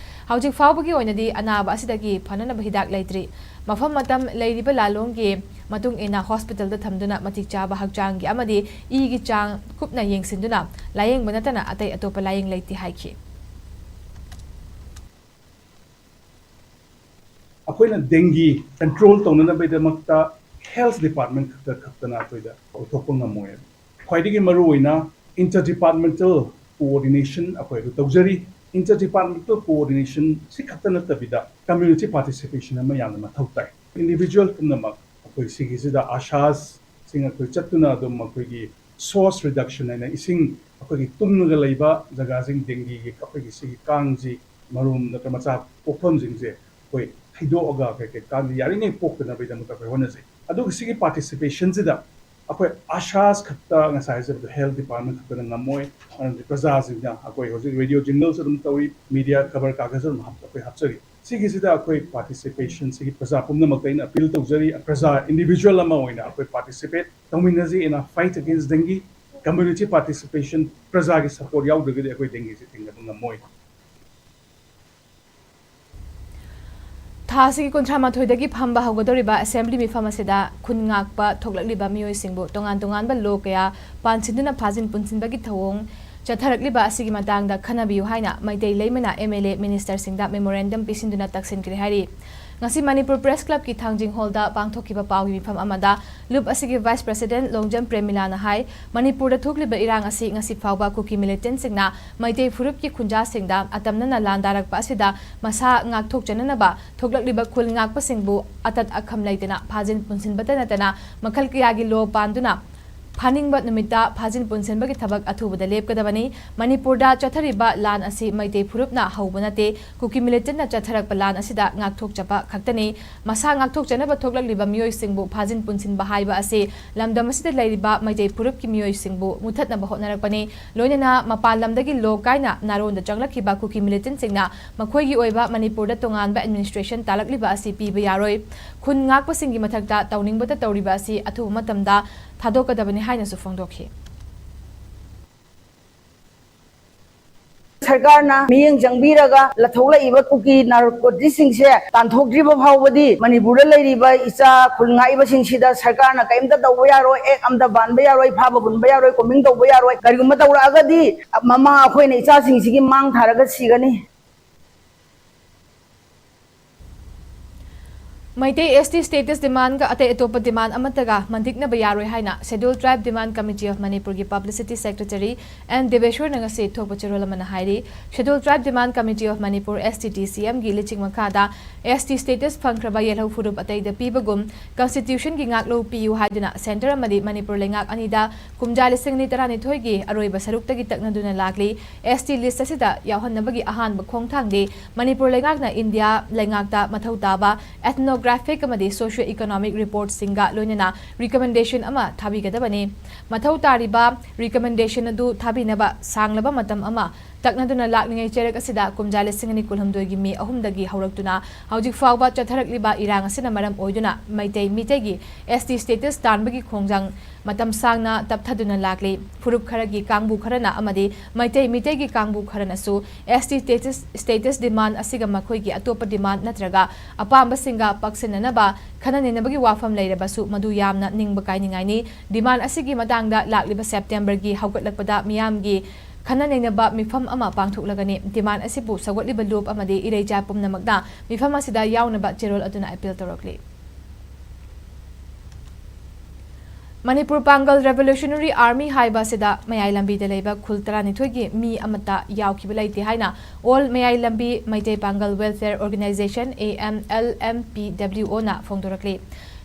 ꯍꯧꯖꯤꯛ ꯐꯥꯎꯕꯒꯤ ꯑꯣꯏꯅꯗꯤ ꯑꯅꯥꯕ ꯑꯁꯤꯗꯒꯤ ꯐꯅꯅꯕ ꯍꯤꯗꯥꯛ ꯂꯩꯇ꯭ꯔꯤ꯫ ꯃꯐꯝ ꯃꯇꯝ ꯂꯩꯔꯤꯕ ꯂꯥꯂꯣꯡꯒꯤ ꯃꯇꯨꯡ ꯏꯟꯅ hospitalꯗ ꯊꯝꯗꯨꯅ ꯃꯇꯤꯛ ꯆꯥꯕ ꯍꯛꯆꯥꯡꯒꯤ ꯑꯃꯗꯤ ꯏꯒꯤ ꯆꯥꯡ ꯀꯨꯞꯅ ꯌꯦꯡꯁꯤꯟꯗꯨꯅ ꯂꯥꯌꯦꯡꯕ ꯅꯠꯇꯅ ꯑꯇꯩ ꯑꯇꯣꯞꯄ ꯂꯥꯌꯦꯡ ꯂꯩꯇꯦ ꯍꯥꯏꯈꯤ꯫ ꯑꯩꯈꯣꯏꯅ dengue control ꯇꯧꯅꯅꯕꯒꯤꯗꯃꯛꯇ health department ꯈꯛꯇ ꯈꯛꯇꯅ ꯑꯩꯈꯣꯏꯗ ꯑꯣꯏꯊꯣꯛꯄ ꯉꯝꯃꯣꯏ꯫ ꯈ꯭ꯋꯥꯏꯗꯒꯤ ꯃꯔꯨꯑꯣꯏꯅ inter departmental coordination ꯑꯩꯈꯣꯏ ꯑꯗꯨ ꯇꯧꯖꯔꯤ꯫ Inter departmental coordination ꯁꯤ ꯈꯛꯇ ꯅꯠꯇꯕꯤꯗ community participation ꯑꯃ ꯌꯥꯝꯅ ꯃꯊꯧ ꯇꯥꯏ꯫ Individual ꯄꯨꯝꯅꯃꯛ ꯑꯩꯈꯣꯏ ꯁꯤꯒꯤꯁꯤꯗ ASHAꯁꯤꯡ ꯑꯩꯈꯣꯏ ꯆꯠꯇꯨꯅ ꯑꯗꯨꯝ ꯑꯩꯈꯣꯏꯒꯤ source reduction ꯍꯥꯏꯅ ꯏꯁꯤꯡ ꯑꯩꯈꯣꯏꯒꯤ ꯇꯨꯡꯉꯒ ꯂꯩꯕ ꯖꯒꯥꯁꯤꯡ dengueꯒꯤ ꯑꯩꯈꯣꯏꯒꯤ ꯁꯤꯒꯤ ꯀꯥꯡꯁꯤ ꯃꯔꯨꯝ ꯅꯠꯇ꯭ꯔꯒ ꯃꯆꯥ ꯄꯣꯛꯐꯝꯁꯤꯡꯁꯦ ꯑꯩꯈꯣꯏ ꯊꯩꯗꯣꯛꯑꯒ ꯀꯩ ꯀꯩ ꯀꯥꯡꯁꯤ ꯌꯥꯔꯤꯉꯩ ꯄꯣꯛꯇꯅꯕꯒꯤꯗꯃꯛꯇ ꯑꯩꯈꯣꯏ ꯍꯣꯠꯅꯖꯩ꯫ ꯑꯗꯨꯒ ꯁꯤꯒꯤ participationsꯁꯤꯗ ꯑꯩꯈꯣꯏ ASHAs ꯈꯛꯇ ꯉꯁꯥꯏ ꯍꯥꯏꯖꯕꯗꯣ health department ꯈꯛꯇꯅ ꯉꯝꯃꯣꯏ꯫ ꯃꯔꯝꯗꯤ ꯄ꯭ꯔꯖꯥꯁꯤꯡꯅ ꯑꯩꯈꯣꯏ ꯍꯧꯖꯤꯛ radio jingleꯁꯨ ꯑꯗꯨꯝ ꯇꯧꯏ, media ꯈꯕꯔ ꯀꯥꯒꯖꯁꯨ ꯑꯗꯨꯝ ꯍꯥꯞ- ꯑꯩꯈꯣꯏ ꯍꯥꯞꯆꯔꯤ꯫ ꯁꯤꯒꯤꯁꯤꯗ ꯑꯩꯈꯣꯏ participation ꯁꯤꯒꯤ ꯄ꯭ꯔꯖꯥ ꯄꯨꯝꯅꯃꯛꯇ ꯑꯩꯅ appeal ꯇꯧꯖꯔꯤ꯫ ꯄ꯭ꯔꯖꯥ individual ꯑꯃ ꯑꯣꯏꯅ ꯑꯩꯈꯣꯏ participate ꯇꯧꯃꯤꯟꯅꯁꯤ in a fight against dengue꯫ Community participation, ꯄ꯭ꯔꯖꯥꯒꯤ support ꯌꯥꯎꯗ꯭ꯔꯒꯗꯤ ꯑꯩꯈꯣꯏ dengueꯁꯤ ꯊꯤꯡꯒꯠꯄ ꯉꯝꯃꯣꯏ꯫ ꯊꯥ ꯑꯁꯤꯒꯤ ꯀꯨꯟꯊ꯭ꯔꯥ ꯃꯥꯊꯣꯏꯗꯒꯤ ꯐꯝꯕ ꯍꯧꯒꯗꯧꯔꯤꯕ assembly ꯃꯤꯐꯝ ꯑꯁꯤꯗ ꯈꯨꯟ ꯉꯥꯛꯄ ꯊꯣꯛꯂꯛꯂꯤꯕ ꯃꯤꯑꯣꯏꯁꯤꯡꯕꯨ ꯇꯣꯉꯥꯟ ꯇꯣꯉꯥꯟꯕ law ꯀꯌꯥ ꯄꯥꯟꯁꯤꯟꯗꯨꯅ ꯐꯥꯖꯤꯟ ꯄꯨꯟꯁꯤꯟꯕꯒꯤ ꯊꯧꯑꯣꯡ ꯆꯠꯊꯔꯛꯂꯤꯕ ꯑꯁꯤꯒꯤ ꯃꯇꯥꯡꯗ ꯈꯟꯅꯕꯤꯌꯨ ꯍꯥꯏꯅ ꯃꯩꯇꯩ ꯂꯩꯃꯅ MLA ministerꯁꯤꯡꯗ memorandum ꯄꯤꯁꯤꯟꯗꯨꯅ ꯇꯛꯁꯤꯟꯈ꯭ꯔꯦ ꯍꯥꯏꯔꯤ꯫ ꯉꯁꯤ ꯃꯅꯤꯄꯨꯔ Press Clubꯀꯤ ꯊꯥꯡꯖꯤꯡ hallꯗ ꯄꯥꯡꯊꯣꯛꯈꯤꯕ ꯄꯥꯎꯒꯤ ꯃꯤꯐꯝ ꯑꯃꯗ ꯂꯨꯞ ꯑꯁꯤꯒꯤ vice president ꯂꯣꯡꯖꯝ ꯄ꯭ꯔꯦꯃꯤꯂꯥꯅ ꯍꯥꯏ, ꯃꯅꯤꯄꯨꯔꯗ ꯊꯣꯛꯂꯤꯕ ꯏꯔꯥꯡ ꯑꯁꯤ ꯉꯁꯤ ꯐꯥꯎꯕ ꯀꯨꯀꯤ militantꯁꯤꯡꯅ ꯃꯩꯇꯩ ꯐꯨꯔꯨꯞꯀꯤ ꯈꯨꯟꯖꯥꯁꯤꯡꯗ ꯑꯇꯝꯅꯅ ꯂꯥꯟꯗꯥꯔꯛꯄ ꯑꯁꯤꯗ ꯃꯁꯥ ꯉꯥꯛꯊꯣꯛꯆꯅꯅꯕ ꯊꯣꯛꯂꯛꯂꯤꯕ ꯈꯨꯜ ꯉꯥꯛꯄꯁꯤꯡꯕꯨ ꯑꯇꯠ ꯑꯈꯝ ꯂꯩꯇꯅ ꯐꯥꯖꯤꯟ ꯄꯨꯟꯁꯤꯟꯕꯇ ꯅꯠꯇꯅ ꯃꯈꯜ ꯀꯌꯥꯒꯤ law ꯄꯥꯟꯗꯨꯅ ꯐꯥꯅꯤꯡꯕ ꯅꯨꯃꯤꯠꯇ ꯐꯥꯖꯤꯟ ꯄꯨꯟꯁꯤꯟꯕꯒꯤ ꯊꯕꯛ ꯑꯊꯨꯕꯗ ꯂꯦꯞꯀꯗꯕꯅꯤ꯫ ꯃꯅꯤꯄꯨꯔꯗ ꯆꯠꯊꯔꯤꯕ ꯂꯥꯟ ꯑꯁꯤ ꯃꯩꯇꯩ ꯐꯨꯔꯨꯞꯅ ꯍꯧꯕ ꯅꯠꯇꯦ꯫ ꯀꯨꯀꯤ ꯃꯤꯂꯤꯇꯦꯟꯠꯅ ꯆꯠꯊꯔꯛꯄ ꯂꯥꯟ ꯑꯁꯤꯗ ꯉꯥꯛꯊꯣꯛꯆꯕ ꯈꯛꯇꯅꯤ꯫ ꯃꯁꯥ ꯉꯥꯛꯊꯣꯛꯆꯅꯕ ꯊꯣꯛꯂꯛꯂꯤꯕ ꯃꯤꯑꯣꯏꯁꯤꯡꯕꯨ ꯐꯥꯖꯤꯟ ꯄꯨꯟꯁꯤꯟꯕ ꯍꯥꯏꯕ ꯑꯁꯤ ꯂꯝꯗꯝ ꯑꯁꯤꯗ ꯂꯩꯔꯤꯕ ꯃꯩꯇꯩ ꯐꯨꯔꯨꯞꯀꯤ ꯃꯤꯑꯣꯏꯁꯤꯡꯕꯨ ꯃꯨꯊꯠꯅꯕ ꯍꯣꯠꯅꯔꯛꯄꯅꯤ꯫ ꯂꯣꯏꯅꯅ ꯃꯄꯥꯟ ꯂꯝꯗꯒꯤ ꯂꯣ ꯀꯥꯏꯅ ꯅꯥꯔꯣꯟꯗ ꯆꯪꯂꯛꯈꯤꯕ ꯀꯨꯀꯤ ꯃꯤꯂꯤꯇꯦꯟꯠꯁꯤꯡꯅ ꯃꯈꯣꯏꯒꯤ ꯑꯣꯏꯕ ꯃꯅꯤꯄꯨꯔꯗ ꯇꯣꯉꯥꯟꯕ ꯑꯦꯗꯃꯤꯅꯤꯁꯇ꯭ꯔꯦꯁꯟ ꯇꯥꯂꯛꯂꯤꯕ ꯑꯁꯤ ꯄꯤꯕ ꯌꯥꯔꯣꯏ꯫ ꯈꯨꯟ ꯉꯥꯛꯄꯁꯤꯡꯒꯤ ꯃꯊꯛꯇ ꯇꯧꯅꯤꯡꯕꯇ ꯇꯧꯔꯤꯕ ꯑꯁꯤ ꯑꯊꯨꯕ ꯃꯇꯝꯗ ꯊꯥꯗꯣꯛꯀꯗꯕꯅꯤ ꯍꯥꯏꯅꯁꯨ ꯐꯣꯡꯗꯣꯛꯈꯤ꯫ ꯁꯔꯀꯥꯔꯅ ꯃꯤꯠꯌꯦꯡ ꯆꯪꯕꯤꯔꯒ ꯂꯊꯣꯛꯂꯛꯏꯕ ꯀꯨꯀꯤ ꯅꯥꯔꯀꯣꯇꯤꯁꯤꯡꯁꯦ ꯇꯥꯟꯊꯣꯛꯇ꯭ꯔꯤꯕ ꯐꯥꯎꯕꯗꯤ ꯃꯅꯤꯄꯨꯔꯗ ꯂꯩꯔꯤꯕ ꯏꯆꯥ ꯈꯨꯜ ꯉꯥꯛꯏꯕꯁꯤꯡꯁꯤꯗ ꯁꯔꯀꯥꯔꯅ ꯀꯔꯤꯝꯇ ꯇꯧꯕ ꯌꯥꯔꯣꯏ, ꯑꯦꯛ ꯑꯝꯇ ꯕꯥꯟꯕ ꯌꯥꯔꯣꯏ, ꯐꯥꯕ ꯄꯨꯟꯕ ꯌꯥꯔꯣꯏ, ꯀꯣꯃꯤꯡ ꯇꯧꯕ ꯌꯥꯔꯣꯏ꯫ ꯀꯔꯤꯒꯨꯝꯕ ꯇꯧꯔꯛꯑꯒꯗꯤ ꯃꯃꯥ ꯑꯩꯈꯣꯏꯅ ꯏꯆꯥꯁꯤꯡꯁꯤꯒꯤ ꯃꯥꯡ ꯊꯥꯔꯒ ꯁꯤꯒꯅꯤ꯫ ꯃꯩꯇꯩ ꯑꯦꯁ ꯇꯤ ꯁ꯭ꯇꯦꯇꯁ ꯗꯤꯃꯥꯟꯒ ꯑꯇꯩ ꯑꯇꯣꯞꯄ ꯗꯤꯃꯥꯟ ꯑꯃꯠꯇꯒ ꯃꯟꯇꯤꯛꯅꯕ ꯌꯥꯔꯣꯏ ꯍꯥꯏꯅ Scheduled Tribe Demand Committee of Manipurꯒꯤ ꯄꯕ꯭ꯂꯤꯁꯤꯇꯤ ꯁꯦꯀ꯭ꯔꯦꯇꯔꯤ ꯑꯦꯟ ꯗꯦꯕꯦꯁꯣꯔꯅ ꯉꯁꯤ ꯊꯣꯛꯄ ꯆꯦꯔꯣꯜ ꯑꯃꯅ ꯍꯥꯏꯔꯤ꯫ Scheduled Tribe Demand Committee of Manipur, S T D C Mꯒꯤ ꯂꯤꯆꯤꯡ ꯃꯈꯥꯗ ꯑꯦꯁ ꯇꯤ ꯁ꯭ꯇꯦꯇꯁ ꯐꯪꯈ꯭ꯔꯕ ꯌꯦꯜꯍꯧ ꯐꯨꯔꯨꯞ ꯑꯇꯩꯗ ꯄꯤꯕꯒꯨꯝ ꯀꯟꯁꯇꯤꯇ꯭ꯌꯨꯁꯟꯒꯤ ꯉꯥꯛꯂꯧ ꯄꯤꯌꯨ ꯍꯥꯏꯗꯨꯅ ꯁꯦꯟꯇꯔ ꯑꯃꯗꯤ ꯃꯅꯤꯄꯨꯔ ꯂꯩꯉꯥꯛ ꯑꯅꯤꯗ ꯀꯨꯝꯖꯥ ꯂꯤꯁꯤꯡ ꯑꯅꯤ ꯇꯔꯥꯅꯤꯊꯣꯏꯒꯤ ꯑꯔꯣꯏꯕ ꯁꯔꯨꯛꯇꯒꯤ ꯇꯛꯅꯗꯨꯅ ꯂꯥꯛꯂꯤ꯫ ꯑꯦꯁ ꯇꯤ ꯂꯤꯁ꯭ꯠ ꯑꯁꯤꯗ ꯌꯥꯎꯍꯟꯅꯕꯒꯤ ꯑꯍꯥꯟꯕ ꯈꯣꯡꯊꯥꯡꯗꯤ ꯃꯅꯤꯄꯨꯔ ꯂꯩꯉꯥꯛꯅ ꯏꯟꯗꯤꯌꯥ ꯂꯩꯉꯥꯛꯇ ꯃꯊꯧ ꯇꯥꯕ ethnographic ꯑꯃꯗꯤ socio economic reportꯁꯤꯡꯒ ꯂꯣꯏꯅꯅ recommendation ꯑꯃ ꯊꯥꯕꯤꯒꯗꯕꯅꯤ꯫ ꯃꯊꯧ ꯇꯥꯔꯤꯕ recommendation ꯑꯗꯨ ꯊꯥꯕꯤꯅꯕ ꯁꯥꯡꯂꯕ ꯃꯇꯝ ꯑꯃ ꯇꯛꯅꯗꯨꯅ ꯂꯥꯛꯂꯤꯉꯩ ꯆꯩꯔꯛ ꯑꯁꯤꯗ ꯀꯨꯝꯖꯥ ꯂꯤꯁꯤꯡ ꯑꯅꯤ ꯀꯨꯟꯍꯨꯝꯗꯣꯏꯒꯤ ꯃꯦ ꯑꯍꯨꯝꯗꯒꯤ ꯍꯧꯔꯛꯇꯨꯅ ꯍꯧꯖꯤꯛ ꯐꯥꯎꯕ ꯆꯠꯊꯔꯛꯂꯤꯕ ꯏꯔꯥꯡ ꯑꯁꯤꯅ ꯃꯔꯝ ꯑꯣꯏꯗꯨꯅ ꯃꯩꯇꯩ ꯃꯤꯇꯩꯒꯤ ꯑꯦꯁ ꯇꯤ ꯁ꯭ꯇꯦꯇꯁ ꯇꯥꯟꯕꯒꯤ ꯈꯣꯡꯖꯪ ꯃꯇꯝ ꯁꯥꯡꯅ ꯇꯞꯊꯗꯨꯅ ꯂꯥꯛꯂꯤ꯫ ꯐꯨꯔꯨꯞ ꯈꯔꯒꯤ ꯀꯥꯡꯕꯨ ꯈꯔꯅ ꯑꯃꯗꯤ ꯃꯩꯇꯩ ꯃꯤꯇꯩꯒꯤ ꯀꯥꯡꯕꯨ ꯈꯔꯅꯁꯨ ꯑꯦꯁ ꯇꯤ ꯁ꯭ꯇꯦꯇꯁ, ꯁ꯭ꯇꯦꯇꯁ ꯗꯤꯃꯥꯟ ꯑꯁꯤꯒ ꯃꯈꯣꯏꯒꯤ ꯑꯇꯣꯞꯄ ꯗꯤꯃꯥꯟ ꯅꯠꯇ꯭ꯔꯒ ꯑꯄꯥꯝꯕꯁꯤꯡꯒ ꯄꯥꯛꯁꯤꯟꯅꯅꯕ ꯈꯟꯅ ꯅꯩꯅꯕꯒꯤ ꯋꯥꯐꯝ ꯂꯩꯔꯕꯁꯨ ꯃꯗꯨ ꯌꯥꯝꯅ ꯅꯤꯡꯕ ꯀꯥꯏꯅꯤꯡꯉꯥꯏꯅꯤ꯫ ꯗꯤꯃꯥꯟ ꯑꯁꯤꯒꯤ ꯃꯇꯥꯡꯗ ꯂꯥꯛꯂꯤꯕ ꯁꯦꯞꯇꯦꯝꯕꯔꯒꯤ ꯍꯧꯒꯠꯂꯛꯄꯗ ꯃꯤꯌꯥꯝꯒꯤ ꯈꯟꯅ ꯅꯩꯅꯕ ꯃꯤꯐꯝ ꯑꯃ ꯄꯥꯡꯊꯣꯛꯂꯒꯅꯤ꯫ ꯗꯤꯃꯥꯟ ꯑꯁꯤꯕꯨ ꯁꯧꯒꯠꯂꯤꯕ ꯂꯨꯞ ꯑꯃꯗꯤ ꯏꯔꯩꯆꯥ ꯄꯨꯝꯅꯃꯛꯅ ꯃꯤꯐꯝ ꯑꯁꯤꯗ ꯌꯥꯎꯅꯕ ꯆꯦꯔꯣꯜ ꯑꯗꯨꯅ ꯑꯦꯄꯤꯜ ꯇꯧꯔꯛꯂꯤ꯫ ꯃꯅꯤꯄꯨꯔ ꯄꯥꯡꯒꯜ ꯔꯦꯚꯣꯂꯨꯁꯅꯔꯤ ꯑꯥꯔꯃꯤ ꯍꯥꯏꯕ ꯑꯁꯤꯗ ꯃꯌꯥꯏ ꯂꯝꯕꯤꯗ ꯂꯩꯕ ꯈꯨꯜ ꯇꯔꯥꯅꯤꯊꯣꯏꯒꯤ ꯃꯤ ꯑꯃꯠꯇ ꯌꯥꯎꯈꯤꯕ ꯂꯩꯇꯦ ꯍꯥꯏꯅ All ꯃꯌꯥꯏ ꯂꯝꯕꯤ ꯃꯩꯇꯩ ꯄꯥꯡꯒꯜ Welfare Organisation, A M L M P W O ꯅ ꯐꯣꯡꯗꯣꯔꯛꯂꯤ꯫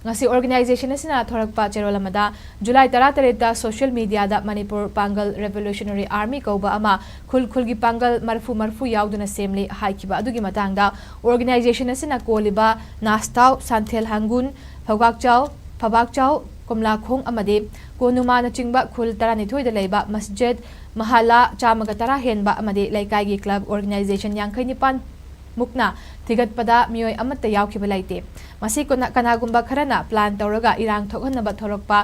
ꯉꯁꯤ organization ꯑꯁꯤꯅ ꯊꯣꯔꯛꯄ ꯆꯦꯔꯣꯜ ꯑꯃꯗ, ꯖꯨꯂꯥꯏ ꯇꯔꯥꯇꯔꯦꯠꯇ social mediaꯗ ꯃꯅꯤꯄꯨꯔ ꯄꯥꯡꯒꯜ Revolutionary Army ꯀꯧꯕ ꯑꯃ ꯈꯨꯜ ꯈꯨꯜꯒꯤ ꯄꯥꯡꯒꯜ ꯃꯔꯐꯨ ꯃꯔꯐꯨ ꯌꯥꯎꯗꯨꯅ ꯁꯦꯝꯂꯤ ꯍꯥꯏꯈꯤꯕ ꯑꯗꯨꯒꯤ ꯃꯇꯥꯡꯗ, organization ꯑꯁꯤꯅ ꯀꯣꯜꯂꯤꯕ ꯅꯥꯁꯇꯥꯎ, ꯁꯥꯟꯊꯦꯜ ꯍꯥꯡꯒꯨꯟ, ꯐꯧꯒꯥꯛꯆꯥꯎ, ꯐꯕꯥꯛꯆꯥꯎ, ꯀꯣꯝꯂꯥꯈꯣꯡ ꯑꯃꯗꯤ ꯀꯣꯅꯨꯃꯥꯅꯆꯤꯡꯕ ꯈꯨꯜ ꯇꯔꯥꯅꯤꯊꯣꯏꯗ ꯂꯩꯕ ꯃꯁꯖꯤꯗ, ꯃꯍꯜꯂꯥ ꯆꯥꯝꯃꯒ ꯇꯔꯥ ꯍꯦꯟꯕ ꯑꯃꯗꯤ ꯂꯩꯀꯥꯏꯒꯤ club organization ꯌꯥꯡꯈꯩ ꯅꯤꯄꯥꯟ ꯃꯨꯛꯅ ꯊꯤꯒꯠꯄꯗ ꯃꯤꯑꯣꯏ ꯑꯃꯠꯇ ꯌꯥꯎꯈꯤꯕ ꯂꯩꯇꯦ꯫ ꯃꯁꯤ ꯀꯅꯥ-, ꯀꯅꯥꯒꯨꯝꯕ ꯈꯔꯅ plan ꯇꯧꯔꯒ ꯏꯔꯥꯡ ꯊꯣꯛꯍꯟꯅꯕ ꯊꯣꯔꯛꯄ,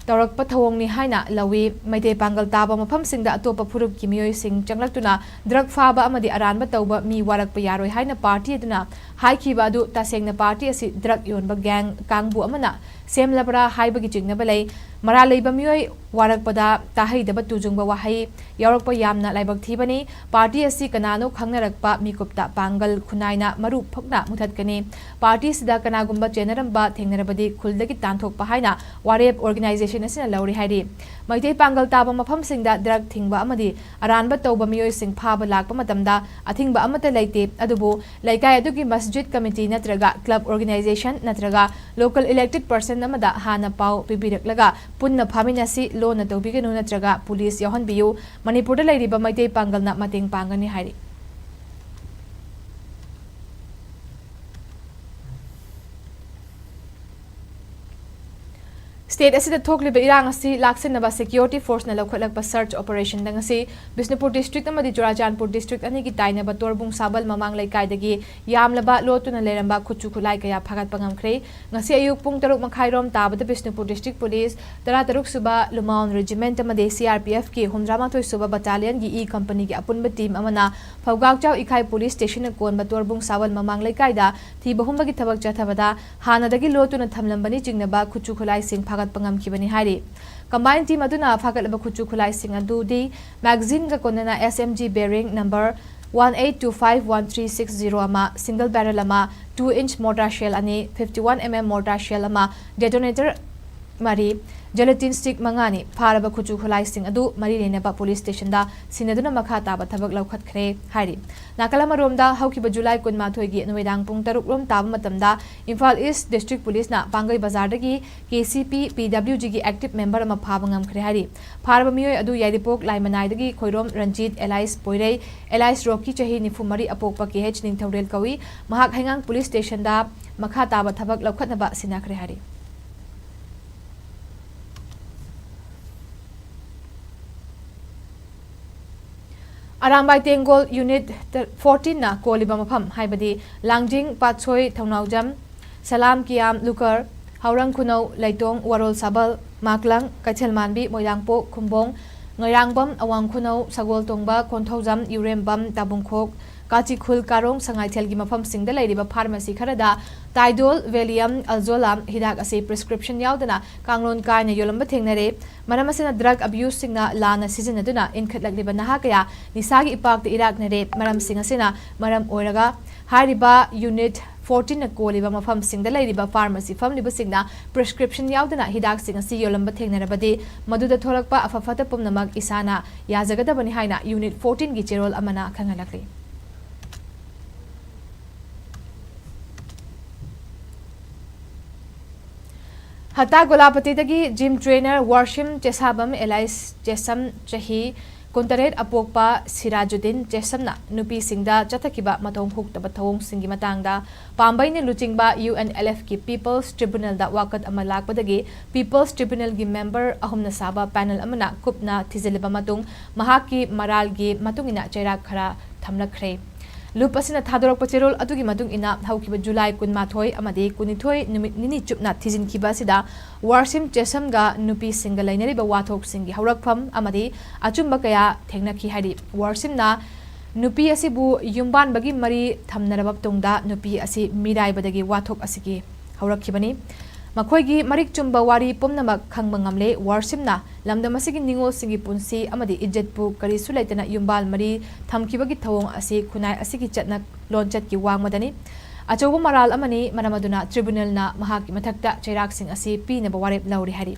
ꯇꯧꯔꯛꯄ ꯊꯧꯑꯣꯡꯅꯤ ꯍꯥꯏꯅ ꯂꯧꯏ꯫ ꯃꯩꯇꯩ ꯄꯥꯡꯒꯜ ꯇꯥꯕ ꯃꯐꯝꯁꯤꯡꯗ ꯑꯇꯣꯞꯄ ꯐꯨꯔꯨꯞꯀꯤ ꯃꯤꯑꯣꯏꯁꯤꯡ ꯆꯪꯂꯛꯇꯨꯅ drug ꯐꯥꯕ ꯑꯃꯗꯤ ꯑꯔꯥꯟꯕ ꯇꯧꯕ ꯃꯤ ꯋꯥꯔꯛꯄ ꯌꯥꯔꯣꯏ ꯍꯥꯏꯅ party ꯑꯗꯨꯅ ꯍꯥꯏꯈꯤꯕ ꯑꯗꯨ ꯇꯁꯦꯡꯅ party ꯑꯁꯤ drug ꯌꯣꯟꯕ gang ꯀꯥꯡꯕꯨ ꯑꯃꯅ ꯁꯦꯝꯂꯕ꯭ꯔꯥ ꯍꯥꯏꯕꯒꯤ ꯆꯤꯡꯅꯕ ꯂꯩ꯫ ꯃꯔꯥꯜ ꯂꯩꯕ ꯃꯤꯑꯣꯏ ꯋꯥꯔꯛꯄꯗ ꯇꯥꯍꯩꯗꯕ ꯇꯨꯖꯨꯡꯕ ꯋꯥꯍꯩ ꯌꯥꯎꯔꯛꯄ ꯌꯥꯝꯅ ꯂꯥꯏꯕꯛ ꯊꯤꯕꯅꯤ꯫ Party ꯑꯁꯤ ꯀꯅꯥꯅꯣ ꯈꯪꯅꯔꯛꯄ ꯃꯤꯀꯨꯞꯇ ꯄꯥꯡꯒꯜ ꯈꯨꯟꯅꯥꯏꯅ ꯃꯔꯨ ꯐꯛꯅ ꯃꯨꯊꯠꯀꯅꯤ꯫ Party ꯑꯁꯤꯗ ꯀꯅꯥꯒꯨꯝꯕ ꯆꯦꯟꯅꯔꯝꯕ ꯊꯦꯡꯅꯔꯕꯗꯤ ꯈꯨꯜꯗꯒꯤ ꯇꯥꯟꯊꯣꯛꯄ ꯍꯥꯏꯅ ꯋꯥꯔꯦꯞ organization ꯑꯁꯤꯅ ꯂꯧꯔꯤ ꯍꯥꯏꯔꯤ꯫ ꯃꯩꯇꯩ ꯄꯥꯡꯒꯜ ꯇꯥꯕ ꯃꯐꯝꯁꯤꯡꯗ drug ꯊꯤꯡꯕ ꯑꯃꯗꯤ ꯑꯔꯥꯟꯕ ꯇꯧꯕ ꯃꯤꯑꯣꯏꯁꯤꯡ ꯐꯥꯕ ꯂꯥꯛꯄ ꯃꯇꯝꯗ ꯑꯊꯤꯡꯕ ꯑꯃꯠꯇ ꯂꯩꯇꯦ, ꯑꯗꯨꯕꯨ ꯂꯩꯀꯥꯏ ꯑꯗꯨꯒꯤ ꯃꯁꯖꯤꯗ committee ꯅꯠꯇ꯭ꯔꯒ club organization ꯅꯠꯇ꯭ꯔꯒ local elected person ꯑꯃꯗ ꯍꯥꯟꯅ ꯄꯥꯎ ꯄꯤꯕꯤꯔꯛꯂꯒ ꯄꯨꯟꯅ ꯐꯥꯃꯤꯟꯅꯁꯤ, ꯂꯣꯟꯅ ꯇꯧꯕꯤꯒꯅꯨ ꯅꯠꯇ꯭ꯔꯒ police ꯌꯥꯎꯍꯟꯕꯤꯌꯨ꯫ ꯃꯅꯤꯄꯨꯔꯗ ꯂꯩꯔꯤꯕ ꯃꯩꯇꯩ ꯄꯥꯡꯒꯜꯅ ꯃꯇꯦꯡ ꯄꯥꯡꯒꯅꯤ ꯍꯥꯏꯔꯤ꯫ State ꯑꯁꯤꯗ ꯊꯣꯛꯂꯤꯕ ꯏꯔꯥꯡ ꯑꯁꯤ ꯂꯥꯛꯁꯤꯟꯅꯕ security forceꯅ ꯂꯧꯈꯠꯂꯛꯄ search operationꯗ ꯉꯁꯤ ꯕꯤꯁꯅꯨꯄꯨꯔ district ꯑꯃꯗꯤ ꯆꯨꯔꯥꯆꯥꯟꯄꯨꯔ district ꯑꯅꯤꯒꯤ ꯇꯥꯏꯅꯕ ꯇꯣꯔꯕꯨꯡ ꯁꯥꯕꯜ ꯃꯃꯥꯡ ꯂꯩꯀꯥꯏꯗꯒꯤ ꯌꯥꯝꯂꯕ ꯂꯣꯠꯇꯨꯅ ꯂꯩꯔꯝꯕ ꯈꯨꯠꯁꯨ ꯈꯨꯠꯂꯥꯏ ꯀꯌꯥ ꯐꯥꯒꯠꯄ ꯉꯝꯈ꯭ꯔꯦ꯫ ꯉꯁꯤ ꯑꯌꯨꯛ ꯄꯨꯡ ꯇꯔꯨꯛ ꯃꯈꯥꯏꯔꯣꯝ ꯇꯥꯕꯗ ꯕꯤꯁꯅꯨꯄꯨꯔ district police ꯇꯔꯥꯇꯔꯨꯛ ꯁꯨꯕ ꯂꯨꯃꯥꯎꯟ regiment ꯑꯃꯗꯤ CRPFꯀꯤ ꯍꯨꯝꯗ꯭ꯔꯥꯃꯥꯊꯣꯏ ꯁꯨꯕ battalionꯒꯤ E companyꯒꯤ ꯑꯄꯨꯟꯕ team ꯑꯃꯅ ꯐꯧꯒꯥꯛꯆꯥꯎ ꯏꯈꯥꯏ police stationꯅ ꯀꯣꯟꯕ ꯇꯣꯔꯕꯨꯡ ꯁꯥꯕꯜ ꯃꯃꯥꯡ ꯂꯩꯀꯥꯏꯗ ꯊꯤꯕ ꯍꯨꯝꯕꯒꯤ ꯊꯕꯛ ꯆꯠꯊꯕꯗ ꯍꯥꯟꯅꯗꯒꯤ ꯂꯣꯠꯇꯨꯅ ꯊꯝꯂꯝꯕꯅꯤ ꯆꯤꯡꯅꯕ ꯈꯨꯠꯁꯨ ꯈꯨꯠꯂꯥꯏꯁꯤꯡ ꯐꯥꯒꯠꯄ ꯉꯝꯈꯤꯕꯅꯤ ꯍꯥꯏꯔꯤ꯫ Combined team ꯑꯗꯨꯅ ꯐꯥꯒꯠꯂꯕ ꯈꯨꯠꯁꯨ ꯈꯨꯠꯂꯥꯏꯁꯤꯡ ꯑꯗꯨꯗꯤ magazineꯒ ꯀꯣꯟꯅꯅ SMG bearing number one eight two five one three six zero ꯑꯃ, single barrel ꯑꯃ, two inch mortar shell ꯑꯅꯤ, fifty one mm mortar shell ꯑꯃ, detonator ꯃꯔꯤ, gelatin stick ꯃꯉꯥꯅꯤ꯫ ꯐꯥꯔꯕ ꯈꯨꯠꯁꯨ ꯈꯨꯠꯂꯥꯏꯁꯤꯡ ꯑꯗꯨ ꯃꯔꯤ ꯂꯩꯅꯕ ꯄꯨꯂꯤꯁ ꯁ꯭ꯇꯦꯁꯟꯗ ꯁꯤꯟꯅꯗꯨꯅ ꯃꯈꯥ ꯇꯥꯕ ꯊꯕꯛ ꯂꯧꯈꯠꯈ꯭ꯔꯦ ꯍꯥꯏꯔꯤ꯫ ꯅꯥꯀꯜ ꯑꯃꯔꯣꯝꯗ, ꯍꯧꯈꯤꯕ ꯖꯨꯂꯥꯏ ꯀꯨꯟꯃꯥꯊꯣꯏꯒꯤ ꯅꯨꯃꯤꯗꯥꯡ ꯄꯨꯡ ꯇꯔꯨꯛ ꯔꯣꯝ ꯇꯥꯕ ꯃꯇꯝꯗ ꯏꯝꯐꯥꯜ ꯏꯁ ꯗꯤꯁꯇ꯭ꯔꯤꯛ ꯄꯨꯂꯤꯁꯅ ꯄꯥꯡꯒꯩ ꯕꯖꯥꯔꯗꯒꯤ ꯀꯦ ꯁꯤ ꯄꯤ ꯄꯤ ꯗꯕ꯭ꯂꯤꯎ ꯖꯤꯒꯤ ꯑꯦꯛꯇꯤꯚ ꯃꯦꯝꯕꯔ ꯑꯃ ꯐꯥꯕ ꯉꯝꯈ꯭ꯔꯦ ꯍꯥꯏꯔꯤ꯫ ꯐꯥꯔꯕ ꯃꯤꯑꯣꯏ ꯑꯗꯨ ꯌꯥꯏꯔꯤꯄꯣꯛ ꯂꯥꯏꯃꯅꯥꯏꯗꯒꯤ ꯈꯣꯏꯔꯣꯝ ꯔꯟꯖꯤꯠ ꯑꯦꯂꯥꯏꯁ ꯄꯣꯏꯔꯩ, ꯑꯦꯂꯥꯏꯁ ꯔꯣꯀꯤ, ꯆꯍꯤ ꯅꯤꯐꯨ ꯃꯔꯤ, ꯑꯄꯣꯛꯄ ꯀꯦ ꯑꯩꯆ ꯅꯤꯡꯊꯧꯔꯦꯜ ꯀꯧꯏ꯫ ꯃꯍꯥꯛ ꯍꯩꯉꯥꯡ ꯄꯨꯂꯤꯁ ꯁ꯭ꯇꯦꯁꯟꯗ ꯃꯈꯥ ꯇꯥꯕ ꯊꯕꯛ ꯂꯧꯈꯠꯅꯕ ꯁꯤꯟꯅꯈ꯭ꯔꯦ ꯍꯥꯏꯔꯤ꯫ ꯑꯔꯥꯝꯕꯥꯏ ꯇꯦꯡꯒꯣꯜ ꯌꯨꯅꯤꯠ ꯐꯣꯔꯇꯤꯟꯅ ꯀꯣꯜꯂꯤꯕ ꯃꯐꯝ, ꯍꯥꯏꯕꯗꯤ ꯂꯥꯡꯖꯤꯡ, ꯄꯥꯠꯁꯣꯏ, ꯊꯧꯅꯥꯎꯖꯝ, ꯁꯂꯥꯝ, ꯀꯤꯌꯥꯝ, ꯂꯨꯀꯔ, ꯍꯥꯎꯔꯪ ꯈꯨꯅꯧ, ꯂꯩꯇꯣꯡ, ꯋꯥꯔꯣꯜ ꯁꯥꯕꯜ, ꯃꯥꯛꯂꯪ, ꯀꯩꯊꯦꯜ ꯃꯥꯟꯕꯤ, ꯃꯣꯏꯔꯥꯡꯄꯣꯛ, ꯈꯨꯝꯕꯣꯡ, ꯉꯩꯔꯥꯡꯕꯝ, ꯑꯋꯥꯡ ꯈꯨꯅꯧ, ꯁꯒꯣꯜ ꯇꯣꯡꯕ, ꯀꯣꯟꯊꯧꯖꯝ, ꯌꯨꯔꯦꯝꯕꯝ, ꯇꯥꯕꯨꯡꯈꯣꯛ, ꯀꯥꯆꯤꯈꯨꯜ, ꯀꯥꯔꯣꯡ, ꯁꯉꯥꯏꯊꯦꯜꯒꯤ ꯃꯐꯝꯁꯤꯡꯗ ꯂꯩꯔꯤꯕ ꯐꯥꯔꯃꯥꯁꯤ ꯈꯔꯗ ꯇꯥꯏꯗꯣꯜ, ꯚꯦꯂꯤꯌꯝ, ꯑꯜꯖꯣꯂꯥꯝ ꯍꯤꯗꯥꯛ ꯑꯁꯤ ꯄ꯭ꯔꯤꯁꯀ꯭ꯔꯤꯞꯁꯟ ꯌꯥꯎꯗꯅ ꯀꯥꯡꯂꯣꯟ ꯀꯥꯏꯅ ꯌꯣꯜꯂꯝꯕ ꯊꯦꯡꯅꯔꯦ꯫ ꯃꯔꯝ ꯑꯁꯤꯅ ꯗ꯭ꯔꯒ ꯑꯕ꯭ꯌꯨꯁꯁꯤꯡꯅ ꯂꯥꯟꯅ ꯁꯤꯖꯤꯟꯅꯗꯨꯅ ꯏꯟꯈꯠꯂꯛꯂꯤꯕ ꯅꯍꯥ ꯀꯌꯥ ꯅꯤꯁꯥꯒꯤ ꯏꯄꯥꯛꯇ ꯏꯔꯥꯛꯅꯔꯦ꯫ ꯃꯔꯝꯁꯤꯡ ꯑꯁꯤꯅ ꯃꯔꯝ ꯑꯣꯏꯔꯒ ꯍꯥꯏꯔꯤꯕ ꯌꯨꯅꯤꯠ ꯐꯣꯔꯇꯤꯟꯅ ꯀꯣꯜꯂꯤꯕ ꯃꯐꯝꯁꯤꯡꯗ ꯂꯩꯔꯤꯕ ꯐꯥꯔꯃꯥꯁꯤ ꯐꯝꯂꯤꯕꯁꯤꯡꯅ ꯄ꯭ꯔꯤꯁꯀ꯭ꯔꯤꯞꯁꯟ ꯌꯥꯎꯗꯅ ꯍꯤꯗꯥꯛꯁꯤꯡ ꯑꯁꯤ ꯌꯣꯜꯂꯝꯕ ꯊꯦꯡꯅꯔꯕꯗꯤ ꯃꯗꯨꯗ ꯊꯣꯛꯂꯛꯄ ꯑꯐ ꯐꯠꯇ ꯄꯨꯝꯅꯃꯛ ꯏꯁꯥꯅ ꯌꯥꯖꯒꯗꯕꯅꯤ ꯍꯥꯏꯅ ꯌꯨꯅꯤꯠ ꯐꯣꯔꯇꯤꯟꯒꯤ ꯆꯦꯔꯣꯜ ꯑꯃꯅ ꯈꯪꯍꯜꯂꯛꯂꯤ꯫ ꯍꯇꯥ ꯒꯣꯂꯥꯄꯇꯤꯗꯒꯤ ꯖꯤꯝ ꯇ꯭ꯔꯦꯅꯔ ꯋꯥꯔꯁꯤꯝ ꯆꯦꯁꯥꯕꯝ ꯑꯦꯂꯥꯏꯁ ꯆꯦꯁꯝ, ꯆꯍꯤ ꯀꯨꯟꯇꯔꯦꯠ, ꯑꯄꯣꯛꯄ ꯁꯤꯔꯥꯖꯨꯗꯤꯟ ꯆꯦꯁꯝꯅ ꯅꯨꯄꯤꯁꯤꯡꯗ ꯆꯠꯊꯈꯤꯕ ꯃꯇꯧ ꯍꯨꯛꯇꯕ ꯊꯧꯑꯣꯡꯁꯤꯡꯒꯤ ꯃꯇꯥꯡꯗ ꯄꯥꯝꯕꯩꯅ ꯂꯨꯆꯤꯡꯕ ꯌꯨ ꯑꯦꯟ ꯑꯦꯜ ꯑꯦꯐꯀꯤ ꯄꯤꯄꯜꯁ ꯇ꯭ꯔꯤꯕꯨꯅꯦꯜꯗ ꯋꯥꯀꯠ ꯑꯃ ꯂꯥꯛꯄꯗꯒꯤ ꯄꯤꯄꯜꯁ ꯇ꯭ꯔꯤꯕꯨꯅꯦꯜꯒꯤ ꯃꯦꯝꯕꯔ ꯑꯍꯨꯝꯅ ꯁꯥꯕ ꯄꯦꯅꯦꯜ ꯑꯃꯅ ꯀꯨꯞꯅ ꯊꯤꯖꯤꯜꯂꯕ ꯃꯇꯨꯡ ꯃꯍꯥꯛꯀꯤ ꯃꯔꯥꯜꯒꯤ ꯃꯇꯨꯡ ꯏꯟꯅ ꯆꯩꯔꯥꯛ ꯈꯔ ꯊꯝꯂꯛꯈ꯭ꯔꯦ꯫ ꯂꯨꯞ ꯑꯁꯤꯅ ꯊꯥꯗꯣꯔꯛꯄ ꯆꯦꯔꯣꯜ ꯑꯗꯨꯒꯤ ꯃꯇꯨꯡ ꯏꯟꯅ ꯍꯧꯈꯤꯕ ꯖꯨꯂꯥꯏ ꯀꯨꯟꯃꯥꯊꯣꯏ ꯑꯃꯗꯤ ꯀꯨꯟꯅꯤꯊꯣꯏ ꯅꯨꯃꯤꯠ ꯅꯤꯅꯤ ꯆꯨꯞꯅ ꯊꯤꯖꯤꯟꯈꯤꯕ ꯑꯁꯤꯗ ꯋꯥꯔꯁꯤꯝ ꯆꯦꯁꯝꯒ ꯅꯨꯄꯤꯁꯤꯡꯒ ꯂꯩꯅꯔꯤꯕ ꯋꯥꯊꯣꯛꯁꯤꯡꯒꯤ ꯍꯧꯔꯛꯐꯝ ꯑꯃꯗꯤ ꯑꯆꯨꯝꯕ ꯀꯌꯥ ꯊꯦꯡꯅꯈꯤ ꯍꯥꯏꯔꯤ꯫ ꯋꯥꯔꯁꯤꯝꯅ ꯅꯨꯄꯤ ꯑꯁꯤꯕꯨ ꯌꯨꯝꯕꯥꯟꯕꯒꯤ ꯃꯔꯤ ꯊꯝꯅꯔꯕ ꯃꯇꯨꯡꯗ ꯅꯨꯄꯤ ꯑꯁꯤ ꯃꯤꯔꯥꯏꯕꯗꯒꯤ ꯋꯥꯊꯣꯛ ꯑꯁꯤꯒꯤ ꯍꯧꯔꯛꯈꯤꯕꯅꯤ꯫ ꯃꯈꯣꯏꯒꯤ ꯃꯔꯤꯛ ꯆꯨꯝꯕ ꯋꯥꯔꯤ ꯄꯨꯝꯅꯃꯛ ꯈꯪꯕ ꯉꯝꯂꯦ꯫ ꯋꯥꯔꯁꯤꯝꯅ ꯂꯝꯗꯝ ꯑꯁꯤꯒꯤ ꯅꯤꯉꯣꯜꯁꯤꯡꯒꯤ ꯄꯨꯟꯁꯤ ꯑꯃꯗꯤ ꯏꯖꯠꯄꯨ ꯀꯔꯤꯁꯨ ꯂꯩꯇꯅ ꯌꯨꯝꯕꯥꯜ ꯃꯔꯤ ꯊꯝꯈꯤꯕꯒꯤ ꯊꯧꯑꯣꯡ ꯑꯁꯤ ꯈꯨꯟꯅꯥꯏ ꯑꯁꯤꯒꯤ ꯆꯠꯅ ꯂꯣꯟꯆꯠꯀꯤ ꯋꯥꯡꯃꯗꯅꯤ꯫ ꯑꯆꯧꯕ ꯃꯔꯥꯜ ꯑꯃꯅꯤ, ꯃꯔꯝ ꯑꯗꯨꯅ tribunalꯅ ꯃꯍꯥꯛꯀꯤ ꯃꯊꯛꯇ ꯆꯩꯔꯥꯛꯁꯤꯡ ꯑꯁꯤ ꯄꯤꯅꯕ ꯋꯥꯔꯦꯞ ꯂꯧꯔꯦ ꯍꯥꯏꯔꯤ꯫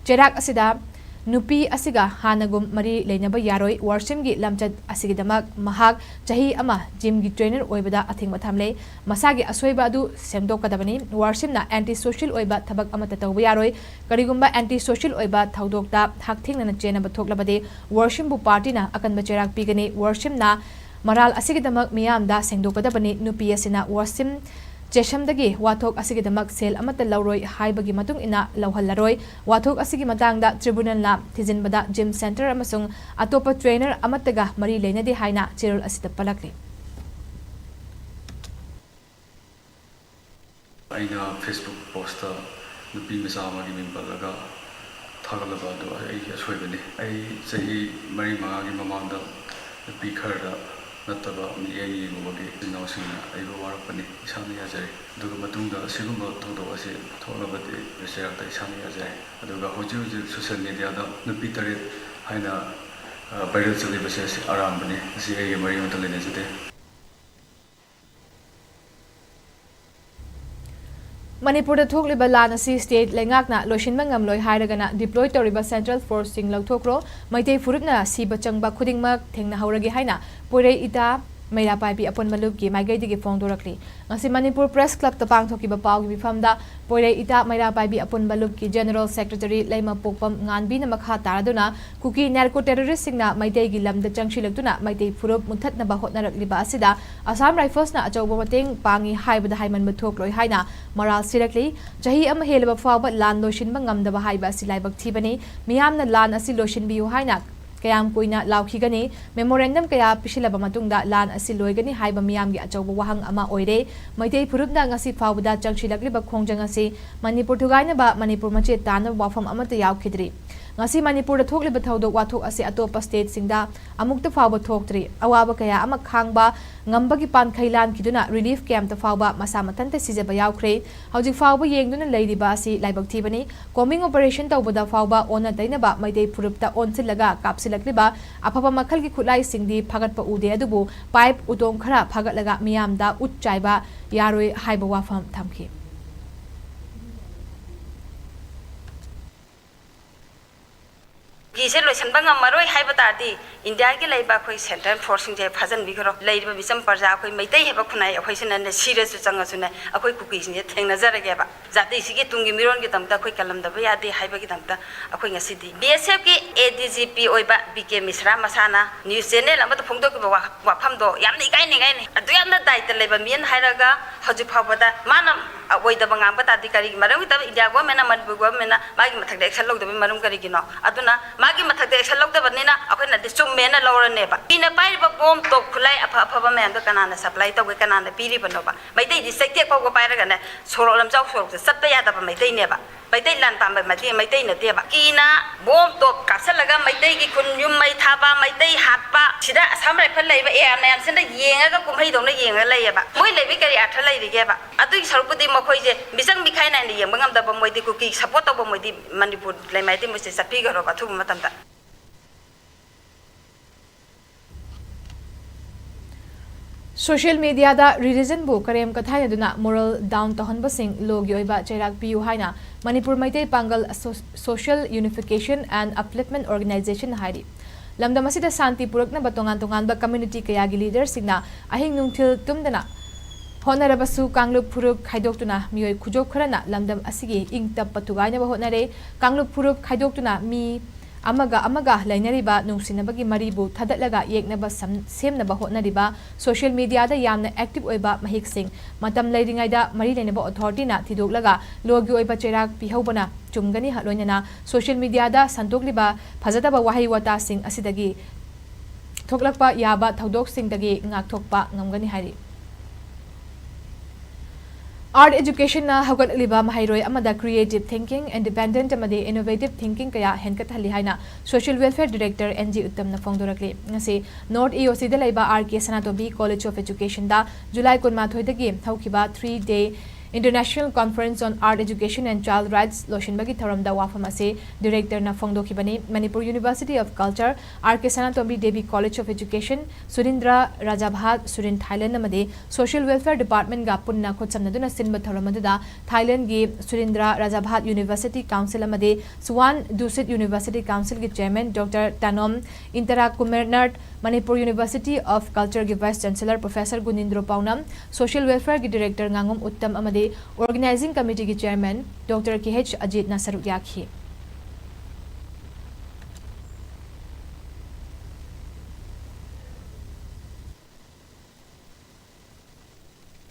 ꯆꯩꯔꯥꯛ ꯑꯁꯤꯗ ꯅꯨꯄꯤ ꯑꯁꯤꯒ ꯍꯥꯟꯅꯒꯨꯝ ꯃꯔꯤ ꯂꯩꯅꯕ ꯌꯥꯔꯣꯏ, ꯋꯥꯔꯁꯤꯝꯒꯤ ꯂꯝꯆꯠ ꯑꯁꯤꯒꯤꯗꯃꯛ ꯃꯍꯥꯛ ꯆꯍꯤ ꯑꯃ gymꯒꯤ trainer ꯑꯣꯏꯕꯗ ꯑꯊꯤꯡꯕ ꯊꯝꯂꯦ, ꯃꯁꯥꯒꯤ ꯑꯁꯣꯏꯕ ꯑꯗꯨ ꯁꯦꯝꯗꯣꯛꯀꯗꯕꯅꯤ, ꯋꯥꯔꯁꯤꯝꯅ anti social ꯑꯣꯏꯕ ꯊꯕꯛ ꯑꯃꯠꯇ ꯇꯧꯕ ꯌꯥꯔꯣꯏ, ꯀꯔꯤꯒꯨꯝꯕ anti social ꯑꯣꯏꯕ ꯊꯧꯗꯣꯛꯇ ꯍꯛꯊꯦꯡꯅꯅ ꯆꯦꯟꯅꯕ ꯊꯣꯛꯂꯕꯗꯤ ꯋꯥꯔꯁꯤꯝꯕꯨ partyꯅ ꯑꯀꯟꯕ ꯆꯩꯔꯥꯛ ꯄꯤꯒꯅꯤ, ꯋꯥꯔꯁꯤꯝꯅ ꯃꯔꯥꯜ ꯑꯁꯤꯒꯤꯗꯃꯛ ꯃꯤꯌꯥꯝꯗ ꯁꯦꯡꯗꯣꯛꯀꯗꯕꯅꯤ꯫ ꯅꯨꯄꯤ ꯑꯁꯤꯅ ꯋꯥꯁꯤꯝ ꯆꯦꯁꯝꯗꯒꯤ ꯋꯥꯊꯣꯛ ꯑꯁꯤꯒꯤꯗꯃꯛ ꯁꯦꯜ ꯑꯃꯠꯇ ꯂꯧꯔꯣꯏ ꯍꯥꯏꯕꯒꯤ ꯃꯇꯨꯡ ꯏꯟꯅ ꯂꯧꯍꯜꯂꯔꯣꯏ꯫ ꯋꯥꯊꯣꯛ ꯑꯁꯤꯒꯤ ꯃꯇꯥꯡꯗ tribunalꯅ ꯊꯤꯖꯤꯟꯕꯗ gym center ꯑꯃꯁꯨꯡ ꯑꯇꯣꯞꯄ trainer ꯑꯃꯠꯇꯒ ꯃꯔꯤ ꯂꯩꯅꯗꯦ ꯍꯥꯏꯅ ꯆꯦꯔꯣꯜ ꯑꯁꯤꯗ ꯄꯜꯂꯛꯂꯤ꯫ ꯑꯩꯅ Facebook postꯇ ꯅꯨꯄꯤ ꯃꯆꯥ ꯑꯃꯒꯤ ꯃꯤꯡ ꯄꯜꯂꯒ ꯊꯥꯒꯠꯂꯕ ꯑꯗꯨ ꯑꯩꯒꯤ ꯑꯁꯣꯏꯕꯅꯤ꯫ ꯑꯩ ꯆꯍꯤ ꯃꯔꯤ ꯃꯉꯥꯒꯤ ꯃꯃꯥꯡꯗ ꯅꯨꯄꯤ ꯈꯔꯗ ꯅꯠꯇꯕ ꯃꯤꯠꯌꯦꯡ ꯌꯦꯡꯉꯨꯕꯒꯤ ꯏꯆꯤꯟ ꯏꯅꯥꯎꯁꯤꯡꯅ ꯑꯩꯕꯨ ꯋꯥꯔꯛꯄꯅꯤ, ꯏꯁꯥꯅ ꯌꯥꯖꯔꯦ꯫ ꯑꯗꯨꯒ ꯃꯇꯨꯡꯗ ꯑꯁꯤꯒꯨꯝꯕ ꯊꯧꯗꯣꯛ ꯑꯁꯤ ꯊꯣꯛꯂꯕꯗꯤ ꯆꯩꯔꯥꯛꯇ ꯏꯁꯥꯅ ꯌꯥꯖꯔꯦ꯫ ꯑꯗꯨꯒ ꯍꯧꯖꯤꯛ ꯍꯧꯖꯤꯛ social mediaꯗ ꯅꯨꯄꯤ ꯇꯔꯦꯠ ꯍꯥꯏꯅ viral ꯆꯠꯂꯤꯕꯁꯦ ꯑꯁꯤ ꯑꯔꯥꯟꯕꯅꯤ꯫ ꯑꯁꯤ ꯑꯩꯒ ꯃꯔꯤ ꯑꯃꯠꯇ ꯂꯩꯅꯖꯗꯦ꯫ ꯃꯅꯤꯄꯨꯔꯗ ꯊꯣꯛꯂꯤꯕ ꯂꯥꯟ ꯑꯁꯤ state ꯂꯩꯉꯥꯛꯅ ꯂꯣꯏꯁꯤꯟꯕ ꯉꯝꯂꯣꯏ ꯍꯥꯏꯔꯒꯅ deploy ꯇꯧꯔꯤꯕ central forceꯁꯤꯡ ꯂꯧꯊꯣꯛꯈ꯭ꯔꯣ, ꯃꯩꯇꯩ ꯐꯨꯔꯨꯞꯅ ꯁꯤꯕ ꯆꯪꯕ ꯈꯨꯗꯤꯡꯃꯛ ꯊꯦꯡꯅꯍꯧꯔꯒꯦ ꯍꯥꯏꯅ ꯄꯣꯏꯔꯩ ꯏꯇꯥ ꯃꯩꯔꯥ ꯄꯥꯏꯕꯤ ꯑꯄꯨꯟꯕ ꯂꯨꯞꯀꯤ ꯃꯥꯏꯀꯩꯗꯒꯤ ꯐꯣꯡꯗꯣꯔꯛꯂꯤ꯫ ꯉꯁꯤ ꯃꯅꯤꯄꯨꯔ Press Clubꯇ ꯄꯥꯡꯊꯣꯛꯈꯤꯕ ꯄꯥꯎꯒꯤ ꯃꯤꯐꯝꯗ ꯄꯣꯏꯔꯩ ꯏꯇꯥ ꯃꯩꯔꯥ ꯄꯥꯏꯕꯤ ꯑꯄꯨꯟꯕ ꯂꯨꯞꯀꯤ General Secretary ꯂꯩꯃꯄꯣꯛꯄꯝ ꯉꯥꯟꯕꯤꯅ ꯃꯈꯥ ꯇꯥꯔꯗꯨꯅ ꯀꯨꯀꯤ narco terroristꯁꯤꯡꯅ ꯃꯩꯇꯩꯒꯤ ꯂꯝꯗ ꯆꯪꯁꯤꯜꯂꯛꯇꯨꯅ ꯃꯩꯇꯩ ꯐꯨꯔꯨꯞ ꯃꯨꯠꯊꯠꯅꯕ ꯍꯣꯠꯅꯔꯛꯂꯤꯕ ꯑꯁꯤꯗ Assam Riflesꯅ ꯑꯆꯧꯕ ꯃꯇꯦꯡ ꯄꯥꯡꯏ ꯍꯥꯏꯕꯗ ꯍꯥꯏꯃꯟꯕ ꯊꯣꯛꯂꯣꯏ ꯍꯥꯏꯅ ꯃꯔꯥꯜ ꯁꯤꯔꯛꯂꯤ꯫ ꯆꯍꯤ ꯑꯃ ꯍꯦꯜꯂꯕ ꯐꯥꯎꯕ ꯂꯥꯟ ꯂꯣꯏꯁꯤꯟꯕ ꯉꯝꯗꯕ ꯍꯥꯏꯕ ꯑꯁꯤ ꯂꯥꯏꯕꯛ ꯊꯤꯕꯅꯤ꯫ ꯃꯤꯌꯥꯝꯅ ꯂꯥꯟ ꯑꯁꯤ ꯂꯣꯏꯁꯤꯟꯕꯤꯌꯨ ꯍꯥꯏꯅ ꯀꯌꯥꯝ ꯀꯨꯏꯅ ꯂꯥꯎꯈꯤꯒꯅꯤ? Memorandum ꯀꯌꯥ ꯄꯤꯁꯤꯜꯂꯕ ꯃꯇꯨꯡꯗ ꯂꯥꯟ ꯑꯁꯤ ꯂꯣꯏꯒꯅꯤ ꯍꯥꯏꯕ ꯃꯤꯌꯥꯝꯒꯤ ꯑꯆꯧꯕ ꯋꯥꯍꯪ ꯑꯃ ꯑꯣꯏꯔꯦ꯫ ꯃꯩꯇꯩ ꯐꯨꯔꯨꯞꯅ ꯉꯁꯤ ꯐꯥꯎꯕꯗ ꯆꯪꯁꯤꯜꯂꯛꯂꯤꯕ ꯈꯣꯡꯖꯪ ꯑꯁꯤ ꯃꯅꯤꯄꯨꯔ ꯊꯨꯒꯥꯏꯅꯕ, ꯃꯅꯤꯄꯨꯔ ꯃꯆꯦꯠ ꯇꯥꯅꯕ ꯋꯥꯐꯝ ꯑꯃꯠꯇ ꯌꯥꯎꯈꯤꯗ꯭ꯔꯤ꯫ ꯉꯁꯤ ꯃꯅꯤꯄꯨꯔꯗ ꯊꯣꯛꯂꯤꯕ ꯊꯧꯗꯣꯛ ꯋꯥꯊꯣꯛ ꯑꯁꯤ ꯑꯇꯣꯞꯄ ꯁ꯭ꯇꯦꯠꯁꯤꯡꯗ ꯑꯃꯨꯛꯇ ꯐꯥꯎꯕ ꯊꯣꯛꯇ꯭ꯔꯤ꯫ ꯑꯋꯥꯕ ꯀꯌꯥ ꯑꯃ ꯈꯥꯡꯕ ꯉꯝꯕꯒꯤ ꯄꯥꯟꯈꯩ ꯂꯥꯟꯈꯤꯗꯨꯅ ꯔꯤꯂꯤꯐ ꯀꯦꯝꯞꯇ ꯐꯥꯎꯕ ꯃꯁꯥ ꯃꯊꯟꯇ ꯁꯤꯖꯕ ꯌꯥꯎꯈ꯭ꯔꯦ꯫ ꯍꯧꯖꯤꯛ ꯐꯥꯎꯕ ꯌꯦꯡꯗꯨꯅ ꯂꯩꯔꯤꯕ ꯑꯁꯤ ꯂꯥꯏꯕꯛ ꯊꯤꯕꯅꯤ꯫ ꯀꯣꯝꯕꯤꯡ ꯑꯣꯄꯔꯦꯁꯟ ꯇꯧꯕꯗ ꯐꯥꯎꯕ ꯑꯣꯟꯅ ꯇꯩꯅꯕ ꯃꯩꯇꯩ ꯐꯨꯔꯨꯞꯇ ꯑꯣꯟꯁꯤꯜꯂꯒ ꯀꯥꯞꯁꯤꯜꯂꯛꯂꯤꯕ ꯑꯐꯕ ꯃꯈꯜꯒꯤ ꯈꯨꯠꯂꯥꯏꯁꯤꯡꯗꯤ ꯐꯥꯒꯠꯄ ꯎꯗꯦ, ꯑꯗꯨꯕꯨ ꯄꯥꯏꯞ ꯎꯇꯣꯡ ꯈꯔ ꯐꯥꯒꯠꯂꯒ ꯃꯤꯌꯥꯝꯗ ꯎꯠ ꯆꯥꯏꯕ ꯌꯥꯔꯣꯏ ꯍꯥꯏꯕ ꯋꯥꯐꯝ ꯊꯝꯈꯤ꯫ ꯀꯨꯀꯤꯁꯦ ꯂꯣꯏꯁꯤꯟꯕ ꯉꯝꯃꯔꯣꯏ ꯍꯥꯏꯕ ꯇꯥꯔꯗꯤ, ꯏꯟꯗꯤꯌꯥꯒꯤ ꯂꯩꯕ ꯑꯩꯈꯣꯏ ꯁꯦꯟꯇ꯭ꯔꯦꯜ ꯐꯣꯔꯁꯁꯤꯡꯁꯦ ꯐꯥꯖꯤꯟꯕꯤꯈ꯭ꯔꯣ꯫ ꯂꯩꯔꯤꯕ ꯃꯤꯆꯝ ꯄ꯭ꯔꯖꯥ ꯑꯩꯈꯣꯏ ꯃꯩꯇꯩ ꯍꯥꯏꯕ ꯈꯨꯟꯅꯥꯏ ꯑꯩꯈꯣꯏꯁꯤꯅꯅꯦ, ꯁꯤꯔꯁꯨ ꯆꯪꯉꯁꯨꯅꯦ, ꯑꯩꯈꯣꯏ ꯀꯨꯀꯤꯁꯤꯡꯁꯦ ꯊꯦꯡꯅꯖꯔꯒꯦꯕ꯫ ꯖꯥꯇꯤꯁꯤꯒꯤ ꯇꯨꯡꯒꯤ ꯃꯤꯔꯣꯟꯒꯤꯗꯃꯛꯇ ꯑꯩꯈꯣꯏ ꯀꯜꯂꯝꯗꯕ ꯌꯥꯗꯦ ꯍꯥꯏꯕꯒꯤꯗꯃꯛꯇ ꯑꯩꯈꯣꯏ ꯉꯁꯤꯗꯤ ꯕꯤ ꯑꯦꯁ ꯑꯦꯐꯀꯤ ꯑꯦ ꯗꯤ ꯖꯤ ꯄꯤ ꯑꯣꯏꯕ ꯕꯤ ꯀꯦ ꯃꯤꯁ꯭ꯔꯥ ꯃꯁꯥꯅ ꯅ꯭ꯌꯨꯁ ꯆꯦꯅꯦꯜ ꯑꯃꯗ ꯐꯣꯡꯗꯣꯛꯈꯤꯕ ꯋꯥ-, ꯋꯥꯐꯝꯗꯣ ꯌꯥꯝꯅ ꯏꯀꯥꯏꯅꯤꯡꯉꯥꯏꯅꯤ꯫ ꯑꯗꯨ ꯌꯥꯝꯅ ꯗꯥꯏꯇ ꯂꯩꯕ ꯃꯤ ꯑꯃ ꯍꯥꯏꯔꯒ ꯍꯧꯖꯤꯛ ꯐꯥꯎꯕꯗ ꯃꯥꯅ ꯑꯣꯏꯗꯕ ꯉꯥꯡꯕ ꯇꯥꯔꯗꯤ ꯀꯔꯤꯒꯤ ꯃꯔꯝꯒꯤꯗꯃꯛ ꯏꯟꯗꯤꯌꯥ ꯒꯣꯔꯃꯦꯟꯅ, ꯃꯅꯤꯄꯨꯔ ꯒꯣꯔꯃꯦꯟꯅ ꯃꯥꯒꯤ ꯃꯊꯛꯇ ꯑꯦꯛꯁꯟ ꯂꯧꯗꯕꯒꯤ ꯃꯔꯝ ꯀꯔꯤꯒꯤꯅꯣ? ꯑꯗꯨꯅ ꯃꯥꯒꯤ ꯃꯊꯛꯇ ꯑꯦꯛꯁꯟ ꯂꯧꯗꯕꯅꯤꯅ ꯑꯩꯈꯣꯏꯅꯗꯤ ꯆꯨꯝꯃꯦꯅ ꯂꯧꯔꯅꯦꯕ꯫ ꯃꯤꯅ ꯄꯥꯏꯔꯤꯕ ꯕꯣꯝ, ꯇꯣꯞ, ꯈꯨꯠꯂꯥꯏ ꯑꯐ ꯑꯐꯕ ꯃꯌꯥꯝꯗꯣ ꯀꯅꯥꯅ ꯁꯄ꯭ꯂꯥꯏ ꯇꯧꯒꯦ, ꯀꯅꯥꯅ ꯄꯤꯔꯤꯕꯅꯣꯕ? ꯃꯩꯇꯩꯗꯤ ꯆꯩꯇꯦꯛ ꯐꯥꯎꯕ ꯄꯥꯏꯔꯒꯅꯦ, ꯁꯣꯔꯣꯛ ꯂꯝꯖꯥꯎ ꯁꯣꯔꯣꯛꯇ ꯆꯠꯄ ꯌꯥꯗꯕ ꯃꯩꯇꯩꯅꯦꯕ꯫ ꯃꯩꯇꯩ ꯂꯥꯟ ꯄꯥꯝꯕ ꯃꯩꯇꯩ, ꯃꯩꯇꯩ ꯅꯠꯇꯦꯕ꯫ ꯀꯤꯅ ꯕꯣꯝ ꯇꯣꯞ ꯀꯥꯞꯁꯜꯂꯒ ꯃꯩꯇꯩꯒꯤ ꯈꯨꯟ ꯌꯨꯝ ꯃꯩ ꯊꯥꯕ, ꯃꯩꯇꯩ ꯍꯥꯠꯄ, ꯁꯤꯗ ꯑꯁꯥꯝ ꯔꯥꯏꯐꯜ ꯂꯩꯕ ꯑꯦ ꯑꯥꯔ ꯃꯌꯥꯝꯁꯤꯅ ꯌꯦꯡꯉꯒ ꯀꯨꯝꯍꯩꯗꯧꯅ ꯌꯦꯡꯉ ꯂꯩꯌꯦꯕ꯫ ꯃꯣꯏ ꯂꯩꯕꯩ ꯀꯔꯤ ꯑꯥꯔꯊ ꯂꯩꯔꯤꯒꯦꯕ? ꯑꯗꯨꯒꯤ ꯁꯔꯨꯛꯄꯨꯗꯤ ꯃꯈꯣꯏꯁꯦ ꯃꯤꯆꯪ ꯃꯤꯈꯥꯏ ꯅꯥꯏꯅ ꯌꯦꯡꯕ ꯉꯝꯗꯕ, ꯃꯣꯏꯗꯤ ꯀꯨꯀꯤ ꯁꯞꯄꯣꯔꯠ ꯇꯧꯕ, ꯃꯣꯏꯗꯤ ꯃꯅꯤꯄꯨꯔ ꯂꯩꯃꯥꯏꯗꯤ ꯃꯣꯏꯁꯦ ꯆꯠꯄꯤꯈ꯭ꯔꯣꯕ ꯑꯊꯨꯕ ꯃꯇꯝꯗ꯫ ꯁꯣꯁꯤꯌꯦꯜ ꯃꯤꯗꯤꯌꯥꯗ ꯔꯤꯂꯤꯖꯟꯕꯨ ꯀꯔꯦꯝ ꯀꯊꯥꯏꯅꯗꯨꯅ ꯃꯣꯔꯦꯜ ꯗꯥꯎꯟ ꯇꯧꯍꯟꯕꯁꯤꯡ ꯂꯣꯒꯤ ꯑꯣꯏꯕ ꯆꯩꯔꯥꯛ ꯄꯤꯌꯨ ꯍꯥꯏꯅ ꯃꯅꯤꯄꯨꯔ ꯃꯩꯇꯩ ꯄꯥꯡꯒꯜ ꯑꯁꯣ-, ꯁꯣꯁꯤꯌꯦꯜ ꯌꯨꯅꯤꯐꯤꯀꯦꯁꯟ ꯑꯦꯟ ꯑꯞꯂꯤꯐꯃꯦꯟ ꯑꯣꯔꯒꯅꯥꯏꯖꯦꯁꯟꯅ ꯍꯥꯏꯔꯤ꯫ ꯂꯝꯗꯝ ꯑꯁꯤꯗ ꯁꯥꯟꯇꯤ ꯄꯨꯔꯛꯅꯕ ꯇꯣꯉꯥꯟ ꯇꯣꯉꯥꯟꯕ ꯀꯝꯃ꯭ꯌꯨꯅꯤꯇꯤ ꯀꯌꯥꯒꯤ ꯂꯤꯗꯔꯁꯤꯡꯅ ꯑꯍꯤꯡ ꯅꯨꯡꯊꯤꯜ ꯇꯨꯝꯗꯅ ꯍꯣꯠꯅꯔꯕꯁꯨ, ꯀꯥꯡꯂꯨꯞ ꯐꯨꯔꯨꯞ ꯈꯥꯏꯗꯣꯛꯇꯨꯅ ꯃꯤꯑꯣꯏ ꯈꯨꯖꯣꯞ ꯈꯔꯅ ꯂꯝꯗꯝ ꯑꯁꯤꯒꯤ ꯏꯪ ꯇꯞꯄ ꯊꯨꯒꯥꯏꯅꯕ ꯍꯣꯠꯅꯔꯦ꯫ ꯀꯥꯡꯂꯨꯞ ꯐꯨꯔꯨꯞ ꯈꯥꯏꯗꯣꯛꯇꯨꯅ ꯃꯤ ꯑꯃꯒ ꯑꯃꯒ ꯂꯩꯅꯔꯤꯕ ꯅꯨꯡꯁꯤꯅꯕꯒꯤ ꯃꯔꯤꯕꯨ ꯊꯗꯠꯂꯒ ꯌꯦꯛꯅꯕ ꯁꯝ-, ꯁꯦꯝꯅꯕ ꯍꯣꯠꯅꯔꯤꯕ ꯁꯣꯁꯤꯌꯦꯜ ꯃꯤꯗꯤꯌꯥꯗ ꯌꯥꯝꯅ ꯑꯦꯛꯇꯤꯚ ꯑꯣꯏꯕ ꯃꯍꯤꯛꯁꯤꯡ, ꯃꯇꯝ ꯂꯩꯔꯤꯉꯩꯗ ꯃꯔꯤ ꯂꯩꯅꯕ ꯑꯣꯊꯣꯔꯤꯇꯤꯅ ꯊꯤꯗꯣꯛꯂꯒ ꯂꯣꯒꯤ ꯑꯣꯏꯕ ꯆꯩꯔꯥꯛ ꯄꯤꯍꯧꯕꯅ ꯆꯨꯝꯒꯅꯤ, ꯂꯣꯏꯅꯅ ꯁꯣꯁꯤꯌꯦꯜ ꯃꯤꯗꯤꯌꯥꯗ ꯁꯟꯗꯣꯛꯂꯤꯕ ꯐꯖꯗꯕ ꯋꯥꯍꯩ ꯋꯥꯇꯥꯁꯤꯡ ꯑꯁꯤꯗꯒꯤ ꯊꯣꯛꯂꯛꯄ ꯌꯥꯕ ꯊꯧꯗꯣꯛꯁꯤꯡꯗꯒꯤ ꯉꯥꯛꯊꯣꯛꯄ ꯉꯝꯒꯅꯤ ꯍꯥꯏꯔꯤ꯫ Art educationꯅ ꯍꯧꯒꯠꯂꯛꯂꯤꯕ ꯃꯍꯩꯔꯣꯏ ꯑꯃꯗ creative thinking, independent ꯑꯃꯗꯤ innovative thinking ꯀꯌꯥ ꯍꯦꯟꯒꯠꯍꯜꯂꯤ ꯍꯥꯏꯅ Social Welfare Director N G ꯎꯠꯇꯝꯅ ꯐꯣꯡꯗꯣꯔꯛꯂꯤ꯫ ꯉꯁꯤ North E O Cꯗ ꯂꯩꯕ R K Sanatobi College of Educationꯗ July ꯀꯨꯟꯃꯥꯊꯣꯏꯗꯒꯤ ꯍꯧꯈꯤꯕ three day International Conference on Art Education and Child Rights ꯂꯣꯏꯁꯤꯟꯕꯒꯤ ꯊꯧꯔꯝꯗ ꯋꯥꯐꯝ ꯑꯁꯤ Directorꯅ ꯐꯣꯡꯗꯣꯛꯈꯤꯕꯅꯤ꯫ Manipur University of Culture, R K Sanatobi Devi College of Education, Surindra Rajabhat, Surin Thailand ꯑꯃꯗꯤ Social Welfare Departmentꯒ ꯄꯨꯟꯅ ꯈꯨꯠꯁꯝꯅꯗꯨꯅ ꯁꯤꯟꯕ ꯊꯧꯔꯝ ꯑꯗꯨꯗ Thailandꯒꯤ Surindra Rajabhat University Council ꯑꯃꯗꯤ Suwon Dusit University Councilꯒꯤ Chairman Doctor Tanom Intarakumarnath, Manipur University of Cultureꯒꯤ Vice Chancellor Professor Gunindro Paonam, Social Welfareꯒꯤ Director Ngangom Uttam ꯑꯃꯗꯤ Organizing Committeeꯒꯤ Chairman Doctor K H Ajitꯅ ꯁꯔꯨꯛ ꯌꯥꯈꯤ꯫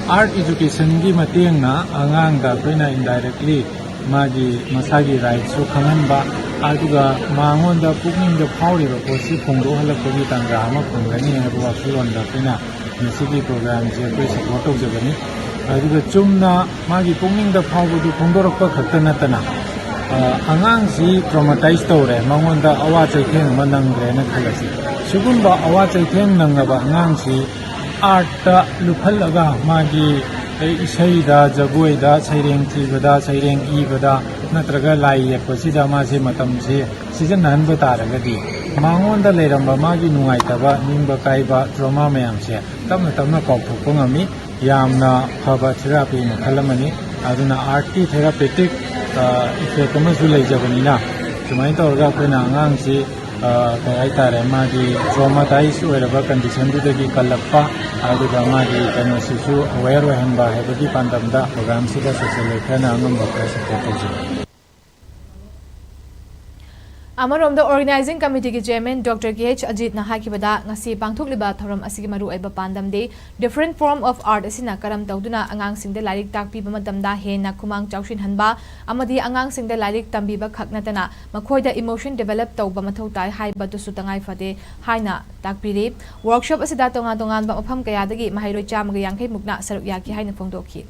Art educationꯒꯤ ꯃꯇꯦꯡꯅ ꯑꯉꯥꯡꯗ ꯑꯩꯈꯣꯏꯅ indirectly ꯃꯥꯒꯤ ꯃꯁꯥꯒꯤ rightꯁꯨ ꯈꯪꯍꯟꯕ, ꯑꯗꯨꯒ ꯃꯉꯣꯟꯗ ꯄꯨꯛꯅꯤꯡꯗ ꯐꯥꯎꯔꯤꯕ ꯄꯣꯠꯁꯤ ꯐꯣꯡꯗꯣꯛꯍꯜꯂꯛꯄꯒꯤ ꯇꯥꯟꯖꯥ ꯑꯃ ꯐꯪꯒꯅꯤ ꯍꯥꯏꯕ ꯋꯥꯈꯜꯂꯣꯟꯗ ꯑꯩꯈꯣꯏꯅ ꯉꯁꯤꯒꯤ programꯁꯦ ꯑꯩꯈꯣꯏ support ꯇꯧꯖꯕꯅꯤ꯫ ꯑꯗꯨꯒ ꯆꯨꯝꯅ ꯃꯥꯒꯤ ꯄꯨꯛꯅꯤꯡꯗ ꯐꯥꯎꯕꯗꯨ ꯐꯣꯡꯗꯣꯔꯛꯄ ꯈꯛꯇ ꯅꯠꯇꯅ, ꯑ, ꯑꯉꯥꯡꯁꯤ traumatize ꯇꯧꯔꯦ, ꯃꯉꯣꯟꯗ ꯑꯋꯥ ꯆꯩꯊꯦꯡ ꯑꯃ ꯅꯪꯈ꯭ꯔꯦꯅ ꯈꯜꯂꯁꯤ꯫ ꯁꯤꯒꯨꯝꯕ ꯑꯋꯥ ꯆꯩꯊꯦꯡ ꯅꯪꯉꯕ ꯑꯉꯥꯡꯁꯤ artꯇ ꯂꯨꯞꯍꯜꯂꯒ ꯃꯥꯒꯤ ꯏꯁꯩꯗ, ꯖꯒꯣꯏꯗ, ꯁꯩꯔꯦꯡ ꯊꯤꯕꯗ, ꯁꯩꯔꯦꯡ ꯏꯕꯗ ꯅꯠꯇ꯭ꯔꯒ ꯂꯥꯏ ꯌꯦꯛꯄꯁꯤꯗ ꯃꯥꯁꯦ ꯃꯇꯝꯁꯦ ꯁꯤꯖꯤꯟꯅꯍꯟꯕ ꯇꯥꯔꯒꯗꯤ ꯃꯉꯣꯟꯗ ꯂꯩꯔꯝꯕ ꯃꯥꯒꯤ ꯅꯨꯡꯉꯥꯏꯇꯕ, ꯅꯤꯡꯕ ꯀꯥꯏꯕ, trauma ꯃꯌꯥꯝꯁꯦ ꯇꯞꯅ ꯇꯞꯅ ꯀꯥꯎꯊꯣꯛꯄ ꯉꯝꯃꯤ꯫ ꯌꯥꯝꯅ ꯐꯕ therapy ꯃꯈꯜ ꯑꯃꯅꯤ꯫ ꯑꯗꯨꯅ artꯀꯤ therapeutic, ꯑ, effect ꯑꯃꯁꯨ ꯂꯩꯖꯕꯅꯤꯅ ꯁꯨꯃꯥꯏꯅ ꯇꯧꯔꯒ ꯑꯩꯈꯣꯏꯅ ꯑꯉꯥꯡꯁꯤ, ꯑ, ꯀꯩ ꯍꯥꯏꯇꯥꯔꯦ, ꯃꯥꯒꯤ traumatize ꯑꯣꯏꯔꯕ conditionꯗꯨꯗꯒꯤ ꯀꯜꯂꯛꯄ, ꯑꯗꯨꯒ ꯃꯥꯒꯤ ꯀꯩꯅꯣꯁꯤꯁꯨ aware ꯑꯣꯏꯍꯟꯕ ꯍꯥꯏꯕꯒꯤ ꯄꯥꯟꯗꯝꯗ programꯁꯤꯗ Social Welfareꯅ ꯑꯉꯝꯕ ꯈꯔ support ꯇꯧꯖꯩ꯫ ꯑꯃꯔꯣꯝꯗ Organizing Committeeꯒꯤ Chairman Doctor K H Ajitꯅ ꯍꯥꯏꯈꯤꯕꯗ, ꯉꯁꯤ ꯄꯥꯡꯊꯣꯛꯂꯤꯕ ꯊꯧꯔꯝ ꯑꯁꯤꯒꯤ ꯃꯔꯨꯑꯣꯏꯕ ꯄꯥꯟꯗꯝꯗꯤ different form of art ꯑꯁꯤꯅ ꯀꯔꯝ ꯇꯧꯗꯨꯅ ꯑꯉꯥꯡꯁꯤꯡꯗ ꯂꯥꯏꯔꯤꯛ ꯇꯥꯛꯄꯤꯕ ꯃꯇꯝꯗ ꯍꯦꯟꯅ ꯈꯨꯃꯥꯡ ꯆꯥꯎꯁꯤꯟꯍꯟꯕ ꯑꯃꯗꯤ ꯑꯉꯥꯡꯁꯤꯡꯗ ꯂꯥꯏꯔꯤꯛ ꯇꯝꯕꯤꯕ ꯈꯛ ꯅꯠꯇꯅ ꯃꯈꯣꯏꯗ emotion develop ꯇꯧꯕ ꯃꯊꯧ ꯇꯥꯏ ꯍꯥꯏꯕꯗꯨꯁꯨ ꯇꯉꯥꯏ ꯐꯗꯦ ꯍꯥꯏꯅ ꯇꯥꯛꯄꯤꯔꯤ꯫ Workshop ꯑꯁꯤꯗ ꯇꯣꯉꯥꯟ ꯇꯣꯉꯥꯟꯕ ꯃꯐꯝ ꯀꯌꯥꯗꯒꯤ ꯃꯍꯩꯔꯣꯏ ꯆꯥꯝꯃꯒ ꯌꯥꯡꯈꯩ ꯃꯨꯛꯅ ꯁꯔꯨꯛ ꯌꯥꯈꯤ ꯍꯥꯏꯅ ꯐꯣꯡꯗꯣꯛꯈꯤ꯫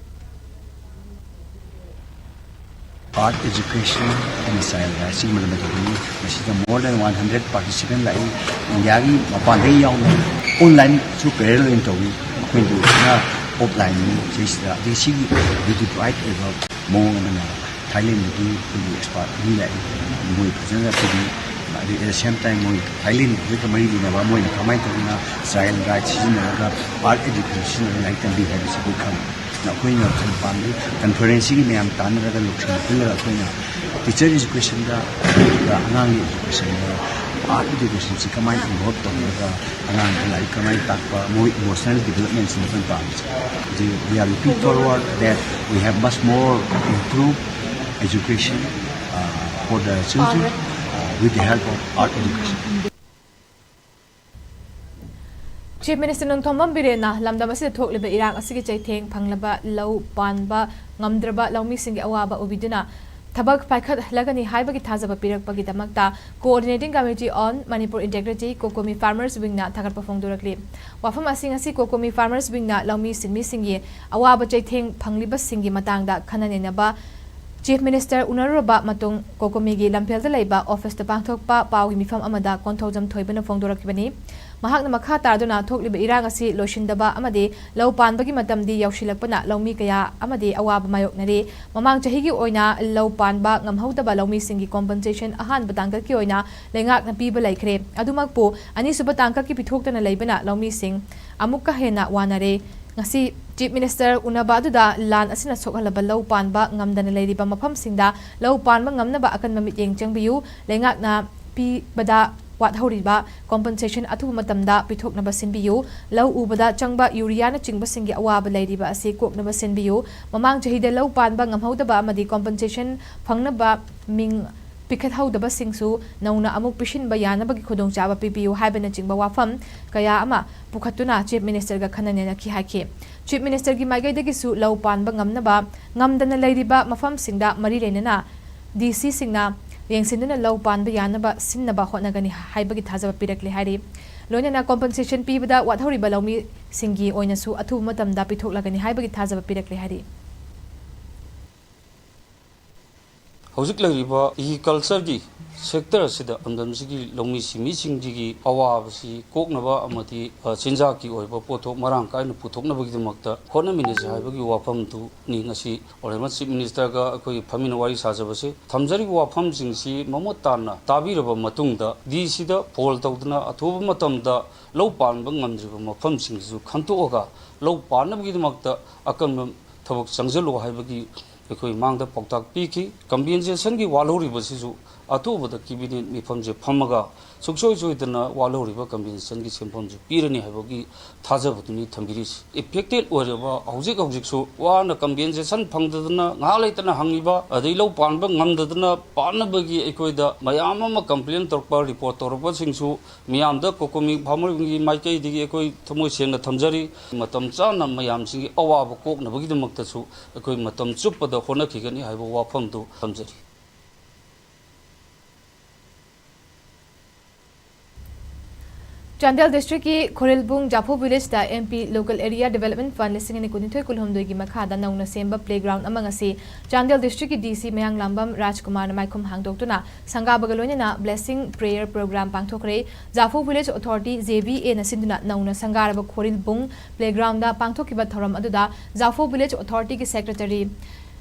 Art education and child rights ꯁꯤꯒꯤ ꯃꯔꯝꯗ ꯇꯧꯒꯅꯤ꯫ ꯃꯁꯤꯗ more than one hundred participant ꯂꯥꯛꯏ꯫ ꯏꯟꯗꯤꯌꯥꯒꯤ ꯃꯄꯥꯟꯗꯒꯤ ꯌꯥꯎꯅ online ꯁꯨ parallel ꯑꯣꯏꯅ ꯇꯧꯏ꯫ ꯑꯩꯈꯣꯏꯅ ꯇꯧꯔꯤꯁꯤꯅ offline ꯅꯤ ꯁꯤꯁꯤꯗ꯫ ꯑꯗꯒꯤ ꯁꯤꯒꯤ beautified ꯑꯣꯏꯕ ꯃꯑꯣꯡ ꯑꯃꯅ ꯊꯥꯏꯂꯦꯟꯗꯒꯤ ꯑꯩꯈꯣꯏꯒꯤ expert ꯑꯅꯤ ꯂꯥꯛꯏ꯫ ꯃꯣꯏ ꯐꯖꯅ ꯑꯩꯈꯣꯏꯒꯤ ꯑꯗꯒꯤ at the same time ꯃꯣꯏ ꯊꯥꯏꯂꯦꯟꯒ ꯃꯔꯤ ꯂꯩꯅꯕ ꯃꯣꯏꯅ ꯀꯃꯥꯏꯅ ꯇꯧꯗꯅ child right ꯁꯤꯖꯤꯟꯅꯔꯒ art education ꯁꯤꯖꯤꯟꯅꯔꯒ ꯂꯥꯏꯔꯤꯛ ꯇꯝꯕꯤ ꯍꯥꯏꯕꯁꯤ ꯑꯩꯈꯣꯏ ꯈꯪꯉꯤ꯫ ꯑꯩꯈꯣꯏꯅ ꯈꯟ ꯄꯥꯝꯃꯤ conference ꯁꯤꯒꯤ ꯃꯌꯥꯝ ꯇꯥꯟꯅꯔꯒ ꯂꯧꯁꯤꯡ ꯄꯨꯜꯂꯒ ꯑꯩꯈꯣꯏꯅ teacher education ꯗ ꯑꯗꯨꯒ ꯑꯉꯥꯡꯒꯤ education ꯗ art education ꯁꯤ ꯀꯃꯥꯏꯅ involve ꯇꯧꯔꯒ ꯑꯉꯥꯡꯗ ꯂꯥꯏꯔꯤꯛ ꯀꯃꯥꯏꯅ ꯇꯥꯛꯄ, ꯃꯣꯏ emotional development ꯁꯤꯅ ꯑꯩꯈꯣꯏꯅ ꯄꯥꯝꯃꯤꯁꯦ꯫ We are looking forward that we have much more improved education uh, for the children uh, with the help of art education. Chief Minister Nongthombam ꯕꯤꯔꯦꯟꯅ ꯂꯝꯗꯝ ꯑꯁꯤꯗ ꯊꯣꯛꯂꯤꯕ ꯏꯔꯥꯡ ꯑꯁꯤꯒꯤ ꯆꯩꯊꯦꯡ ꯐꯪꯂꯕ ꯂꯧ ꯄꯥꯟꯕ ꯉꯝꯗ꯭ꯔꯕ ꯂꯧꯃꯤꯁꯤꯡꯒꯤ ꯑꯋꯥꯕ ꯎꯕꯤꯗꯨꯅ ꯊꯕꯛ ꯄꯥꯏꯈꯠꯂꯒꯅꯤ ꯍꯥꯏꯕꯒꯤ ꯊꯥꯖꯕ ꯄꯤꯔꯛꯄꯒꯤꯗꯃꯛꯇ Coordinating Committee on Manipur Integrity, COCOMI Farmers Wing ꯅ ꯊꯥꯒꯠꯄ ꯐꯣꯡꯗꯣꯔꯛꯂꯤ꯫ ꯋꯥꯐꯝ ꯑꯁꯤ ꯉꯁꯤ COCOMI Farmers Wing ꯅ ꯂꯧꯃꯤ ꯁꯤꯟꯃꯤꯁꯤꯡꯒꯤ ꯑꯋꯥꯕ ꯆꯩꯊꯦꯡ ꯐꯪꯂꯤꯕꯁꯤꯡꯒꯤ ꯃꯇꯥꯡꯗ ꯈꯟꯅ ꯅꯩꯅꯕ Chief Minister ꯎꯅꯔꯨꯔꯕ ꯃꯇꯨꯡ COCOMI ꯒꯤ ꯂꯝꯐꯦꯜꯗ ꯂꯩꯕ office ꯇ ꯄꯥꯡꯊꯣꯛꯄ ꯄꯥꯎꯒꯤ ꯃꯤꯐꯝ ꯑꯃꯗ ꯀꯣꯟꯊꯧꯖꯝ ꯊꯣꯏꯕꯅ ꯐꯣꯡꯗꯣꯔꯛꯈꯤꯕꯅꯤ꯫ ꯃꯍꯥꯛꯅ ꯃꯈꯥ ꯇꯥꯗꯨꯅ ꯊꯣꯛꯂꯤꯕ ꯏꯔꯥꯡ ꯑꯁꯤ ꯂꯣꯏꯁꯤꯟꯗꯕ ꯑꯃꯗꯤ ꯂꯧ ꯄꯥꯟꯕꯒꯤ ꯃꯇꯝꯗꯤ ꯌꯧꯁꯤꯜꯂꯛꯄꯅ ꯂꯧꯃꯤ ꯀꯌꯥ ꯑꯃꯗꯤ ꯑꯋꯥꯕ ꯃꯥꯌꯣꯛꯅꯔꯤ꯫ ꯃꯃꯥꯡ ꯆꯍꯤꯒꯤ ꯑꯣꯏꯅ ꯂꯧ ꯄꯥꯟꯕ ꯉꯝꯍꯧꯗꯕ ꯂꯧꯃꯤꯁꯤꯡꯒꯤ compensation ꯑꯍꯥꯟꯕ ꯇꯥꯡꯀꯛꯀꯤ ꯑꯣꯏꯅ ꯂꯩꯉꯥꯛꯅ ꯄꯤꯕ ꯂꯩꯈ꯭ꯔꯦ꯫ ꯑꯗꯨꯃꯛꯄꯨ ꯑꯅꯤꯁꯨꯕ ꯇꯥꯡꯀꯛꯀꯤ ꯄꯤꯊꯣꯛꯇꯅ ꯂꯩꯕꯅ ꯂꯧꯃꯤꯁꯤꯡ ꯑꯃꯨꯛꯀ ꯍꯦꯟꯅ ꯋꯥꯅꯔꯦ꯫ ꯉꯁꯤ Chief Minister ꯎꯅꯕ ꯑꯗꯨꯗ ꯂꯥꯟ ꯑꯁꯤꯅ ꯁꯣꯛꯍꯜꯂꯕ ꯂꯧ ꯄꯥꯟꯕ ꯉꯝꯗꯅ ꯂꯩꯔꯤꯕ ꯃꯐꯝꯁꯤꯡꯗ ꯂꯧ ꯄꯥꯟꯕ ꯉꯝꯅꯕ ꯑꯀꯟꯕ ꯃꯤꯠꯌꯦꯡ ꯆꯪꯕꯤꯌꯨ꯫ ꯂꯩꯉꯥꯛꯅ ꯄꯤꯕꯗ ꯋꯥꯠꯍꯧꯔꯤꯕ compensation ꯑꯊꯨꯕ ꯃꯇꯝꯗ ꯄꯤꯊꯣꯛꯅꯕ ꯁꯤꯟꯕꯤꯌꯨ꯫ ꯂꯧ ꯎꯕꯗ ꯆꯪꯕ ꯌꯨꯔꯤꯌꯥꯅꯆꯤꯡꯕꯁꯤꯡꯒꯤ ꯑꯋꯥꯕ ꯂꯩꯔꯤꯕ ꯑꯁꯤ ꯀꯣꯛꯅꯕ ꯁꯤꯟꯕꯤꯌꯨ꯫ ꯃꯃꯥꯡ ꯆꯍꯤꯗ ꯂꯧ ꯄꯥꯟꯕ ꯉꯝꯍꯧꯗꯕ ꯑꯃꯗꯤ compensation ꯐꯪꯅꯕ ꯃꯤꯡ ꯄꯤꯈꯠꯍꯧꯗꯕꯁꯤꯡꯁꯨ ꯅꯧꯅ ꯑꯃꯨꯛ ꯄꯤꯁꯤꯟꯕ ꯌꯥꯅꯕꯒꯤ ꯈꯨꯗꯣꯡꯆꯥꯕ ꯄꯤꯕꯤꯌꯨ ꯍꯥꯏꯕꯅꯆꯤꯡꯕ ꯋꯥꯐꯝ ꯀꯌꯥ ꯑꯃ ꯄꯨꯈꯠꯇꯨꯅ Chief Minister ꯒ ꯈꯟꯅ ꯅꯩꯅꯈꯤ ꯍꯥꯏꯈꯤ꯫ Chief Minister ꯒꯤ ꯃꯥꯏꯀꯩꯗꯒꯤꯁꯨ ꯂꯧ ꯄꯥꯟꯕ ꯉꯝꯅꯕ ꯉꯝꯗꯅ ꯂꯩꯔꯤꯕ ꯃꯐꯝꯁꯤꯡꯗ ꯃꯔꯤ ꯂꯩꯅꯅ DC ꯁꯤꯡꯅ ꯌꯦꯡꯁꯤꯟꯗꯨꯅ ꯂꯧ ꯄꯥꯟꯕ ꯌꯥꯅꯕ ꯁꯤꯟꯅꯕ ꯍꯣꯠꯅꯒꯅꯤ ꯍꯥꯏꯕꯒꯤ ꯊꯥꯖꯕ ꯄꯤꯔꯛꯂꯦ ꯍꯥꯏꯔꯤ꯫ ꯂꯣꯏꯅꯅ compensation ꯄꯤꯕꯗ ꯋꯥꯠꯍꯧꯔꯤꯕ ꯂꯧꯃꯤꯁꯤꯡꯒꯤ ꯑꯣꯏꯅꯁꯨ ꯑꯊꯨꯕ ꯃꯇꯝꯗ ꯄꯤꯊꯣꯛꯂꯒꯅꯤ ꯍꯥꯏꯕꯒꯤ ꯊꯥꯖꯕ ꯄꯤꯔꯛꯂꯦ ꯍꯥꯏꯔꯤ꯫ ꯍꯧꯖꯤꯛ ꯂꯩꯔꯤꯕ ꯏ ꯀꯜꯆꯔꯒꯤ ꯁꯦꯛꯇꯔ ꯑꯁꯤꯗ ꯂꯝꯗꯝꯁꯤꯒꯤ ꯂꯧꯃꯤ ꯁꯤꯟꯃꯤꯁꯤꯡꯁꯤꯒꯤ ꯑꯋꯥꯕꯁꯤ ꯀꯣꯛꯅꯕ ꯑꯃꯗꯤ, ꯑ, ꯆꯤꯟꯖꯥꯛꯀꯤ ꯑꯣꯏꯕ ꯄꯣꯠꯊꯣꯛ ꯃꯔꯥꯡ ꯀꯥꯏꯅ ꯄꯨꯊꯣꯛꯅꯕꯒꯤꯗꯃꯛꯇ ꯍꯣꯠꯅꯃꯤꯟꯅꯁꯤ ꯍꯥꯏꯕꯒꯤ ꯋꯥꯐꯝꯗꯨꯅꯤ ꯉꯁꯤ Honourable Chief Minister ꯒ ꯑꯩꯈꯣꯏꯒꯤ ꯐꯝꯃꯤꯟꯅ ꯋꯥꯔꯤ ꯁꯥꯖꯕꯁꯦ꯫ ꯊꯝꯖꯔꯤꯕ ꯋꯥꯐꯝꯁꯤꯡꯁꯤ ꯃꯃꯨꯠ ꯇꯥꯅ ꯇꯥꯕꯤꯔꯕ ꯃꯇꯨꯡꯗ, D C ꯗ ꯐꯣꯟ ꯇꯧꯗꯨꯅ ꯑꯊꯨꯕ ꯃꯇꯝꯗ ꯂꯧ ꯄꯥꯟꯕ ꯉꯝꯗ꯭ꯔꯤꯕ ꯃꯐꯝꯁꯤꯡꯁꯤꯁꯨ ꯈꯟꯇꯣꯛꯑꯒ ꯂꯧ ꯄꯥꯟꯅꯕꯒꯤꯗꯃꯛꯇ ꯑꯀꯟꯕ ꯊꯕꯛ ꯆꯪꯁꯤꯜꯂꯨ ꯍꯥꯏꯕꯒꯤ ꯑꯩꯈꯣꯏ ꯃꯥꯡꯗ ꯄꯥꯎꯇꯥꯛ ꯄꯤꯈꯤ꯫ Compensation ꯒꯤ ꯋꯥꯠꯍꯧꯔꯤꯕꯁꯤꯁꯨ ꯑꯊꯨꯕꯗ cabinet ꯃꯤꯐꯝꯁꯦ ꯐꯝꯃꯒ ꯁꯨꯡꯁꯣꯏ ꯁꯣꯏꯗꯅ ꯋꯥꯠꯍꯧꯔꯤꯕ compensation ꯒꯤ ꯁꯦꯟꯐꯝꯁꯦ ꯄꯤꯔꯅꯤ ꯍꯥꯏꯕꯒꯤ ꯊꯥꯖꯕꯗꯨꯅꯤ ꯊꯝꯕꯤꯔꯤꯁꯤ꯫ Affected ꯑꯣꯏꯔꯕ ꯍꯧꯖꯤꯛ ꯍꯧꯖꯤꯛꯁꯨ ꯋꯥꯅ compensation ꯐꯪꯗꯗꯅ ꯉꯥꯏꯍꯥꯛ ꯂꯩꯇꯅ ꯍꯪꯉꯤꯕ, ꯑꯗꯩ ꯂꯧ ꯄꯥꯟꯕ ꯉꯝꯗꯗꯅ ꯄꯥꯟꯅꯕꯒꯤ ꯑꯩꯈꯣꯏꯗ ꯃꯌꯥꯝ ꯑꯃ complain ꯇꯧꯔꯛꯄ, report ꯇꯧꯔꯛꯄꯁꯤꯡꯁꯨ ꯃꯤꯌꯥꯝꯗ COCOMI farmer ꯒꯤ ꯃꯥꯏꯀꯩꯗꯒꯤ ꯑꯩꯈꯣꯏ ꯊꯃꯣꯏ ꯁꯦꯡꯅ ꯊꯝꯖꯔꯤ꯫ ꯃꯇꯝ ꯆꯥꯅ ꯃꯌꯥꯝꯁꯤꯡꯒꯤ ꯑꯋꯥꯕ ꯀꯣꯛꯅꯕꯒꯤꯗꯃꯛꯇꯁꯨ ꯑꯩꯈꯣꯏ ꯃꯇꯝ ꯆꯨꯞꯄꯗ ꯍꯣꯠꯅꯈꯤꯒꯅꯤ ꯍꯥꯏꯕ ꯋꯥꯐꯝꯗꯨ ꯊꯝꯖꯔꯤ꯫ ꯆꯥꯟꯗꯦꯜ district ꯀꯤ ꯈꯣꯔꯤꯜꯕꯨꯡ ꯖꯥꯐꯧ village ꯇ M P Local Area Development Fund ꯂꯤꯁꯤꯡ ꯑꯅꯤ ꯀꯨꯟꯅꯤꯊꯣꯏ ꯀꯨꯟꯍꯨꯝꯗꯣꯏꯒꯤ ꯃꯈꯥꯗ ꯅꯧꯅ ꯁꯦꯝꯕ playground ꯑꯃ ꯉꯁꯤ ꯆꯥꯟꯗꯦꯜ district ꯀꯤ D C ꯃꯌꯥꯡꯂꯥꯡꯕꯝ ꯔꯥꯖꯀꯨꯃꯥꯔꯅ ꯃꯥꯏꯈꯨꯝ ꯍꯥꯡꯗꯣꯛꯇꯨꯅ ꯁꯪꯒꯥꯕꯒ ꯂꯣꯏꯅꯅ blessing prayer program ꯄꯥꯡꯊꯣꯛꯈ꯭ꯔꯦ꯫ ꯖꯥꯐꯧ village authority, J V A ꯅ ꯁꯤꯟꯗꯨꯅ ꯅꯧꯅ ꯁꯪꯒꯥꯔꯕ ꯈꯣꯔꯤꯜꯕꯨꯡ playground ꯗ ꯄꯥꯡꯊꯣꯛꯈꯤꯕ ꯊꯧꯔꯝ ꯑꯗꯨꯗ ꯖꯥꯐꯧ village authority ꯒꯤ secretary,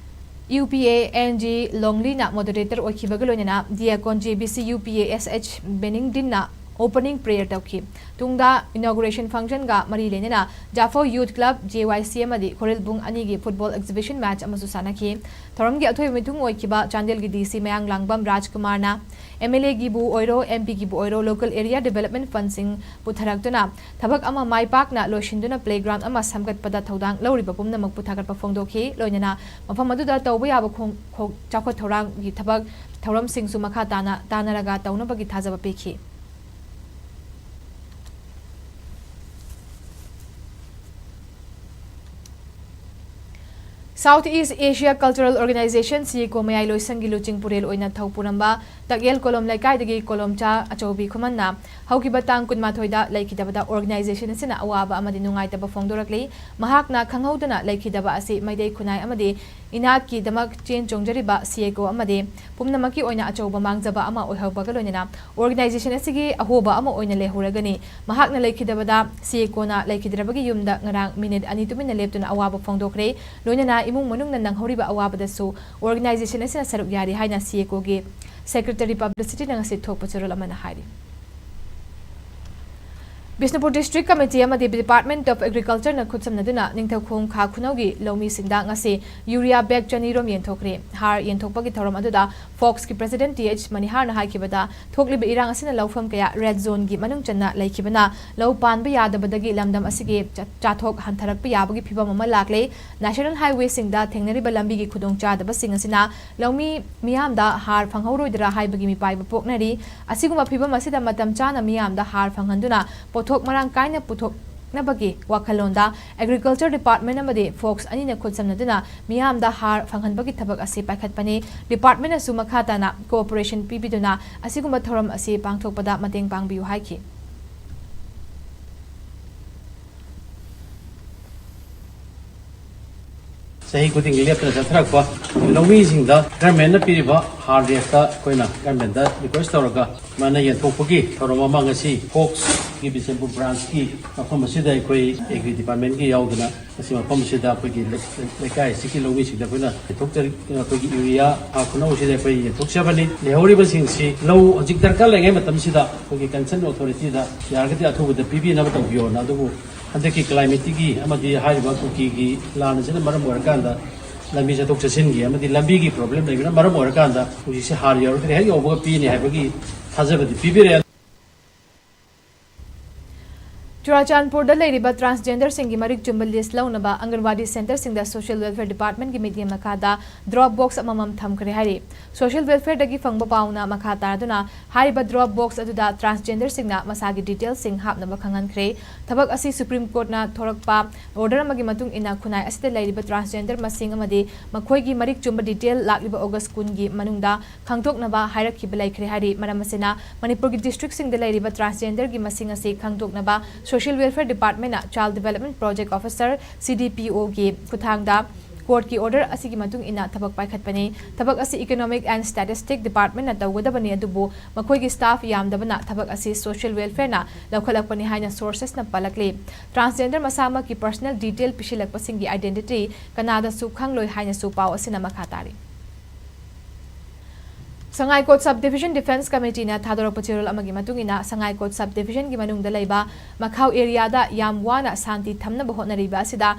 U P A N G ꯂꯣꯡꯂꯤꯅ moderator ꯑꯣꯏꯈꯤꯕꯒ ꯂꯣꯏꯅꯅ Deacon J B C U P A S H ꯕꯦꯅꯤꯡꯗꯤꯟꯅ opening prayer ꯇꯧꯈꯤ꯫ ꯇꯨꯡꯗ inauguration function ꯒ ꯃꯔꯤ ꯂꯩꯅꯅ ꯖꯥꯐꯧ Youth Club, J Y C ꯑꯃꯗꯤ ꯈꯣꯔꯤꯜꯕꯨꯡ ꯑꯅꯤꯒꯤ football exhibition match ꯑꯃꯁꯨ ꯁꯥꯟꯅꯈꯤ꯫ ꯊꯧꯔꯝꯒꯤ ꯑꯊꯣꯏꯕ ꯃꯤꯊꯨꯡ ꯑꯣꯏꯈꯤꯕ ꯆꯥꯟꯗꯦꯜꯒꯤ D C Mayanglangbam ꯔꯥꯖꯀꯨꯃꯥꯔꯅ M L A ꯒꯤꯕꯨ ꯑꯣꯏꯔꯣ, M P ꯒꯤꯕꯨ ꯑꯣꯏꯔꯣ, local area development fund ꯁꯤꯡ ꯄꯨꯊꯔꯛꯇꯨꯅ ꯊꯕꯛ ꯑꯃ ꯃꯥꯏ ꯄꯥꯛꯅ ꯂꯣꯏꯁꯤꯟꯗꯨꯅ playground ꯑꯃ ꯁꯦꯝꯒꯠꯄꯗ ꯊꯧꯗꯥꯡ ꯂꯧꯔꯤꯕ ꯄꯨꯝꯅꯃꯛꯄꯨ ꯊꯥꯒꯠꯄ ꯐꯣꯡꯗꯣꯛꯈꯤ꯫ ꯂꯣꯏꯅꯅ ꯃꯐꯝ ꯑꯗꯨꯗ ꯇꯧꯕ ꯌꯥꯕ ꯈꯣꯡ-, ꯈꯣ-, ꯆꯥꯎꯈꯠ ꯊꯧꯔꯥꯡꯒꯤ ꯊꯕꯛ ꯊꯧꯔꯝꯁꯤꯡꯁꯨ ꯃꯈꯥ ꯇꯥꯅ ꯇꯥꯟꯅꯔꯒ ꯇꯧꯅꯕꯒꯤ ꯊꯥꯖꯕ ꯄꯤꯈꯤ꯫ South East Asia Cultural Organization, SEACO ꯃꯌꯥꯏ ꯂꯣꯏꯁꯪꯒꯤ ꯂꯨꯆꯤꯡ ꯄꯨꯔꯦꯜ ꯑꯣꯏꯅ ꯊꯧ ꯄꯨꯔꯝꯕ ꯇꯛꯌꯦꯜ ꯀꯣꯂꯣꯝ ꯂꯩꯀꯥꯏꯗꯒꯤ ꯀꯣꯂꯣꯝꯆꯥ ꯑꯆꯧꯕꯤ ꯈꯨꯃꯟꯅ ꯍꯧꯈꯤꯕ ꯇꯥꯡ ꯀꯨꯟꯃꯥꯊꯣꯏꯗ ꯂꯩꯈꯤꯗꯕꯗ organization ꯑꯁꯤꯅ ꯑꯋꯥꯕ ꯑꯃꯗꯤ ꯅꯨꯡꯉꯥꯏꯇꯕ ꯐꯣꯡꯗꯣꯔꯛꯂꯤ꯫ ꯃꯍꯥꯛꯅ ꯈꯪꯍꯧꯗꯅ ꯂꯩꯈꯤꯗꯕ ꯑꯁꯤ ꯃꯩꯇꯩ ꯈꯨꯟꯅꯥꯏ ꯑꯃꯗꯤ ꯏꯅꯥꯠꯀꯤꯗꯃꯛ ꯆꯦꯟ ꯆꯣꯡꯖꯔꯤꯕ ꯁꯤ ꯑꯦ ꯀꯣ ꯑꯃꯗꯤ ꯄꯨꯝꯅꯃꯛꯀꯤ ꯑꯣꯏꯅ ꯑꯆꯧꯕ ꯃꯥꯡꯖꯕ ꯑꯃ ꯑꯣꯏꯍꯧꯕꯒ ꯂꯣꯏꯅꯅ organization ꯑꯁꯤꯒꯤ ꯑꯍꯣꯕ ꯑꯃ ꯑꯣꯏꯅ ꯂꯩꯍꯧꯔꯒꯅꯤ꯫ ꯃꯍꯥꯛꯅ ꯂꯩꯈꯤꯗꯕꯗ ꯁꯤ ꯑꯦ ꯀꯣꯅ ꯂꯩꯈꯤꯗ꯭ꯔꯕꯒꯤ ꯌꯨꯝꯗ ꯉꯔꯥꯡ ꯃꯤꯅꯤꯠ ꯑꯅꯤ ꯇꯨꯃꯤꯟꯅ ꯂꯦꯞꯇꯨꯅ ꯑꯋꯥꯕ ꯐꯣꯡꯗꯣꯛꯈ꯭ꯔꯦ꯫ ꯂꯣꯏꯅꯅ ꯏꯃꯨꯡ ꯃꯅꯨꯡꯅ ꯅꯪꯍꯧꯔꯤꯕ ꯑꯋꯥꯕꯗꯁꯨ organization ꯑꯁꯤꯅ ꯁꯔꯨꯛ ꯌꯥꯔꯤ ꯍꯥꯏꯅ ꯁꯤ ꯑꯦ ꯀꯣꯒꯤ secretary publicityꯅ ꯉꯁꯤ ꯊꯣꯛꯄ ꯆꯦꯔꯣꯜ ꯑꯃꯅ ꯍꯥꯏꯔꯤ꯫ ꯕꯤꯁꯅꯨꯄꯨꯔ District Committee ꯑꯃꯗꯤ Department of Agricultureꯅ ꯈꯨꯠꯁꯝꯅꯗꯨꯅ ꯅꯤꯡꯊꯧꯈꯣꯡ ꯈꯥ ꯈꯨꯅꯧꯒꯤ ꯂꯧꯃꯤꯁꯤꯡꯗ ꯉꯁꯤ urea bag ꯆꯅꯤ ꯔꯣꯝ ꯌꯦꯟꯊꯣꯛꯈ꯭ꯔꯦ꯫ ꯍꯥꯔ ꯌꯦꯟꯊꯣꯛꯄꯒꯤ ꯊꯧꯔꯝ ꯑꯗꯨꯗ ꯐꯣꯛꯁꯀꯤ president ꯇꯤ ꯑꯩꯆ ꯃꯅꯤꯍꯥꯔꯅ ꯍꯥꯏꯈꯤꯕꯗ, ꯊꯣꯛꯂꯤꯕ ꯏꯔꯥꯡ ꯑꯁꯤꯅ ꯂꯧꯐꯝ ꯀꯌꯥ red zoneꯒꯤ ꯃꯅꯨꯡ ꯆꯟꯅ ꯂꯩꯈꯤꯕꯅ ꯂꯧ ꯄꯥꯟꯕ ꯌꯥꯗꯕꯗꯒꯤ ꯂꯝꯗꯝ ꯑꯁꯤꯒꯤ ꯆꯥ-, ꯆꯥꯊꯣꯛ ꯍꯟꯊꯔꯛꯄ ꯌꯥꯕꯒꯤ ꯐꯤꯚꯝ ꯑꯃ ꯂꯥꯛꯂꯦ꯫ National highwayꯁꯤꯡꯗ ꯊꯦꯡꯅꯔꯤꯕ ꯂꯝꯕꯤꯒꯤ ꯈꯨꯗꯣꯡꯆꯥꯗꯕꯁꯤꯡ ꯑꯁꯤꯅ ꯂꯧꯃꯤ ꯃꯤꯌꯥꯝꯗ ꯍꯥꯔ ꯐꯪꯍꯧꯔꯣꯏꯗ꯭ꯔꯥ ꯍꯥꯏꯕꯒꯤ ꯃꯤꯄꯥꯏꯕ ꯄꯣꯛꯅꯔꯤ꯫ ꯑꯁꯤꯒꯨꯝꯕ ꯐꯤꯚꯝ ꯑꯁꯤꯗ ꯃꯇꯝ ꯆꯥꯅ ꯃꯤꯌꯥꯝꯗ ꯍꯥꯔ ꯐꯪꯍꯟꯗꯨꯅ ꯄꯣꯠꯊꯣꯛ ꯃꯔꯥꯡ ꯀꯥꯏꯅ ꯄꯨꯊꯣꯛꯅꯕꯒꯤ ꯋꯥꯈꯜꯂꯣꯟꯗ Agriculture Department ꯑꯃꯗꯤ ꯐꯣꯛꯁ ꯑꯅꯤꯅ ꯈꯨꯠꯁꯝꯅꯗꯨꯅ ꯃꯤꯌꯥꯝꯗ ꯍꯥꯔ ꯐꯪꯍꯟꯕꯒꯤ ꯊꯕꯛ ꯑꯁꯤ ꯄꯥꯏꯈꯠꯄꯅꯤ꯫ Departmentꯅꯁꯨ ꯃꯈꯥ ꯇꯥꯅ cooperation ꯄꯤꯕꯤꯗꯨꯅ ꯑꯁꯤꯒꯨꯝꯕ ꯊꯧꯔꯝ ꯑꯁꯤ ꯄꯥꯡꯊꯣꯛꯄꯗ ꯃꯇꯦꯡ ꯄꯥꯡꯕꯤꯌꯨ ꯍꯥꯏꯈꯤ꯫ ꯆꯍꯤ ꯈꯨꯗꯤꯡꯒꯤ ꯂꯦꯞꯇꯅ ꯆꯠꯊꯔꯛꯄ ꯂꯧꯃꯤꯁꯤꯡꯗ governmentꯅ ꯄꯤꯔꯤꯕ ꯍꯥꯔ rateꯇ ꯑꯩꯈꯣꯏꯅ governmentꯇ request ꯇꯧꯔꯒ ꯃꯥꯅ ꯌꯦꯟꯊꯣꯛꯄꯒꯤ ꯊꯧꯔꯝ ꯑꯃ ꯉꯁꯤ ꯐꯣꯛꯁꯀꯤ ꯕꯤꯁꯦꯝꯄꯨꯔ branchꯀꯤ ꯃꯐꯝ ꯑꯁꯤꯗ ꯑꯩꯈꯣꯏ Agri Departmentꯀꯤ ꯌꯥꯎꯗꯅ ꯉꯁꯤ ꯃꯐꯝ ꯑꯁꯤꯗ ꯑꯩꯈꯣꯏꯒꯤ ꯂꯩ-, ꯂꯩꯀꯥꯏ ꯑꯁꯤꯒꯤ ꯂꯧꯃꯤꯁꯤꯡꯗ ꯑꯩꯈꯣꯏꯅ ꯌꯦꯟꯊꯣꯛꯆꯔꯤ꯫ ꯑꯩꯈꯣꯏꯒꯤ urea ꯍꯥꯔ ꯈꯨꯅꯧ ꯑꯁꯤꯗ ꯑꯩꯈꯣꯏ ꯌꯦꯟꯊꯣꯛꯆꯕꯅꯤ꯫ ꯂꯩꯍꯧꯔꯤꯕꯁꯤꯡꯁꯤ ꯂꯧ ꯍꯧꯖꯤꯛ ꯗꯔꯀꯥꯔ ꯂꯩꯉꯩ ꯃꯇꯝꯁꯤꯗ ꯑꯩꯈꯣꯏꯒꯤ concern authorityꯗ ꯌꯥꯔꯒꯗꯤ ꯑꯊꯨꯕꯗ ꯄꯤꯕꯤꯅꯕ ꯇꯧꯕꯤꯌꯣꯅ꯫ ꯑꯗꯨꯕꯨ ꯍꯟꯗꯛꯀꯤ climateꯀꯤ ꯑꯃꯗꯤ ꯍꯥꯏꯔꯤꯕ ꯀꯨꯀꯤꯒꯤ ꯂꯥꯟ ꯑꯁꯤꯅ ꯃꯔꯝ ꯑꯣꯏꯔꯀꯥꯟꯗ ꯂꯝꯕꯤ ꯆꯠꯊꯣꯛ ꯆꯠꯁꯤꯟꯒꯤ ꯑꯃꯗꯤ ꯂꯝꯕꯤꯒꯤ problem ꯂꯩꯕꯅ ꯃꯔꯝ ꯑꯣꯏꯔꯀꯥꯟꯗ ꯍꯧꯖꯤꯛꯁꯦ ꯍꯥꯔ ꯌꯧꯔꯛꯇ꯭ꯔꯦ, ꯍꯦꯛ ꯌꯧꯕꯒ ꯄꯤꯅꯤ ꯍꯥꯏꯕꯒꯤ ꯊꯥꯖꯕꯗꯤ ꯄꯤꯕꯤꯔꯦ꯫ ꯆꯨꯔꯥꯆꯥꯟꯄꯨꯔꯗ ꯂꯩꯔꯤꯕ transgenderꯁꯤꯡꯒꯤ ꯃꯔꯤꯛ ꯆꯨꯝꯕ list ꯂꯧꯅꯕ ꯑꯪꯒꯟꯋꯥꯗꯤ centreꯁꯤꯡꯗ Social Welfare Departmentꯀꯤ ꯃꯤꯠꯌꯦꯡ ꯃꯈꯥꯗ drop box ꯑꯃꯃꯝ ꯊꯝꯈ꯭ꯔꯦ ꯍꯥꯏꯔꯤ꯫ Social Welfareꯗꯒꯤ ꯐꯪꯕ ꯄꯥꯎꯅ ꯃꯈꯥ ꯇꯥꯔꯗꯨꯅ ꯍꯥꯏꯔꯤꯕ drop boxꯁꯤꯡ ꯑꯗꯨꯗ transgenderꯁꯤꯡꯅ ꯃꯁꯥꯒꯤ detailꯁꯤꯡ ꯍꯥꯞꯅꯕ ꯈꯪꯍꯟꯈ꯭ꯔꯦ꯫ ꯊꯕꯛ ꯑꯁꯤ Supreme Courtꯅ ꯊꯣꯔꯛꯄ order ꯑꯃꯒꯤ ꯃꯇꯨꯡ ꯏꯟꯅ ꯈꯨꯟꯅꯥꯏ ꯑꯁꯤꯗ ꯂꯩꯔꯤꯕ transgender ꯃꯁꯤꯡ ꯑꯃꯗꯤ ꯃꯈꯣꯏꯒꯤ ꯃꯔꯤꯛ ꯆꯨꯝꯕ detail ꯂꯥꯛꯂꯤꯕ August ꯀꯨꯟꯒꯤ ꯃꯅꯨꯡꯗ ꯈꯪꯗꯣꯛꯅꯕ ꯍꯥꯏꯔꯛꯈꯤꯕ ꯂꯩꯈ꯭ꯔꯦ ꯍꯥꯏꯔꯤ꯫ ꯃꯔꯝ ꯑꯁꯤꯅ ꯃꯅꯤꯄꯨꯔꯒꯤ districtꯁꯤꯡꯗ ꯂꯩꯔꯤꯕ transgenderꯒꯤ ꯃꯁꯤꯡ ꯑꯁꯤ ꯈꯪꯗꯣꯛꯅꯕ Social Welfare Departmentꯅ Child Development Project Officer, CDPOꯒꯤ ꯈꯨꯠꯊꯥꯡꯗ Courtꯀꯤ order ꯑꯁꯤꯒꯤ ꯃꯇꯨꯡ ꯏꯟꯅ ꯊꯕꯛ ꯄꯥꯏꯈꯠꯄꯅꯤ꯫ ꯊꯕꯛ ꯑꯁꯤ Economic and Statistic Departmentꯅ ꯇꯧꯒꯗꯕꯅꯤ, ꯑꯗꯨꯕꯨ ꯃꯈꯣꯏꯒꯤ staff ꯌꯥꯝꯗꯕꯅ ꯊꯕꯛ ꯑꯁꯤ Social Welfareꯅ ꯂꯧꯈꯠꯂꯛꯄꯅꯤ ꯍꯥꯏꯅ sourcesꯅ ꯄꯜꯂꯛꯂꯤ꯫ Transgender ꯃꯁꯥꯃꯛꯀꯤ personal detail ꯄꯤꯁꯤꯜꯂꯛꯄꯁꯤꯡꯒꯤ identity ꯀꯅꯥꯗꯁꯨ ꯈꯪꯂꯣꯏ ꯍꯥꯏꯅꯁꯨ ꯄꯥꯎ ꯑꯁꯤꯅ ꯃꯈꯥ ꯇꯥꯔꯤ꯫ ꯁꯉꯥꯏꯀꯣꯠ Sub Division Defence Committeeꯅ ꯊꯥꯗꯣꯔꯛꯄ ꯆꯦꯔꯣꯜ ꯑꯃꯒꯤ ꯃꯇꯨꯡ ꯏꯟꯅ, ꯁꯉꯥꯏꯀꯣꯠ Sub Divisionꯒꯤ ꯃꯅꯨꯡꯗ ꯂꯩꯕ ꯃꯈꯥꯎ areaꯗ ꯌꯥꯝ ꯋꯥꯅ ꯁꯥꯟꯇꯤ ꯊꯝꯅꯕ ꯍꯣꯠꯅꯔꯤꯕ ꯑꯁꯤꯗ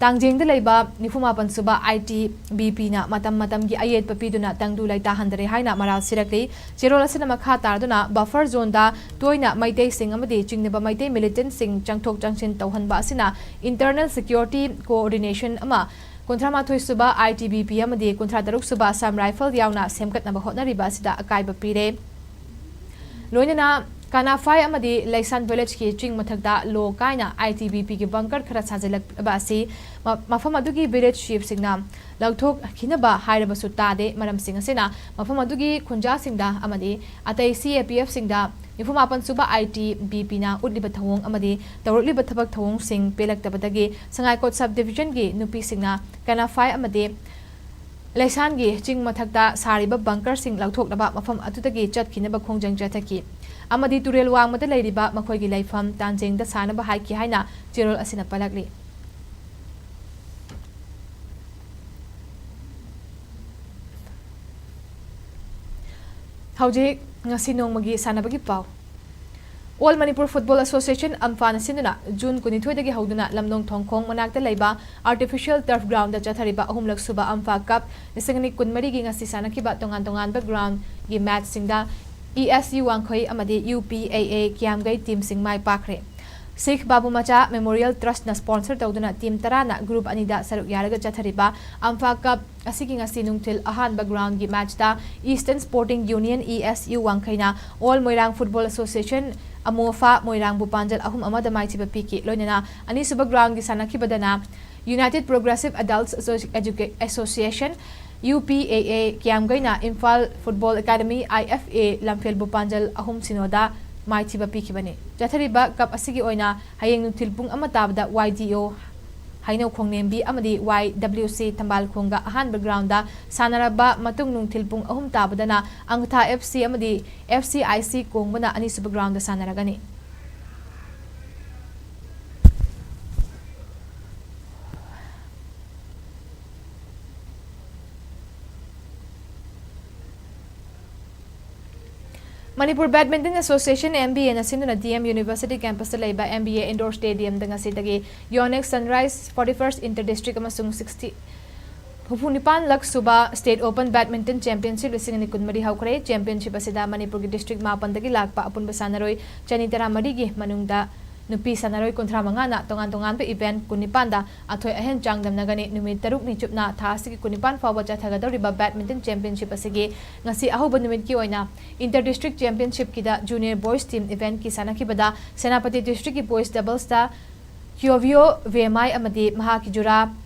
ꯇꯥꯡꯖꯦꯡꯗ ꯂꯩꯕ ꯅꯤꯐꯨ ꯃꯥꯄꯟ ꯁꯨꯕ ITBPꯅ ꯃꯇꯝ ꯃꯇꯝꯒꯤ ꯑꯌꯦꯠꯄ ꯄꯤꯗꯨꯅ ꯇꯪꯗꯨ ꯂꯩꯇꯥꯍꯟꯗꯔꯦ ꯍꯥꯏꯅ ꯃꯔꯥꯜ ꯁꯤꯔꯛꯂꯤ꯫ ꯆꯦꯔꯣꯜ ꯑꯁꯤꯅ ꯃꯈꯥ ꯇꯥꯔꯗꯨꯅ, buffer zoneꯗ ꯇꯣꯏꯅ ꯃꯩꯇꯩꯁꯤꯡ ꯑꯃꯗꯤ ꯆꯤꯡꯅꯕ ꯃꯩꯇꯩ militantꯁꯤꯡ ꯆꯪꯊꯣꯛ ꯆꯪꯁꯤꯟ ꯇꯧꯍꯟꯕ ꯑꯁꯤꯅ internal security coordination ꯑꯃ ꯀꯨꯟꯊ꯭ꯔꯥ ꯃꯥꯊꯣꯏ ꯁꯨꯕ ITBP ꯑꯃꯗꯤ ꯀꯨꯟꯊ꯭ꯔꯥ ꯇꯔꯨꯛ ꯁꯨꯕ Assam Rifle ꯌꯥꯎꯅ ꯁꯦꯝꯒꯠꯅꯕ ꯍꯣꯠꯅꯔꯤꯕ ꯑꯁꯤꯗ ꯑꯀꯥꯏꯕ ꯄꯤꯔꯦ꯫ ꯂꯣꯏꯅꯅ ꯀꯥꯅꯥꯐꯥꯏ ꯑꯃꯗꯤ ꯂꯩꯁꯥꯟ villageꯀꯤ ꯆꯤꯡ ꯃꯊꯛꯇ ꯂꯣ ꯀꯥꯏꯅ ITBPꯒꯤ bunker ꯈꯔ ꯁꯥꯖꯤꯜꯂꯛꯂꯕ ꯑꯁꯤ ꯃ-, ꯃꯐꯝ ꯑꯗꯨꯒꯤ village chiefꯁꯤꯡꯅ ꯂꯧꯊꯣꯛꯈꯤꯅꯕ ꯍꯥꯏꯔꯕꯁꯨ ꯇꯥꯗꯦ꯫ ꯃꯔꯝꯁꯤꯡ ꯑꯁꯤꯅ ꯃꯐꯝ ꯑꯗꯨꯒꯤ ꯈꯨꯟꯖꯥꯁꯤꯡꯗ ꯑꯃꯗꯤ ꯑꯇꯩ CAPFꯁꯤꯡꯗ ꯅꯤꯐꯨ ꯃꯥꯄꯟ ꯁꯨꯕ ITBPꯅ ꯎꯠꯂꯤꯕ ꯊꯧꯑꯣꯡ ꯑꯃꯗꯤ ꯇꯧꯔꯛꯂꯤꯕ ꯊꯕꯛ ꯊꯧꯑꯣꯡꯁꯤꯡ ꯄꯦꯜꯂꯛꯇꯕꯗꯒꯤ ꯁꯉꯥꯏꯀꯣꯠ Sub Divisionꯒꯤ ꯅꯨꯄꯤꯁꯤꯡꯅ ꯀꯥꯅꯥꯐꯥꯏ ꯑꯃꯗꯤ ꯂꯩꯁꯥꯟꯒꯤ ꯆꯤꯡ ꯃꯊꯛꯇ ꯁꯥꯔꯤꯕ bunkerꯁꯤꯡ ꯂꯧꯊꯣꯛꯅꯕ ꯃꯐꯝ ꯑꯗꯨꯗꯒꯤ ꯆꯠꯈꯤꯅꯕ ꯈꯣꯡꯖꯪ ꯆꯠꯊꯈꯤ ꯑꯃꯗꯤ ꯇꯨꯔꯦꯜ ꯋꯥꯡꯃꯗ ꯂꯩꯔꯤꯕ ꯃꯈꯣꯏꯒꯤ ꯂꯩꯐꯝ ꯇꯥꯟꯖꯦꯡꯗ ꯁꯥꯅꯕ ꯍꯥꯏꯈꯤ ꯍꯥꯏꯅ ꯆꯦꯔꯣꯜ ꯑꯁꯤꯅ ꯄꯜꯂꯛꯂꯤ꯫ ꯍꯧꯖꯤꯛ ꯉꯁꯤ ꯅꯣꯡꯃꯒꯤ ꯁꯥꯟꯅꯕꯒꯤ ꯄꯥꯎ꯫ All Manipur Football Association, AMFAꯅ ꯁꯤꯟꯗꯨꯅ ꯖꯨꯟ ꯀꯨꯟꯅꯤꯊꯣꯏꯗꯒꯤ ꯍꯧꯗꯨꯅ ꯂꯝꯂꯣꯡ ꯊꯣꯡꯈꯣꯡ ꯃꯅꯥꯛꯇ ꯂꯩꯕ Artificial Turf Groundꯗ ꯆꯠꯊꯔꯤꯕ ꯑꯍꯨꯝꯂꯛ ꯁꯨꯕ AMFA Cup ꯂꯤꯁꯤꯡ ꯑꯅꯤ ꯀꯨꯟꯃꯔꯤꯒꯤ ꯉꯁꯤ ꯁꯥꯟꯅꯈꯤꯕ ꯇꯣꯉꯥꯟ ꯇꯣꯉꯥꯟꯕ groundꯒꯤ matchꯁꯤꯡꯗ ESU ꯋꯥꯡꯈꯩ ꯑꯃꯗꯤ UPAA ꯀꯤꯌꯥꯝꯒꯩ teamꯁꯤꯡ ꯃꯥꯏ ꯄꯥꯛꯈ꯭ꯔꯦ꯫ ꯁꯤꯈ ꯕꯥꯕꯨ ꯃꯆꯥ Memorial Trustꯅ sponsor ꯇꯧꯗꯨꯅ team ꯇꯔꯥꯅ group ꯑꯅꯤꯗ ꯁꯔꯨꯛ ꯌꯥꯔꯒ ꯆꯠꯊꯔꯤꯕ AMFA Cup ꯑꯁꯤꯒꯤ ꯉꯁꯤ ꯅꯨꯡꯊꯤꯜ ꯑꯍꯥꯟꯕ groundꯒꯤ matchꯇ Eastern Sporting Union, ESU ꯋꯥꯡꯈꯩꯅ All Moirang Football Association, ꯑꯃꯣꯐꯥ ꯃꯣꯏꯔꯥꯡꯕꯨ ꯄꯥꯟꯖꯜ ꯑꯍꯨꯝ ꯑꯃꯗ ꯃꯥꯏꯊꯤꯕ ꯄꯤꯈꯤ꯫ ꯂꯣꯏꯅꯅ ꯑꯅꯤꯁꯨꯕ groundꯒꯤ ꯁꯥꯟꯅꯈꯤꯕꯗꯅ United Progressive Adults Asso-, Educa-, Association, UPAA ꯀꯤꯌꯥꯝꯒꯩꯅ Imphal Football Academy, IFA ꯂꯝꯐꯦꯜꯕꯨ ꯄꯥꯟꯖꯜ ꯑꯍꯨꯝ ꯁꯤꯅꯣꯗ ꯃꯥꯏꯊꯤꯕ ꯄꯤꯈꯤꯕꯅꯤ꯫ ꯆꯠꯊꯔꯤꯕ cup ꯑꯁꯤꯒꯤ ꯑꯣꯏꯅ ꯍꯌꯦꯡ ꯅꯨꯡꯊꯤꯜ ꯄꯨꯡ ꯑꯃ ꯇꯥꯕꯗ YDO ꯍꯩꯅꯧ ꯈꯣꯡꯅꯦꯝꯕꯤ ꯑꯃꯗꯤ ꯋꯥꯏ ꯗꯕ꯭ꯂꯤꯎ ꯁꯤ ꯊꯝꯕꯥꯜ ꯈꯣꯡꯒ ꯑꯍꯥꯟꯕ ꯒ꯭ꯔꯥꯎꯟꯗ ꯁꯥꯟꯅꯔꯕ ꯃꯇꯨꯡ ꯅꯨꯡꯊꯤꯜ ꯄꯨꯡ ꯑꯍꯨꯝ ꯇꯥꯕꯗꯅ ꯑꯪꯊꯥ ꯑꯦꯐ ꯁꯤ ꯑꯃꯗꯤ ꯑꯦꯐ ꯁꯤ ꯑꯥꯏ ꯁꯤ ꯀꯣꯡꯕꯅ ꯑꯅꯤꯁꯨꯕ ꯒ꯭ꯔꯥꯎꯟꯗ ꯁꯥꯟꯅꯔꯒꯅꯤ꯫ Manipur badminton association, M B ꯑꯦꯅ ꯁꯤꯟꯗꯨꯅ ꯗꯤ ꯑꯦꯝ ꯌꯨꯅꯤꯚꯔꯁꯤꯇꯤ ꯀꯦꯝꯄꯁꯇ ꯂꯩꯕ ꯑꯦꯝ ꯕꯤ ꯑꯦ ꯏꯟꯗꯣꯔ ꯁ꯭ꯇꯦꯗꯤꯌꯝꯗ ꯉꯁꯤꯗꯒꯤ Yonex sunrise forty fourth inter district ꯑꯃꯁꯨꯡ ꯁꯤꯛꯁꯇꯤ, ꯍꯨꯝꯐꯨ ꯅꯤꯄꯥꯟꯂꯛ ꯁꯨꯕ ꯁ꯭ꯇꯦꯠ ꯑꯣꯄꯟ ꯕꯦꯗꯃꯤꯟꯇꯟ ꯆꯦꯝꯄꯤꯌꯟꯁꯤꯞ ꯂꯤꯁꯤꯡ ꯑꯅꯤ ꯀꯨꯟꯃꯔꯤ ꯍꯧꯈ꯭ꯔꯦ꯫ ꯆꯦꯝꯄꯤꯌꯟꯁꯤꯞ ꯑꯁꯤꯗ ꯃꯅꯤꯄꯨꯔꯒꯤ ꯗꯤꯁꯇ꯭ꯔꯤꯛ ꯃꯥꯄꯟꯗꯒꯤ ꯂꯥꯛꯄ ꯑꯄꯨꯟꯕ ꯁꯥꯟꯅꯔꯣꯏ ꯆꯅꯤ ꯇꯔꯥꯃꯔꯤꯒꯤ ꯃꯅꯨꯡꯗ ꯅꯨꯄꯤ ꯁꯥꯟꯅꯔꯣꯏ ꯀꯨꯟꯊ꯭ꯔꯥ ꯃꯉꯥꯅ ꯇꯣꯉꯥꯟ ꯇꯣꯉꯥꯟꯕ ꯏꯚꯦꯟꯠ ꯀꯨꯟꯅꯤꯄꯥꯟꯗ ꯑꯊꯣꯏ ꯑꯍꯦꯟ ꯆꯥꯡꯗꯝꯅꯒꯅꯤ꯫ ꯅꯨꯃꯤꯠ ꯇꯔꯨꯛꯅꯤ ꯆꯨꯞꯅ ꯊꯥ ꯑꯁꯤꯒꯤ ꯀꯨꯟꯅꯤꯄꯥꯟ ꯐꯥꯎꯕ ꯆꯠꯊꯒꯗꯧꯔꯤꯕ ꯕꯦꯗꯃꯤꯟꯇꯟ ꯆꯦꯝꯄꯤꯌꯟꯁꯤꯞ ꯑꯁꯤꯒꯤ ꯉꯁꯤ ꯑꯍꯧꯕ ꯅꯨꯃꯤꯠꯀꯤ ꯑꯣꯏꯅ ꯏꯟꯇꯔ ꯗꯤꯁꯇ꯭ꯔꯤꯛ ꯆꯦꯝꯄꯤꯌꯟꯁꯤꯞꯀꯤꯗ ꯖꯨꯅꯤꯌꯔ ꯕꯣꯏꯁ ꯇꯤꯝ ꯏꯚꯦꯟꯠꯀꯤ ꯁꯥꯟꯅꯈꯤꯕꯗ ꯁꯦꯅꯥꯄꯇꯤ ꯗꯤꯁꯇ꯭ꯔꯤꯛꯀꯤ ꯕꯣꯏꯁ ꯗꯕꯜꯁꯇ ꯀ꯭ꯌꯣꯚꯤꯌꯣ ꯚꯦꯃꯥꯏ ꯑꯃꯗꯤ ꯃꯍꯥꯛꯀꯤ ꯖꯨꯔꯥ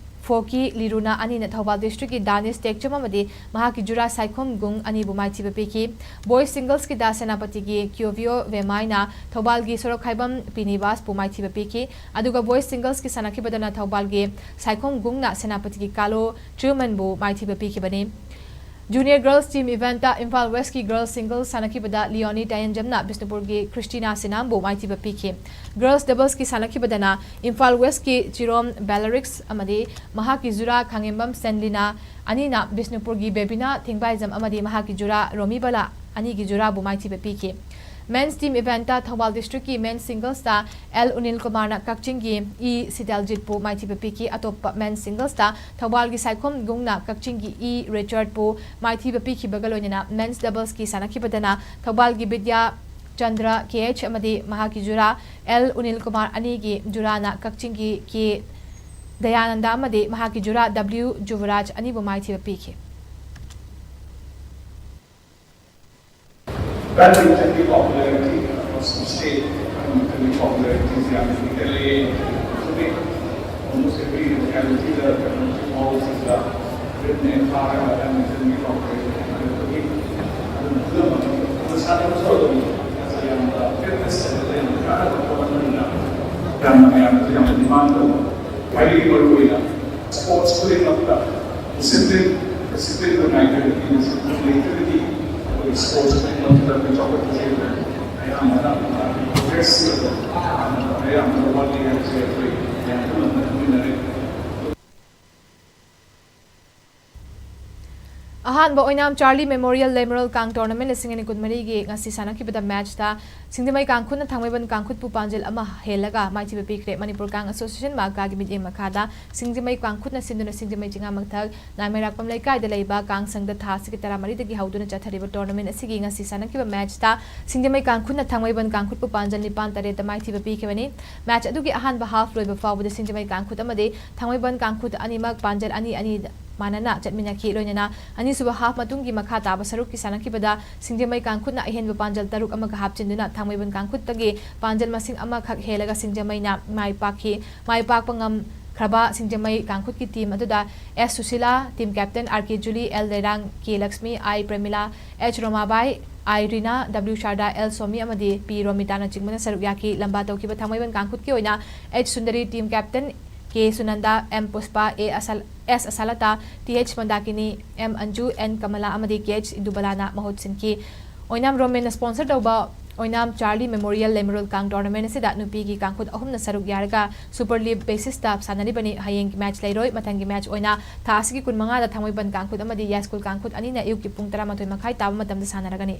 ꯐꯣꯀꯤ ꯂꯤꯔꯨꯅ ꯑꯅꯤꯅ ꯊꯧꯕꯥꯜ ꯗꯤꯁꯇ꯭ꯔꯤꯛꯀꯤ ꯗꯥꯅꯤꯁ ꯇꯦꯛꯆꯝ ꯑꯃꯗꯤ ꯃꯍꯥꯛꯀꯤ ꯖꯨꯔꯥ ꯁꯥꯏꯈꯣꯝ ꯒꯨꯡ ꯑꯅꯤꯕꯨ ꯃꯥꯏꯊꯤꯕ ꯄꯤꯈꯤ꯫ ꯕꯣꯏꯁ ꯁꯤꯡꯒꯜꯁꯀꯤꯗ ꯁꯦꯅꯥꯄꯇꯤꯒꯤ ꯀ꯭ꯌꯣꯚꯤꯌꯣ ꯚꯦꯃꯥꯏꯅ ꯊꯧꯕꯥꯜꯒꯤ ꯁꯣꯔꯣꯛꯈꯥꯏꯕꯝ ꯄꯤꯅꯤꯕꯥꯁꯄꯨ ꯃꯥꯏꯊꯤꯕ ꯄꯤꯈꯤ꯫ ꯑꯗꯨꯒ ꯕꯣꯏꯁ ꯁꯤꯡꯒꯜꯁꯀꯤ ꯁꯥꯟꯅꯈꯤꯕꯗꯅ ꯊꯧꯕꯥꯜꯒꯤ ꯁꯥꯏꯈꯣꯝ ꯒꯨꯡꯅ ꯁꯦꯅꯥꯄꯇꯤꯒꯤ ꯀꯥꯂꯣ ꯇ꯭ꯔꯨꯃꯟꯕꯨ ꯃꯥꯏꯊꯤꯕ ꯄꯤꯈꯤꯕꯅꯤ꯫ ꯖꯨꯅꯤꯌꯔ ꯒꯔꯜꯁ ꯇꯤꯝ ꯏꯚꯦꯟꯠꯇ ꯏꯝꯐꯥꯜ ꯋꯦꯁ꯭ꯠꯀꯤ ꯒꯔꯜꯁ ꯁꯤꯡꯒꯜꯁ ꯁꯥꯟꯅꯈꯤꯕꯗ ꯂꯤꯌꯣꯅꯤ ꯇꯥꯌꯦꯟꯖꯝꯅ ꯕꯤꯁꯅꯨꯄꯨꯔꯒꯤ ꯈ꯭ꯔꯤꯁꯇꯤꯅꯥ ꯁꯤꯅꯥꯝꯕꯨ ꯃꯥꯏꯊꯤꯕ ꯄꯤꯈꯤ꯫ ꯒꯔꯜꯁ ꯗꯕꯜꯁꯀꯤ ꯁꯥꯟꯅꯈꯤꯕꯗꯅ ꯏꯝꯐꯥꯜ ꯋꯦꯁ꯭ꯠꯀꯤ ꯆꯤꯔꯣꯝ ꯕꯦꯂꯔꯤꯛꯁ ꯑꯃꯗꯤ ꯃꯍꯥꯛꯀꯤ ꯖꯨꯔꯥ ꯈꯥꯉꯦꯝꯕꯝ ꯁꯦꯟꯂꯤꯅꯥ ꯑꯅꯤꯅ ꯕꯤꯁꯅꯨꯄꯨꯔꯒꯤ ꯕꯦꯕꯤꯅꯥ ꯊꯦꯡꯕꯥꯏꯖꯝ ꯑꯃꯗꯤ ꯃꯍꯥꯛꯀꯤ ꯖꯨꯔꯥ ꯔꯣꯃꯤꯕꯂꯥ ꯑꯅꯤꯒꯤ ꯖꯨꯔꯥꯕꯨ ꯃꯥꯏꯊꯤꯕ ꯄꯤꯈꯤ꯫ ꯃꯦꯟꯁ ꯇꯤꯝ ꯏꯚꯦꯟꯠꯇ ꯊꯧꯕꯥꯜ ꯗꯤꯁꯇ꯭ꯔꯤꯛꯀꯤ ꯃꯦꯟꯁ ꯁꯤꯡꯒꯜꯁꯇ ꯑꯦꯜ ꯎꯅꯤꯜ ꯀꯨꯃꯥꯔꯅ ꯀꯛꯆꯤꯡꯒꯤ ꯏ ꯁꯤꯇꯦꯜꯖꯤꯠꯄꯨ ꯃꯥꯏꯊꯤꯕ ꯄꯤꯈꯤ꯫ ꯑꯇꯣꯞꯄ ꯃꯦꯟꯁ ꯁꯤꯡꯒꯜꯁꯇ ꯊꯧꯕꯥꯜꯒꯤ ꯁꯥꯏꯈꯣꯝ ꯒꯨꯡꯅ ꯀꯛꯆꯤꯡꯒꯤ ꯏ ꯔꯤꯆꯥꯔꯗꯄꯨ ꯃꯥꯏꯊꯤꯕ ꯄꯤꯈꯤꯕꯒ ꯂꯣꯏꯅꯅ ꯃꯦꯟꯁ ꯗꯕꯜꯁꯀꯤ ꯁꯥꯟꯅꯈꯤꯕꯗꯅ ꯊꯧꯕꯥꯜꯒꯤ ꯕꯤꯗ꯭ꯌꯥ ꯆꯟꯗ꯭ꯔ ꯀꯦ ꯑꯩꯆ ꯑꯃꯗꯤ ꯃꯍꯥꯛꯀꯤ ꯖꯨꯔꯥ ꯑꯦꯜ ꯎꯅꯤꯜ ꯀꯨꯃꯥꯔ ꯑꯅꯤꯒꯤ ꯖꯨꯔꯥꯅ ꯀꯛꯆꯤꯡꯒꯤ ꯀꯦ ꯗꯌꯥꯅꯟꯗ ꯑꯃꯗꯤ ꯃꯍꯥꯛꯀꯤ ꯖꯨꯔꯥ ꯗꯕ꯭ꯂꯤꯎ ꯖꯨꯕꯔꯥꯖ ꯑꯅꯤꯕꯨ ꯃꯥꯏꯊꯤꯕ ꯄꯤꯈꯤ꯫ Badminton की popularity across the state, badminton की popularity ꯌꯥꯝꯅ ꯍꯦꯟꯒꯠꯂꯛꯑꯦ꯫ ꯍꯧꯖꯤꯛ almost every locality ꯗ badminton halls ꯁꯤꯡꯗ badminton ꯊꯥꯔꯒ badminton ꯒꯤ popularity ꯍꯦꯟꯒꯠꯂꯛꯄꯒꯤ ꯑꯗꯨꯝ ꯈꯨꯗꯝ ꯑꯃꯅꯤ꯫ ꯑꯗꯨ ꯁꯥꯟꯅꯕꯁꯨ ꯑꯗꯨꯝ ꯌꯥꯝꯅ fitness ꯁꯦ ꯌꯥꯝꯅ ꯀꯥꯟꯅꯕ ꯄꯣꯠ ꯑꯃꯅꯤꯅ ꯌꯥꯝꯅ ꯃꯌꯥꯝꯅꯁꯨ ꯌꯥꯝꯅ demand ꯇꯧꯕ꯫ ꯈ꯭ꯋꯥꯏꯗꯒꯤ ꯃꯔꯨꯑꯣꯏꯅ sports ꯈꯨꯗꯤꯡꯃꯛꯇ discipline, discipline ꯅꯥꯏꯗ꯭ꯔꯒꯗꯤ, discipline ꯂꯩꯇ꯭ꯔꯒꯗꯤ ꯑꯩꯈꯣꯏ sports ꯈꯨꯗꯤꯡꯃꯛꯇ ꯑꯩꯈꯣꯏ ꯆꯥꯎꯈꯠꯄꯁꯦ ꯑꯌꯥꯝꯕꯅ progress ꯑꯌꯥꯝꯕꯅ ꯋꯥꯠꯂꯤ ꯍꯥꯏꯕꯁꯦ ꯑꯩꯈꯣꯏ ꯃꯌꯥꯝ ꯄꯨꯝꯅꯃꯛꯅ ꯈꯪꯃꯤꯟꯅꯔꯦ꯫ ꯑꯍꯥꯟꯕ ꯑꯣꯏꯅꯥꯝ ꯆꯥꯔꯂꯤ ꯃꯦꯃꯣꯔꯤꯌꯦꯜ ꯂꯩꯃꯔꯦꯜ ꯀꯥꯡ tournament ꯂꯤꯁꯤꯡ ꯑꯅꯤ ꯀꯨꯟꯃꯔꯤꯒꯤ ꯉꯁꯤ ꯁꯥꯟꯅꯈꯤꯕꯗ matchꯇ ꯁꯤꯡꯖꯃꯩ ꯀꯥꯡꯈꯨꯠꯅ ꯊꯥꯡꯃꯩꯕꯟ ꯀꯥꯡꯈꯨꯠꯄꯨ ꯄꯥꯟꯖꯜ ꯑꯃ ꯍꯦꯜꯂꯒ ꯃꯥꯏꯊꯤꯕ ꯄꯤꯈ꯭ꯔꯦ꯫ ꯃꯅꯤꯄꯨꯔ ꯀꯥꯡ Association ꯃꯥꯀꯥꯒꯤ ꯃꯤꯠꯌꯦꯡ ꯃꯈꯥꯗ ꯁꯤꯡꯖꯃꯩ ꯀꯥꯡꯈꯨꯠꯅ ꯁꯤꯟꯗꯨꯅ ꯁꯤꯡꯖꯃꯩ ꯆꯤꯉꯥꯃꯊꯛ ꯅꯥꯏꯃꯩꯔꯥꯛꯄꯝ ꯂꯩꯀꯥꯏꯗ ꯂꯩꯕ ꯀꯥꯡ ꯁꯪꯗ ꯊꯥ ꯑꯁꯤꯒꯤ ꯇꯔꯥꯃꯔꯤꯗꯒꯤ ꯍꯧꯗꯨꯅ ꯆꯠꯊꯔꯤꯕ tournament ꯑꯁꯤꯒꯤ ꯉꯁꯤ ꯁꯥꯟꯅꯈꯤꯕ matchꯇ ꯁꯤꯡꯖꯃꯩ ꯀꯥꯡꯈꯨꯠꯅ ꯊꯥꯡꯃꯩꯕꯟ ꯀꯥꯡꯈꯨꯠꯄꯨ ꯄꯥꯟꯖꯜ ꯅꯤꯄꯥꯟ ꯇꯔꯦꯠꯇ ꯃꯥꯏꯊꯤꯕ ꯄꯤꯈꯤꯕꯅꯤ꯫ Match ꯑꯗꯨꯒꯤ ꯑꯍꯥꯟꯕ half ꯂꯣꯏꯕ ꯐꯥꯎꯕꯗ ꯁꯤꯡꯖꯃꯩ ꯀꯥꯡꯈꯨꯠ ꯑꯃꯗꯤ ꯊꯥꯡꯃꯩꯕꯟ ꯀꯥꯡꯈꯨꯠ ꯑꯅꯤꯃꯛ ꯄꯥꯟꯖꯜ ꯑꯅꯤ ꯑꯅꯤ ꯃꯥꯟꯅꯅ ꯆꯠꯃꯤꯟꯅꯈꯤ꯫ ꯂꯣꯏꯅꯅ ꯑꯅꯤꯁꯨꯕ half ꯃꯇꯨꯡꯒꯤ ꯃꯈꯥ ꯇꯥꯕ ꯁꯔꯨꯛꯀꯤ ꯁꯥꯟꯅꯈꯤꯕꯗ ꯁꯤꯡꯖꯃꯩ ꯀꯥꯡꯈꯨꯠꯅ ꯑꯍꯦꯟꯕ ꯄꯥꯟꯖꯜ ꯇꯔꯨꯛ ꯑꯃꯒ ꯍꯥꯞꯆꯤꯟꯗꯨꯅ ꯊꯥꯡꯃꯩꯕꯟ ꯀꯥꯡꯈꯨꯠꯇꯒꯤ ꯄꯥꯟꯖꯜ ꯃꯁꯤꯡ ꯑꯃꯈꯛ ꯍꯦꯜꯂꯒ ꯁꯤꯡꯖꯃꯩꯅ ꯃꯥꯏ ꯄꯥꯛꯈꯤ꯫ ꯃꯥꯏ ꯄꯥꯛꯄ ꯉꯝꯈ꯭ꯔꯕ ꯁꯤꯡꯖꯃꯩ ꯀꯥꯡꯈꯨꯠꯀꯤ team ꯑꯗꯨꯗ S Sushila, team captain R K ꯖꯨꯂꯤ, L ꯂꯩꯔꯥꯡ, K Lakshmi, I ꯄ꯭ꯔꯦꯃꯤꯂꯥ, H ꯔꯣꯃꯥꯕꯥꯏ, I Rina, W ꯁꯥꯔꯗꯥ, L Somi ꯑꯃꯗꯤ P ꯔꯣꯃꯤꯇꯥꯅꯆꯤꯡꯕꯅ ꯁꯔꯨꯛ ꯌꯥꯈꯤ꯫ ꯂꯝꯕꯥ ꯇꯧꯈꯤꯕ ꯊꯥꯡꯃꯩꯕꯟ ꯀꯥꯡꯈꯨꯠꯀꯤ ꯑꯣꯏꯅ H Sundari, team captain K ꯁꯨꯅꯟꯗ, M Pushpa, A ꯑꯁꯥ-, S ꯑꯁꯥꯂꯇꯥ, Th ꯃꯟꯗꯥꯀꯤꯅꯤ, M ꯑꯟꯖꯨ, N ꯀꯃꯂꯥ ꯑꯃꯗꯤ Kh ꯏꯟꯗꯨꯕꯂꯥꯅ ꯃꯍꯨꯠ ꯁꯤꯟꯈꯤ꯫ ꯑꯣꯏꯅꯥꯝ ꯔꯣꯃꯦꯟꯅ sponsor ꯇꯧꯕ ꯑꯣꯏꯅꯥꯝ ꯆꯥꯔꯂꯤ ꯃꯦꯃꯣꯔꯤꯌꯦꯜ ꯂꯩꯃꯔꯣꯜ ꯀꯥꯡ tournament ꯑꯁꯤꯗ ꯅꯨꯄꯤꯒꯤ ꯀꯥꯡꯈꯨꯠ ꯑꯍꯨꯝꯅ ꯁꯔꯨꯛ ꯌꯥꯔꯒ Super League basisꯇ ꯁꯥꯟꯅꯔꯤꯕꯅꯤ꯫ ꯍꯌꯦꯡꯒꯤ match ꯂꯩꯔꯣꯏ꯫ ꯃꯊꯪꯒꯤ match ꯑꯣꯏꯅ ꯊꯥ ꯑꯁꯤꯒꯤ ꯀꯨꯟꯃꯉꯥꯗ ꯊꯥꯡꯃꯩꯕꯟ ꯀꯥꯡꯈꯨꯠ ꯑꯃꯗꯤ ꯌꯥꯏꯁ꯭ꯀꯨꯜ ꯀꯥꯡꯈꯨꯠ ꯑꯅꯤꯅ ꯑꯌꯨꯛꯀꯤ ꯄꯨꯡ ꯇꯔꯥꯃꯥꯊꯣꯏ ꯃꯈꯥꯏ ꯇꯥꯕ ꯃꯇꯝꯗ ꯁꯥꯟꯅꯔꯒꯅꯤ꯫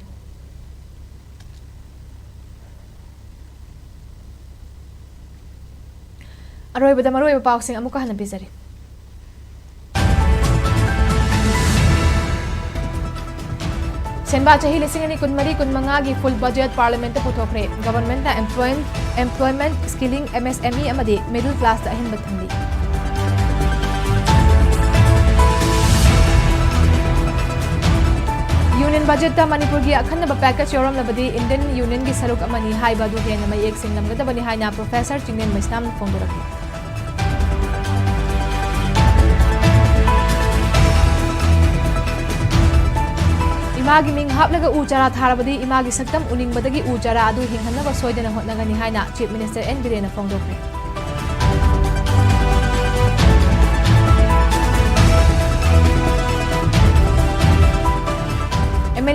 ꯑꯔꯣꯏꯕꯗ ꯃꯔꯨꯑꯣꯏꯕ ꯄꯥꯎꯁꯤꯡ ꯑꯃꯨꯛꯀ ꯍꯟꯅ ꯄꯤꯖꯔꯤ꯫ ꯁꯦꯟꯕꯥ ꯆꯍꯤ ꯂꯤꯁꯤꯡ ꯑꯅꯤ ꯀꯨꯟꯃꯔꯤ ꯀꯨꯟꯃꯉꯥꯒꯤ full budget parliamentꯇ ꯄꯨꯊꯣꯛꯈ꯭ꯔꯦ꯫ Governmentꯅ employment, employment, skilling, M S M E ꯑꯃꯗꯤ middle classꯇ ꯑꯍꯦꯟꯕ ꯊꯝꯂꯤ꯫ Union budgetꯇ ꯃꯅꯤꯄꯨꯔꯒꯤ ꯑꯈꯟꯅꯕ package ꯌꯥꯎꯔꯝꯂꯕꯗꯤ Indian Unionꯒꯤ ꯁꯔꯨꯛ ꯑꯃꯅꯤ ꯍꯥꯏꯕ ꯑꯗꯨ ꯍꯦꯟꯅ ꯃꯌꯦꯛ ꯁꯦꯡꯂꯝꯒꯗꯕꯅꯤ ꯍꯥꯏꯅ Professor ꯆꯤꯡꯂꯦꯟ ꯃꯩꯁꯅꯥꯝꯅ ꯐꯣꯡꯗꯣꯔꯛꯂꯤ꯫ ꯏꯃꯥꯒꯤ ꯃꯤꯡ ꯍꯥꯞꯂꯒ ꯎ ꯆꯥꯔꯥ ꯊꯥꯔꯕꯗꯤ ꯏꯃꯥꯒꯤ ꯁꯛꯇꯝ ꯎꯅꯤꯡꯕꯗꯒꯤ ꯎ ꯆꯥꯔꯥ ꯑꯗꯨ ꯍꯤꯡꯍꯟꯅꯕ ꯁꯣꯏꯗꯅ ꯍꯣꯠꯅꯒꯅꯤ ꯍꯥꯏꯅ Chief Minister N ꯕꯤꯔꯦꯟꯅ ꯐꯣꯡꯗꯣꯛꯈ꯭ꯔꯦ꯫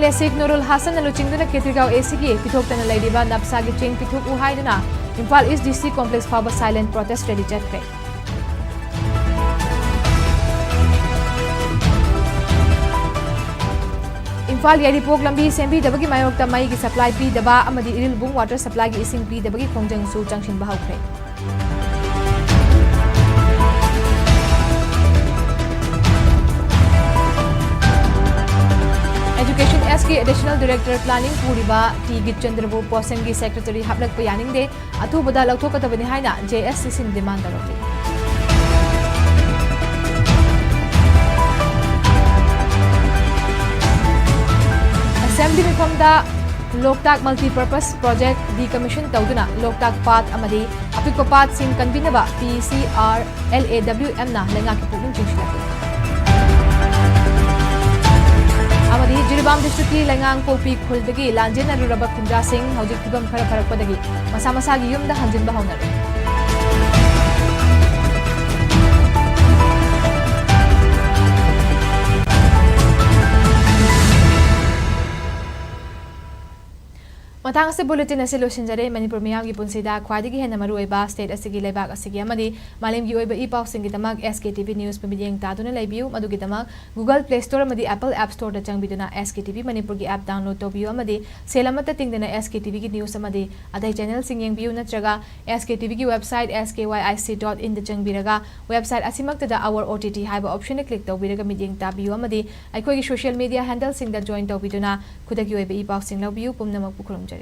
ꯑꯦꯁ ꯁꯦꯈ ꯅꯨꯔꯨꯜ ꯍꯥꯁꯟꯅ ꯂꯨꯆꯤꯡꯗꯨꯅ ꯈꯦꯇ꯭ꯔꯤꯒꯥꯎ ꯑꯦꯁꯤꯒꯤ ꯄꯤꯊꯣꯛꯇꯅ ꯂꯩꯔꯤꯕ ꯅꯞꯁꯥꯒꯤ ꯆꯦꯡ ꯄꯤꯊꯣꯛꯎ ꯍꯥꯏꯗꯨꯅ ꯏꯝꯐꯥꯜ ꯏꯁ ꯗꯤ ꯁꯤ ꯀꯣꯝꯄ꯭ꯂꯦꯛꯁ ꯐꯥꯎꯕ silent protest rally ꯆꯠꯈ꯭ꯔꯦ꯫ ꯏꯝꯐꯥꯜ ꯌꯥꯏꯔꯤꯄꯣꯛ ꯂꯝꯕꯤ ꯁꯦꯝꯕꯤꯗꯕꯒꯤ ꯃꯥꯌꯣꯛꯇ ꯃꯩꯒꯤ supply ꯄꯤꯗꯕ ꯑꯃꯗꯤ ꯏꯔꯤꯜꯕꯨꯡ water supplyꯒꯤ ꯏꯁꯤꯡ ꯄꯤꯗꯕꯒꯤ ꯈꯣꯡꯖꯪꯁꯨ ꯆꯪꯁꯤꯟꯕ ꯍꯧꯈ꯭ꯔꯦ꯫ Education S ꯀꯤ Additional Director Planning ꯄꯨꯔꯤꯕ ꯇꯤ ꯒꯤꯠꯆꯟꯗ꯭ꯔꯕꯨ ꯄꯣꯁꯟꯒꯤ secretary ꯍꯥꯞꯂꯛꯄ ꯌꯥꯅꯤꯡꯗꯦ, ꯑꯊꯨꯕꯗ ꯂꯧꯊꯣꯛꯀꯗꯕꯅꯤ ꯍꯥꯏꯅ J S C C ꯅ demand ꯇꯧꯔꯛꯂꯤ꯫ Assembly ꯃꯤꯐꯝꯗ ꯂꯣꯛꯇꯥꯛ multipurpose project decommission ꯇꯧꯗꯨꯅ ꯂꯣꯛꯇꯥꯛ ꯄꯥꯠ ꯑꯃꯗꯤ ꯑꯄꯤꯛꯄ ꯄꯥꯠꯁꯤꯡ ꯀꯟꯕꯤꯅꯕ P C R L A W M ꯅ ꯂꯩꯉꯥꯛꯀꯤ ꯄꯨꯛꯅꯤꯡ ꯆꯤꯡꯁꯤꯜꯂꯛꯂꯤ꯫ ꯑꯃꯗꯤ ꯖꯤꯔꯤꯕꯥꯝ district ꯀꯤ ꯂꯩꯉꯥꯡ ꯄꯣꯛꯄꯤ ꯈꯨꯜꯗꯒꯤ ꯂꯥꯟꯖꯦꯟꯅꯔꯨꯔꯕ ꯈꯨꯟꯖꯥꯁꯤꯡ ꯍꯧꯖꯤꯛ ꯐꯤꯕꯝ ꯈꯔ ꯐꯔꯛꯄꯗꯒꯤ ꯃꯁꯥ ꯃꯁꯥꯒꯤ ꯌꯨꯝꯗ ꯍꯟꯖꯤꯟꯕ ꯍꯧꯅꯔꯦ꯫ ꯃꯇꯥꯡ ꯑꯁꯤ bulletin ꯑꯁꯤ ꯂꯣꯏꯁꯤꯟꯖꯔꯦ꯫ ꯃꯅꯤꯄꯨꯔ ꯃꯤꯌꯥꯝꯒꯤ ꯄꯨꯟꯁꯤꯗ ꯈ꯭ꯋꯥꯏꯗꯒꯤ ꯍꯦꯟꯅ ꯃꯔꯨꯑꯣꯏꯕ state ꯑꯁꯤꯒꯤ, ꯂꯩꯕꯥꯛ ꯑꯁꯤꯒꯤ ꯑꯃꯗꯤ ꯃꯥꯂꯦꯝꯒꯤ ꯑꯣꯏꯕ E ꯄꯥꯎꯁꯤꯡꯒꯤꯗꯃꯛ S K T V news ꯄꯨ ꯃꯤꯠꯌꯦꯡ ꯇꯥꯗꯨꯅ ꯂꯩꯕꯤꯌꯨ꯫ ꯃꯗꯨꯒꯤꯗꯃꯛ Google Play Store ꯑꯃꯗꯤ Apple App Store ꯗ ꯆꯪꯕꯤꯗꯨꯅ S K T V ꯃꯅꯤꯄꯨꯔꯒꯤ app download ꯇꯧꯕꯤꯌꯨ ꯑꯃꯗꯤ ꯁꯦꯜ ꯑꯃꯠꯇ ꯇꯤꯡꯗꯅ S K T V ꯒꯤ news ꯑꯃꯗꯤ ꯑꯇꯩ channel ꯁꯤꯡ ꯌꯦꯡꯕꯤꯌꯨ, ꯅꯠꯇ꯭ꯔꯒ S K T V ꯒꯤ website S K Y I C dot in ꯗ ꯆꯪꯕꯤꯔꯒ website ꯑꯁꯤꯃꯛꯇꯗ Our O T T ꯍꯥꯏꯕ option ꯗ click ꯇꯧꯕꯤꯔꯒ ꯃꯤꯠꯌꯦꯡ ꯇꯥꯕꯤꯌꯨ ꯑꯃꯗꯤ ꯑꯩꯈꯣꯏꯒꯤ social media handle ꯁꯤꯡꯗ join ꯇꯧꯕꯤꯗꯨꯅ ꯈꯨꯗꯛꯀꯤ ꯑꯣꯏꯕ ꯏ ꯄꯥꯎꯁꯤꯡ ꯂꯧꯕꯤꯌꯨ꯫ ꯄꯨꯝꯅꯃꯛꯄꯨ ꯈꯨꯔꯨꯝꯖꯔꯤ꯫